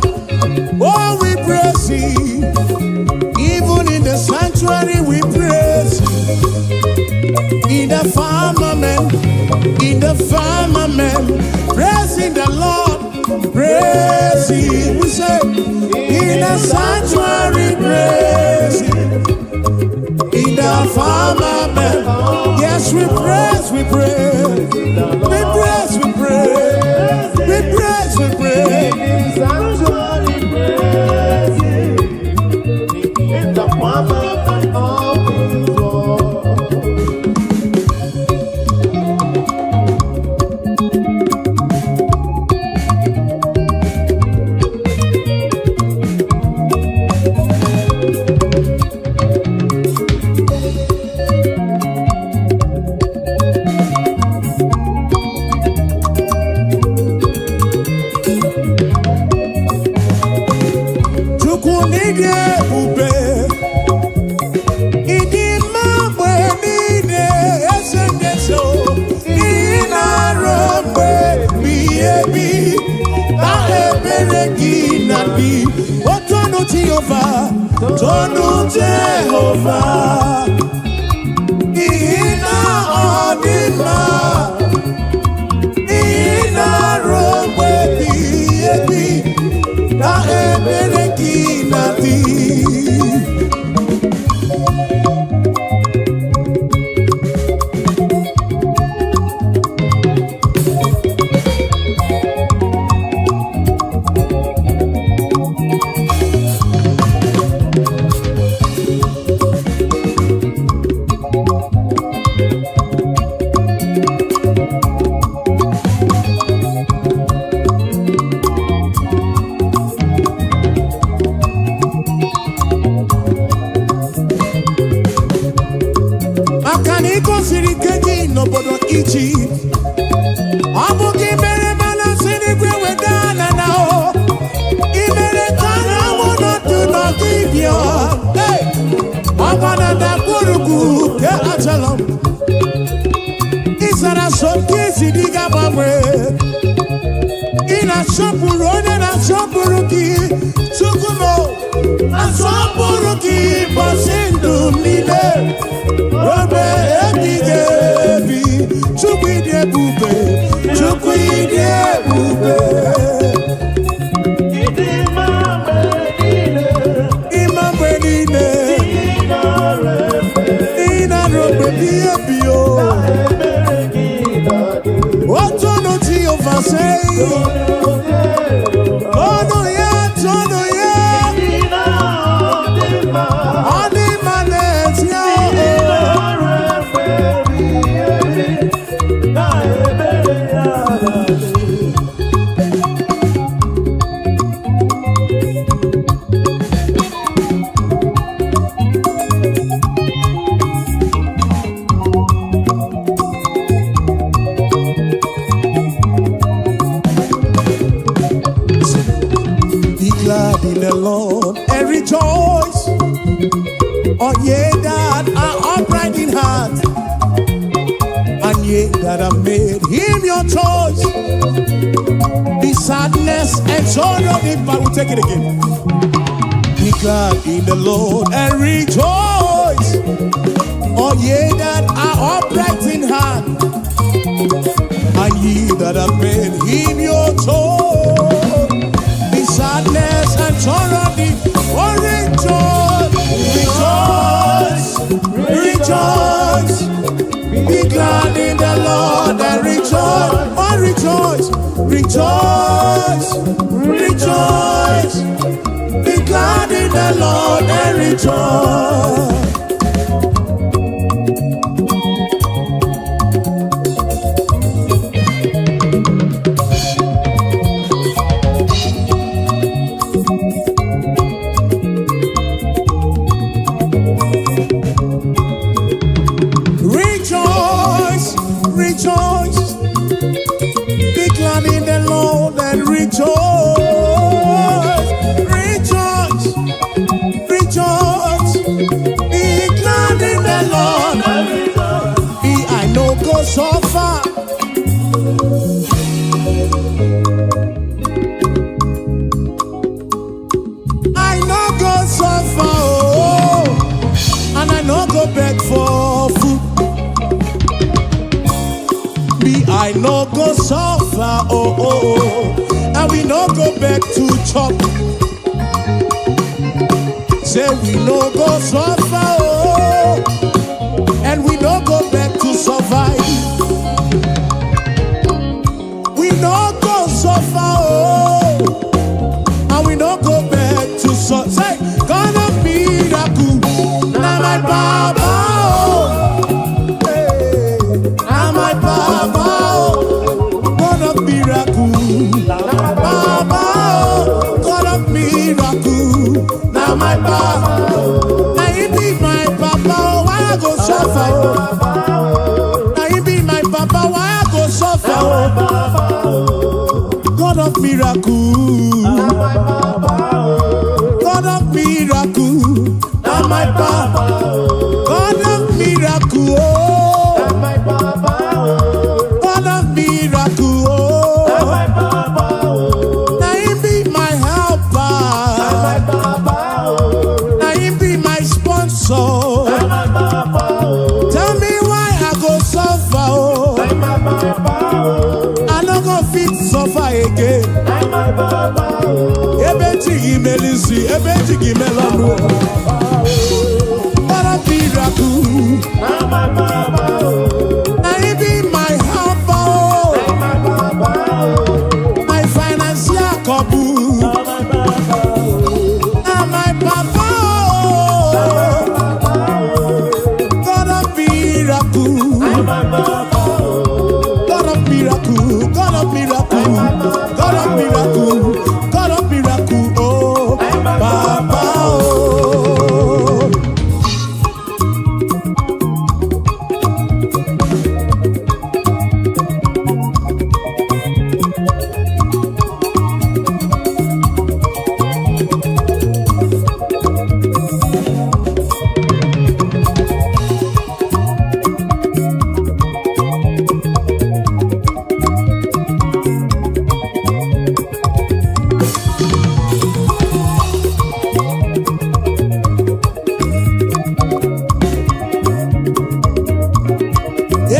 Oh, we praise Him. Even in the sanctuary, we praise Him. In the firmament, praising the Lord, praise Him. We say, in the sanctuary, praise Him. In the firmament, yes, we praise, we praise, we praise, we praise, we praise, we praise. In the sanctuary, praise Him. In the firmament of His word. Chukwu n'ịdị ebube, ịdị mma mgbe niile, eze ndị eze o. Ị na-arụ mgbe ebighị ebi, na ebere gị na-adị. O tonu Jehova, tonu Jehova, n'ihi na ọ dị mma. Ị na-arụ mgbe ebighị ebi, na ebere gị na-adị. Maka na ị gosiri ike gị n'obodo Ijipt, ọ bụ gị mere mana si n'igwe weda na na o ị mere ka anyanwụ nọdụ n'ọdịbịa. Hey! Ọgba na ndagwurugwu nke achalọ m ị zara so nke isi dị ga-agbanwe. Ị na-asọpụrụ onye na-asọpụrụ gị. Chukwu m, asọpụrụ gị ụbọchị ndụ m niile ruo ebighị ebi. Chukwu, ịdị ebube, Chukwu, ịdị ebube. Ịdị mma mgbe niile. Ịma mgbe niile. Ị nara efe. Ị na-arụ mgbe ebighị ebi o. Ebere gị na-adị. Otonu Jehova sei. Tonu ya, tonu ya. Ị na-adị mma. Ọ dị mma n'ezie Ị o. nara efe ebighị ebi. Na ebere ya na-adị. ye that have made him your choice. The sadness and sorrow, if I will take it again. Be glad in the Lord and rejoice. All ye that are upright in heart, and ye that have made him your choice. The sadness and sorrow, the oh, rejoice, rejoice, rejoice. Be glad in the Lord and rejoice, oh, rejoice, rejoice, rejoice. Be glad in the Lord and rejoice. Rejoice, rejoice. Be glad in the Lord and rejoice. Rejoice, rejoice. Be glad in the Lord. Be I no go suffer. I no go suffer, oh, and I no go beg for food. Me, I no go suffer, oh, and we no go beg to chop. Say we no go suffer, oh, and we no go beg to survive. We no go suffer, oh, and we no go beg to suffer. Say, God of miracle, na my baba, oh, hey, na my baba, oh, God of miracle, baba, oh, God of miracle, na my baba. Na he be my papa, oh, why I go suffer? Oh? Na he be my papa, why I go suffer? Oh? God of miracle, God of miracle, na my papa. God of miracle, oh, God of miracle, oh. Na him be my helper, na him be my sponsor. Tell me why I go suffer, oh. I no go fit suffer again. Ebe chi gị mere isi, ebe chi gị mere ọnụ. God of miracle, na him be my helper, oh. My financial couple, na my papa, oh. God of miracle, God of miracle, God of miracle, God of miracle, God of miracle, oh, Papa, oh.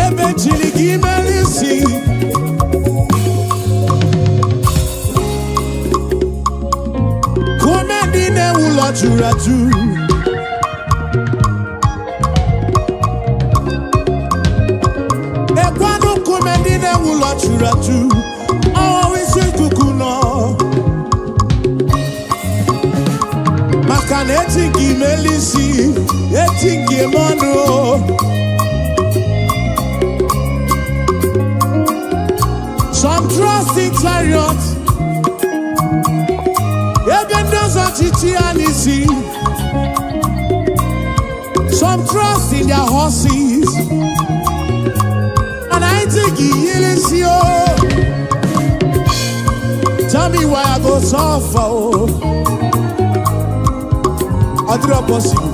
Ebe chiri gị mere isi, kume ndị na-ewu ụlọ juru ajụ. Ekwanụ nkume ndị na-ewu ụlọ juru ajụ, ọwụwa isi ikuku nọ. Maka na eti gị mere isi, eti gị eme ọnụ o. Some trust in chariots. Ebe ndị ọzọ chichi ya n'isi. Some trust in their horses. And I think he isi o. Tell me why I go suffer o. Ọ dịrọ possible.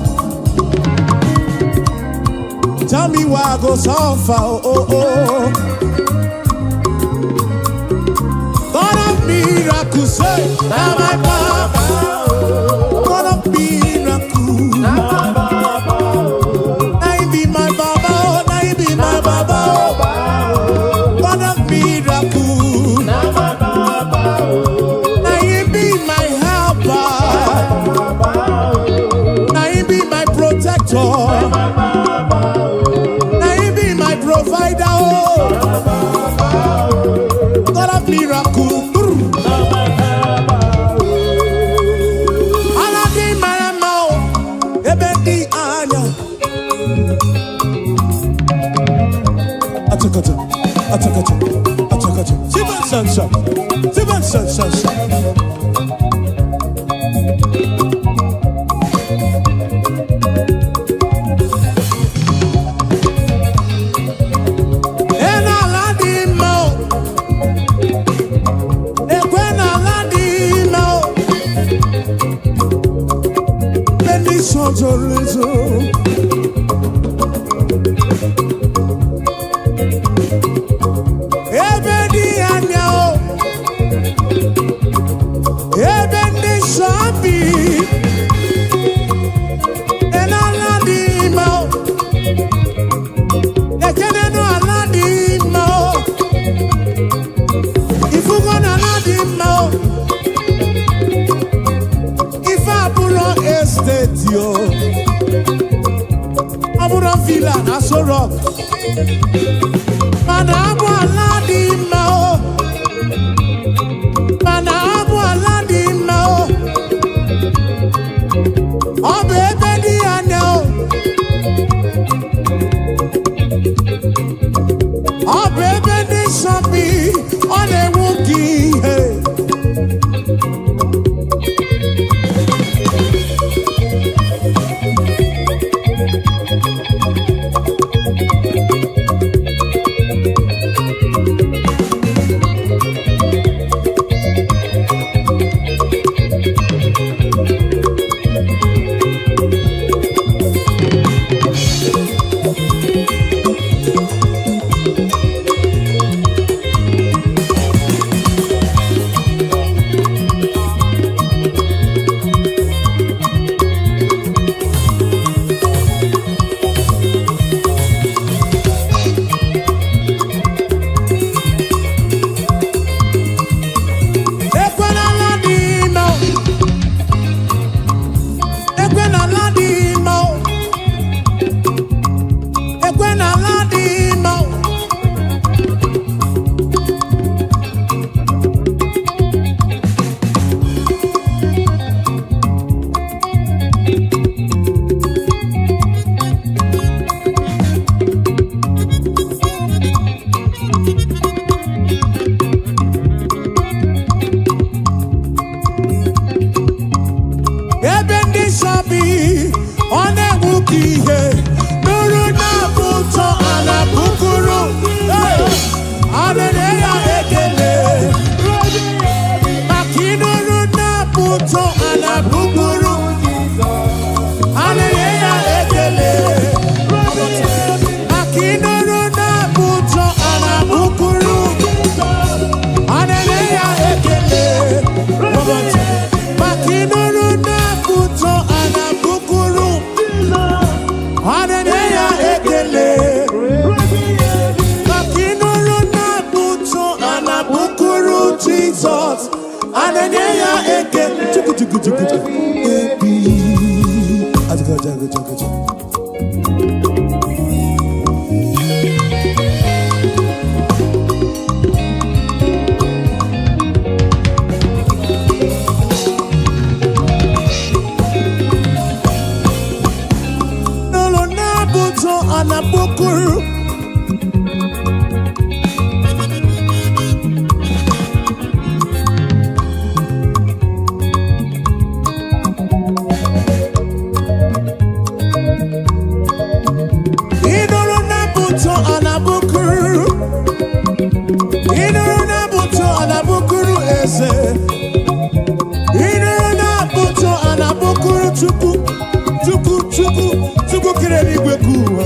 Tell Tell me why I go suffer. Oh. God of miracles, say, now my papa. God of miracles, now he be my baba, oh, now he be my baba, oh. God of miracles, now he be my helper, now he be my protector, now he be my provider, oh. God of miracles. Ala dị mara mma o, ebe dị anya. Achakacha, achakacha, achakacha. Siban sansa, siban sansa. Ena ala dị mma o, ekwe na ala dị mma o. Ebe ndị nsọ zoro ezo. Ebe dị anya o, ebe ndị nsọ bi, ena ala dị mma o, ekenenu ala dị mma o, ifugo na ala dị mma o, ife abụrọ esteti o, ọ bụrụ villa na Aso Rock, mana abụ ala dị mma o, mana abụ ala dị mma o, ọ bụ ebe dị anya o, ọ bụ ebe ndị nsọ bi, ọ na-enwu ka ihe. Ekwe n'ala dị mma o. Ekwe n'ala dị mma o. Ekwe n'ala dị mma o. Ebe ndị nsọ bi, ọ na-enwu ka ihe. Nụrụ na-abụ ụtọ ala bukuru. Hey! A na-enye ya ekele. Maka ịnụrụ na-abụ ụtọ ala bukuru. A na-enye ya ekele. Maka ịnụrụ na-abụ ụtọ ala bukuru. A na-enye ya ekele. Maka ịnụrụ na-abụ ụtọ ala bukuru. A na-enye ya ekele. Maka ịnụrụ na-abụ ụtọ ala bukuru Jizọs. A na-enye ya ekele. Chukwu, chukwu, chukwu, chukwu. Ebi. Achakacha, achakacha. Nụrụ na-abụ ụtọ ala bukuru. Ịnụrụ na-abụ ụtọ ala bukuru. Ịnụrụ na-abụ ụtọ ala bukuru eze. Ịnụrụ na-abụ ụtọ ala bukuru Chukwu. Chukwu, Chukwu, Chukwu kere eluigwe ka ụwa.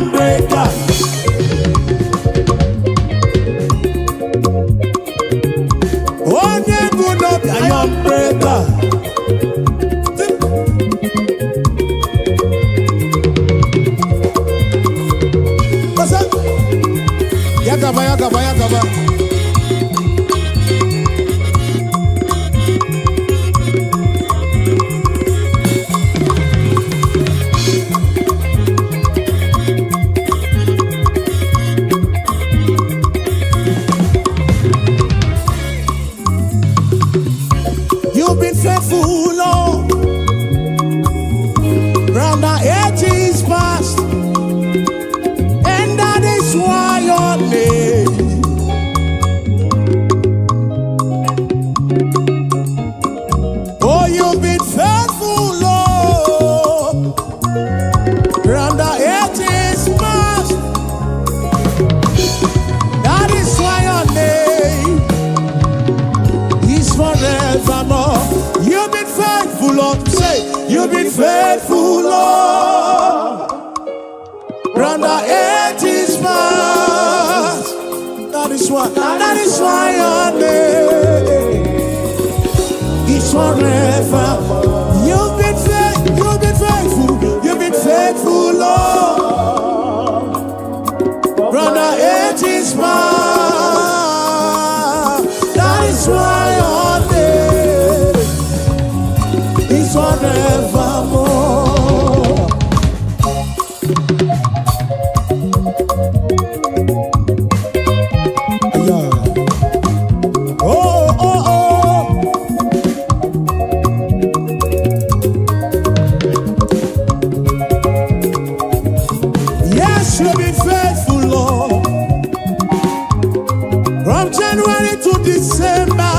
Iron breaker. Onye bụ n'obi iron breaker. Ọsọ. Ya gaba, ya gaba, ya gaba. You've been faithful, Lord, from the ages past, and that is why your name. Oh, you've been faithful, Lord, from the ages past. That is why your name is forevermore. You've been faithful, Lord. Say, you've been faithful, Lord. From the ages past. That is why your name is forever. You've been faithful, you've been faithful, Lord. From the ages past. That is why your name is forevermore. Yeah. Oh. Yes, you've been faithful, Lord. From January to December.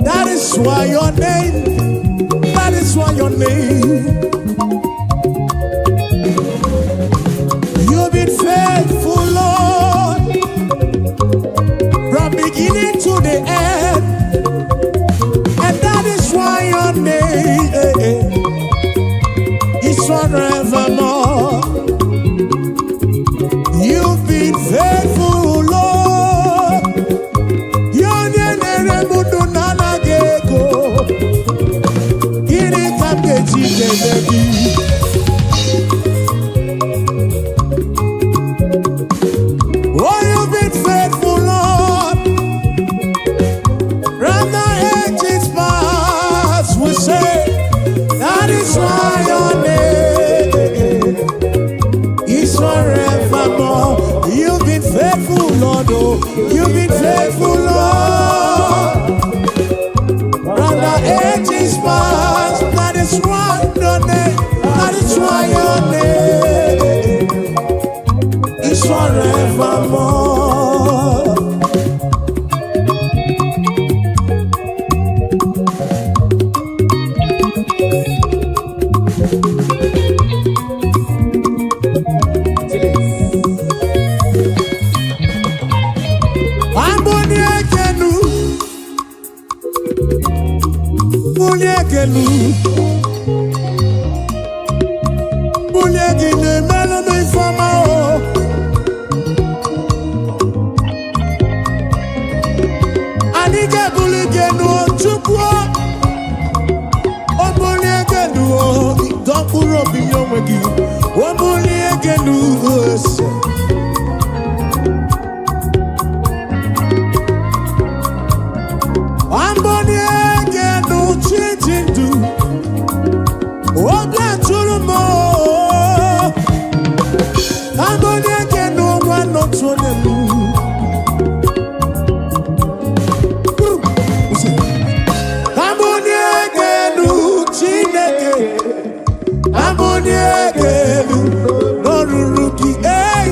That is why your name, that is why your name. You've been faithful, Lord. From beginning to the end. And that is why your name is forevermore. You've been faithful, Lord. Onye na-ere m ndụ na-anaghị ego. Gịnị ka m ga-eji kelee gị? Oh, you've been faithful, Lord. From the ages past, we say, that is why your name is forevermore. You've been faithful, Lord. Oh, you've been faithful, Lord. From the ages past, that is why your name, that is why your name is forevermore. Chilis. Amboni ekenu, bulie ekenu, bulie gị na-emelụ m ifeọma o. Anyị ga-ebuli gị enu o, Chukwu o. O bulie gị enu o, dọ mkpụrụ obi nye onwe gị. O bulie gị enu ese. Amboni egenu chi ndụ, obi atụrụ m o. Amboni egenu nwa n'otu onye m. Amboni egenu Chineke, amboni egenu n'oruru gị. Ei,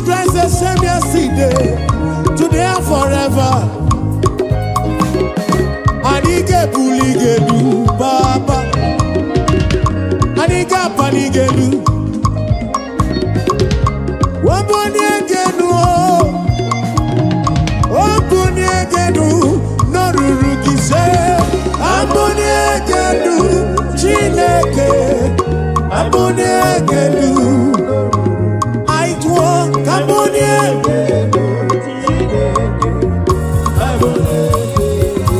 Christ the same yesterday, today and forever. Anyị ga-ebuli gị elu, Baba. Anyị ga-apali gị elu. Wabuni gị elu, o. Wabuni gị elu, n'oruru gị se. Abuni gị elu, Chineke. Abuni gị elu. Anyị tụọ ka bunie. Chineke, abụghị ego.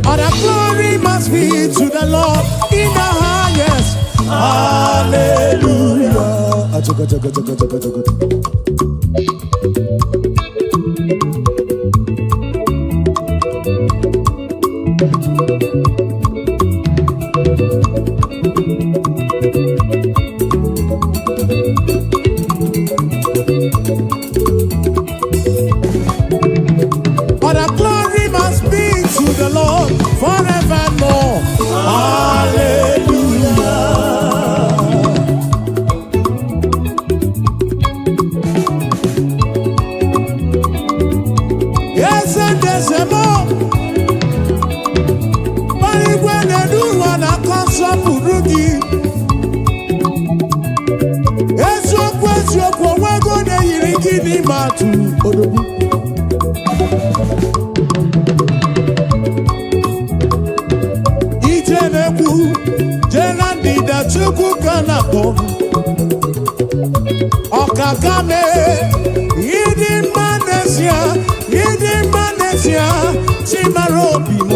All the glory must be to the Lord in the highest. Hallelujah. Achaga, chaga, chaga, chaga, chaga, chaga. All the glory must be to the Lord forevermore. Hallelujah. Yes, and there's a more. Igwe na-edu ụwa na-akọ nsọpụrụ gị. Eziokwu, eziokwu, onwego na-eyiri gị n'ime atụ odogwu. Ije na-ekwu jee na ndịda, Chukwu ka na-akpọ. Ọkaka mee, ịdị mma n'ezie, ịdị mma n'ezie, chimara obi m.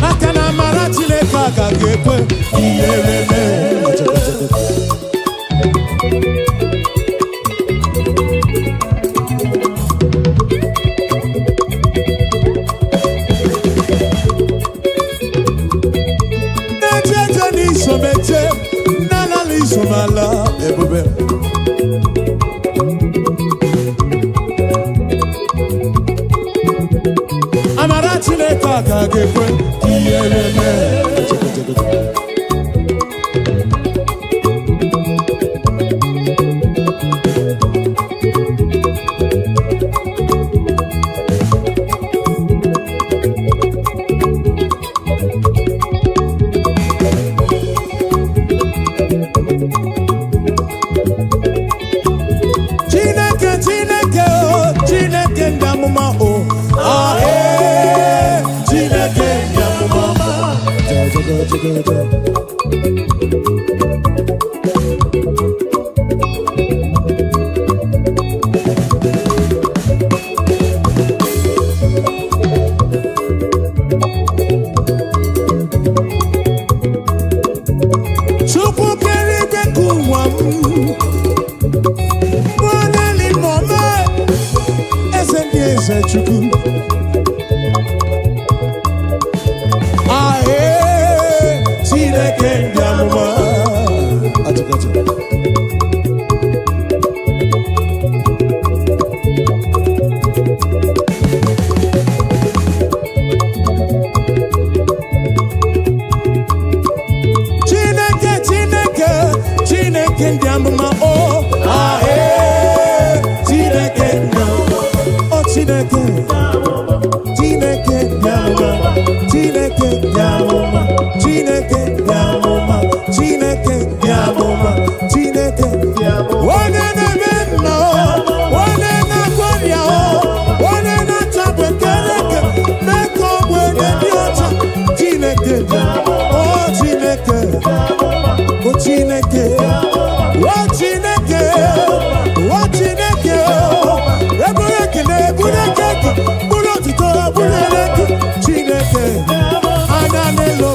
Maka na amara Chineke agaghị ekwe ihere mee. Na-eje eje n'isomeje, na-alala isomala ebube. Amara Chineke agaghị ekwe ihere mee. Chineke, Chineke, o Chineke ndị amụma, o ah, ee, Chineke ndị amụma. Ja, ja, ja, ja, ja. Chukwu kere igwe nke ụwa m. Nwaneli mọme, eze ndị eze, Chukwu. Ahee, Chineke ndị amụma. Atụkatụ. Chineke, Chineke, Chineke ndị amụma, o ahee, Chineke ndị amụma, o Chineke, Chineke ndị amụma, Chineke ndị amụma, Chineke ndị amụma, Chineke ndị amụma, Chineke onye na-eme mma, o onye na-agwọ ọrịa, o onye na-achapụ ekereke mee ka ogbenye dị ọcha. Chineke, o Chineke, o Chineke, o Chineke, o Chineke, eburu ekele, eburu ekeke, bụrụ otuto, bụrụ eleke. Chineke anya n'elu.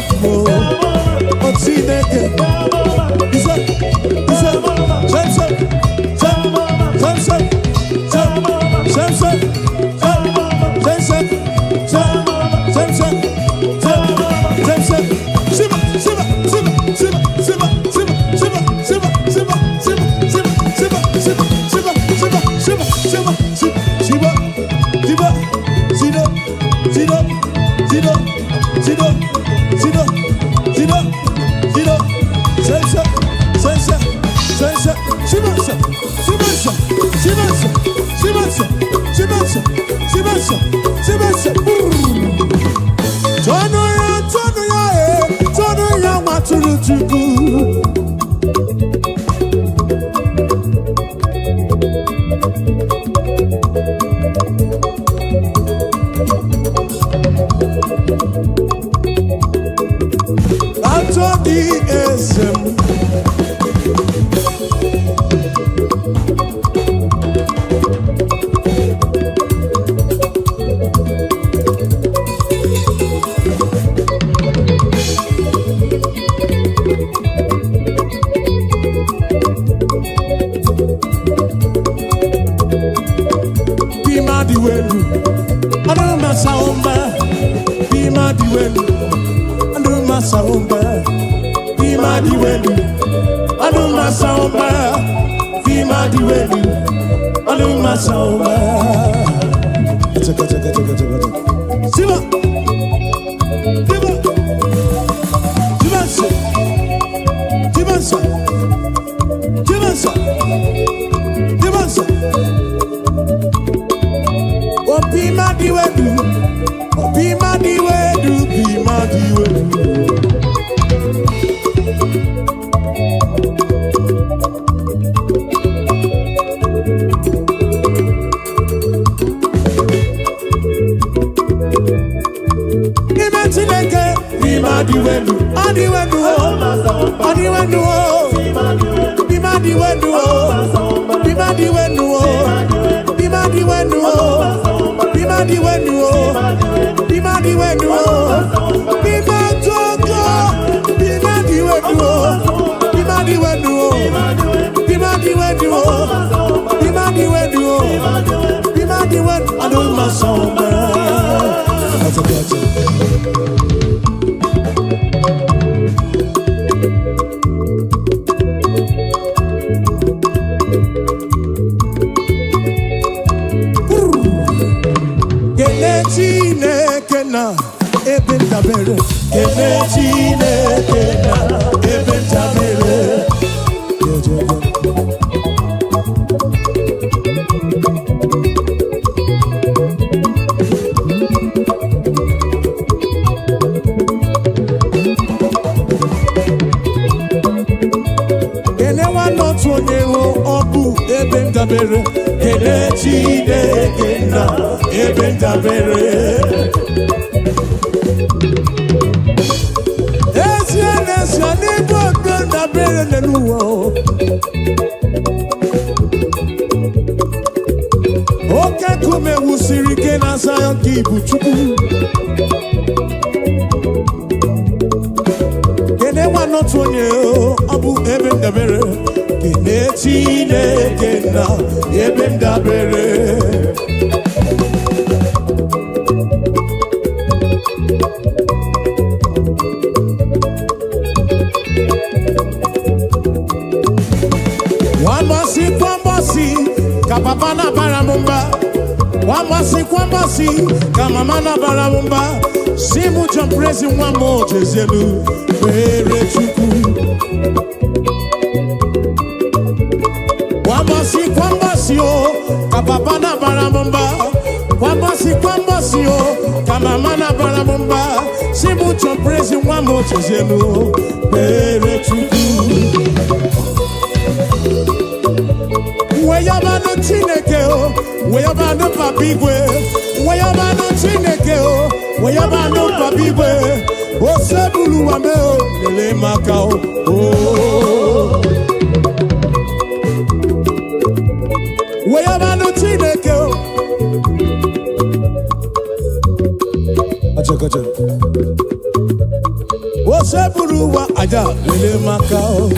Sido, sido, sido, sido, sense, sense, sense, sibense, sibense, sibense, sibense, sibense, sibense, sibense. Tọnụ ya, tọnụ ya, e, tọnụ ya nwa tụrụ Chukwu. Atọ gị eze m. Bima dị welu, ọdụ masa ụmba. Bima dị welu, ọdụ masa ụmba. Bima dị welu, ọdụ masa ụmba. Bima dị welu, ọdụ masa ụmba. Chaka, chaka, chaka, chaka, chaka. Siba, siba, siba, siba, siba, siba, siba. Obi ma di wedu, obi ma di wedu, bi ma di wedu. N'ime Chineke, n'ime adị wedu, adị wedu o, adị wedu o, bi ma di wedu o, bi ma di wedu o, bi ma di wedu o, bi ma di wedu o, bi ma di wedu o, bi ma jojo, bi ma di wedu o, bi ma di wedu o, bi ma di wedu o, bi ma di wedu o, bi ma di wedu. Adó ma sọ ma. Gotcha, gotcha. Kele Chineke na ebe ndabere. Kele Chineke na ebe ndabere. Kele nwanne otu onye hụ ọ bụ ebe ndabere. Kele Chineke na ebe ndabere. Ezie n'ezie n'ebe ebe ndabere n'elu ụwa o. Oke nkume wusiri ike na Zion ka ibu Chukwu. Kene nwanne otu onye o, ọ bụ ebe ndabere. Kene Chineke na ebe ndabere. Nwambọsị kwambọsị ka papa na-abara m mba. Nwambọsị kwambọsị ka mama na-abara m mba. Si mụ John Prezi nwa m ojezielu kpere Chukwu. Kwambọsị kwambọsị o ka papa na-abara m mba. Kwambọsị kwambọsị o ka mama na-abara m mba. Si mụ John Prezi nwa m ojezielu kpere Chukwu. Weyabanụ Chineke o, weyabanụ Papa Igwe, weyabanụ Chineke o, weyabanụ Papa Igwe, osebulu wa me o, lele maka o. o. Weyabanụ Chineke o. Acha, acha. Osebulu wa aja, lele maka o.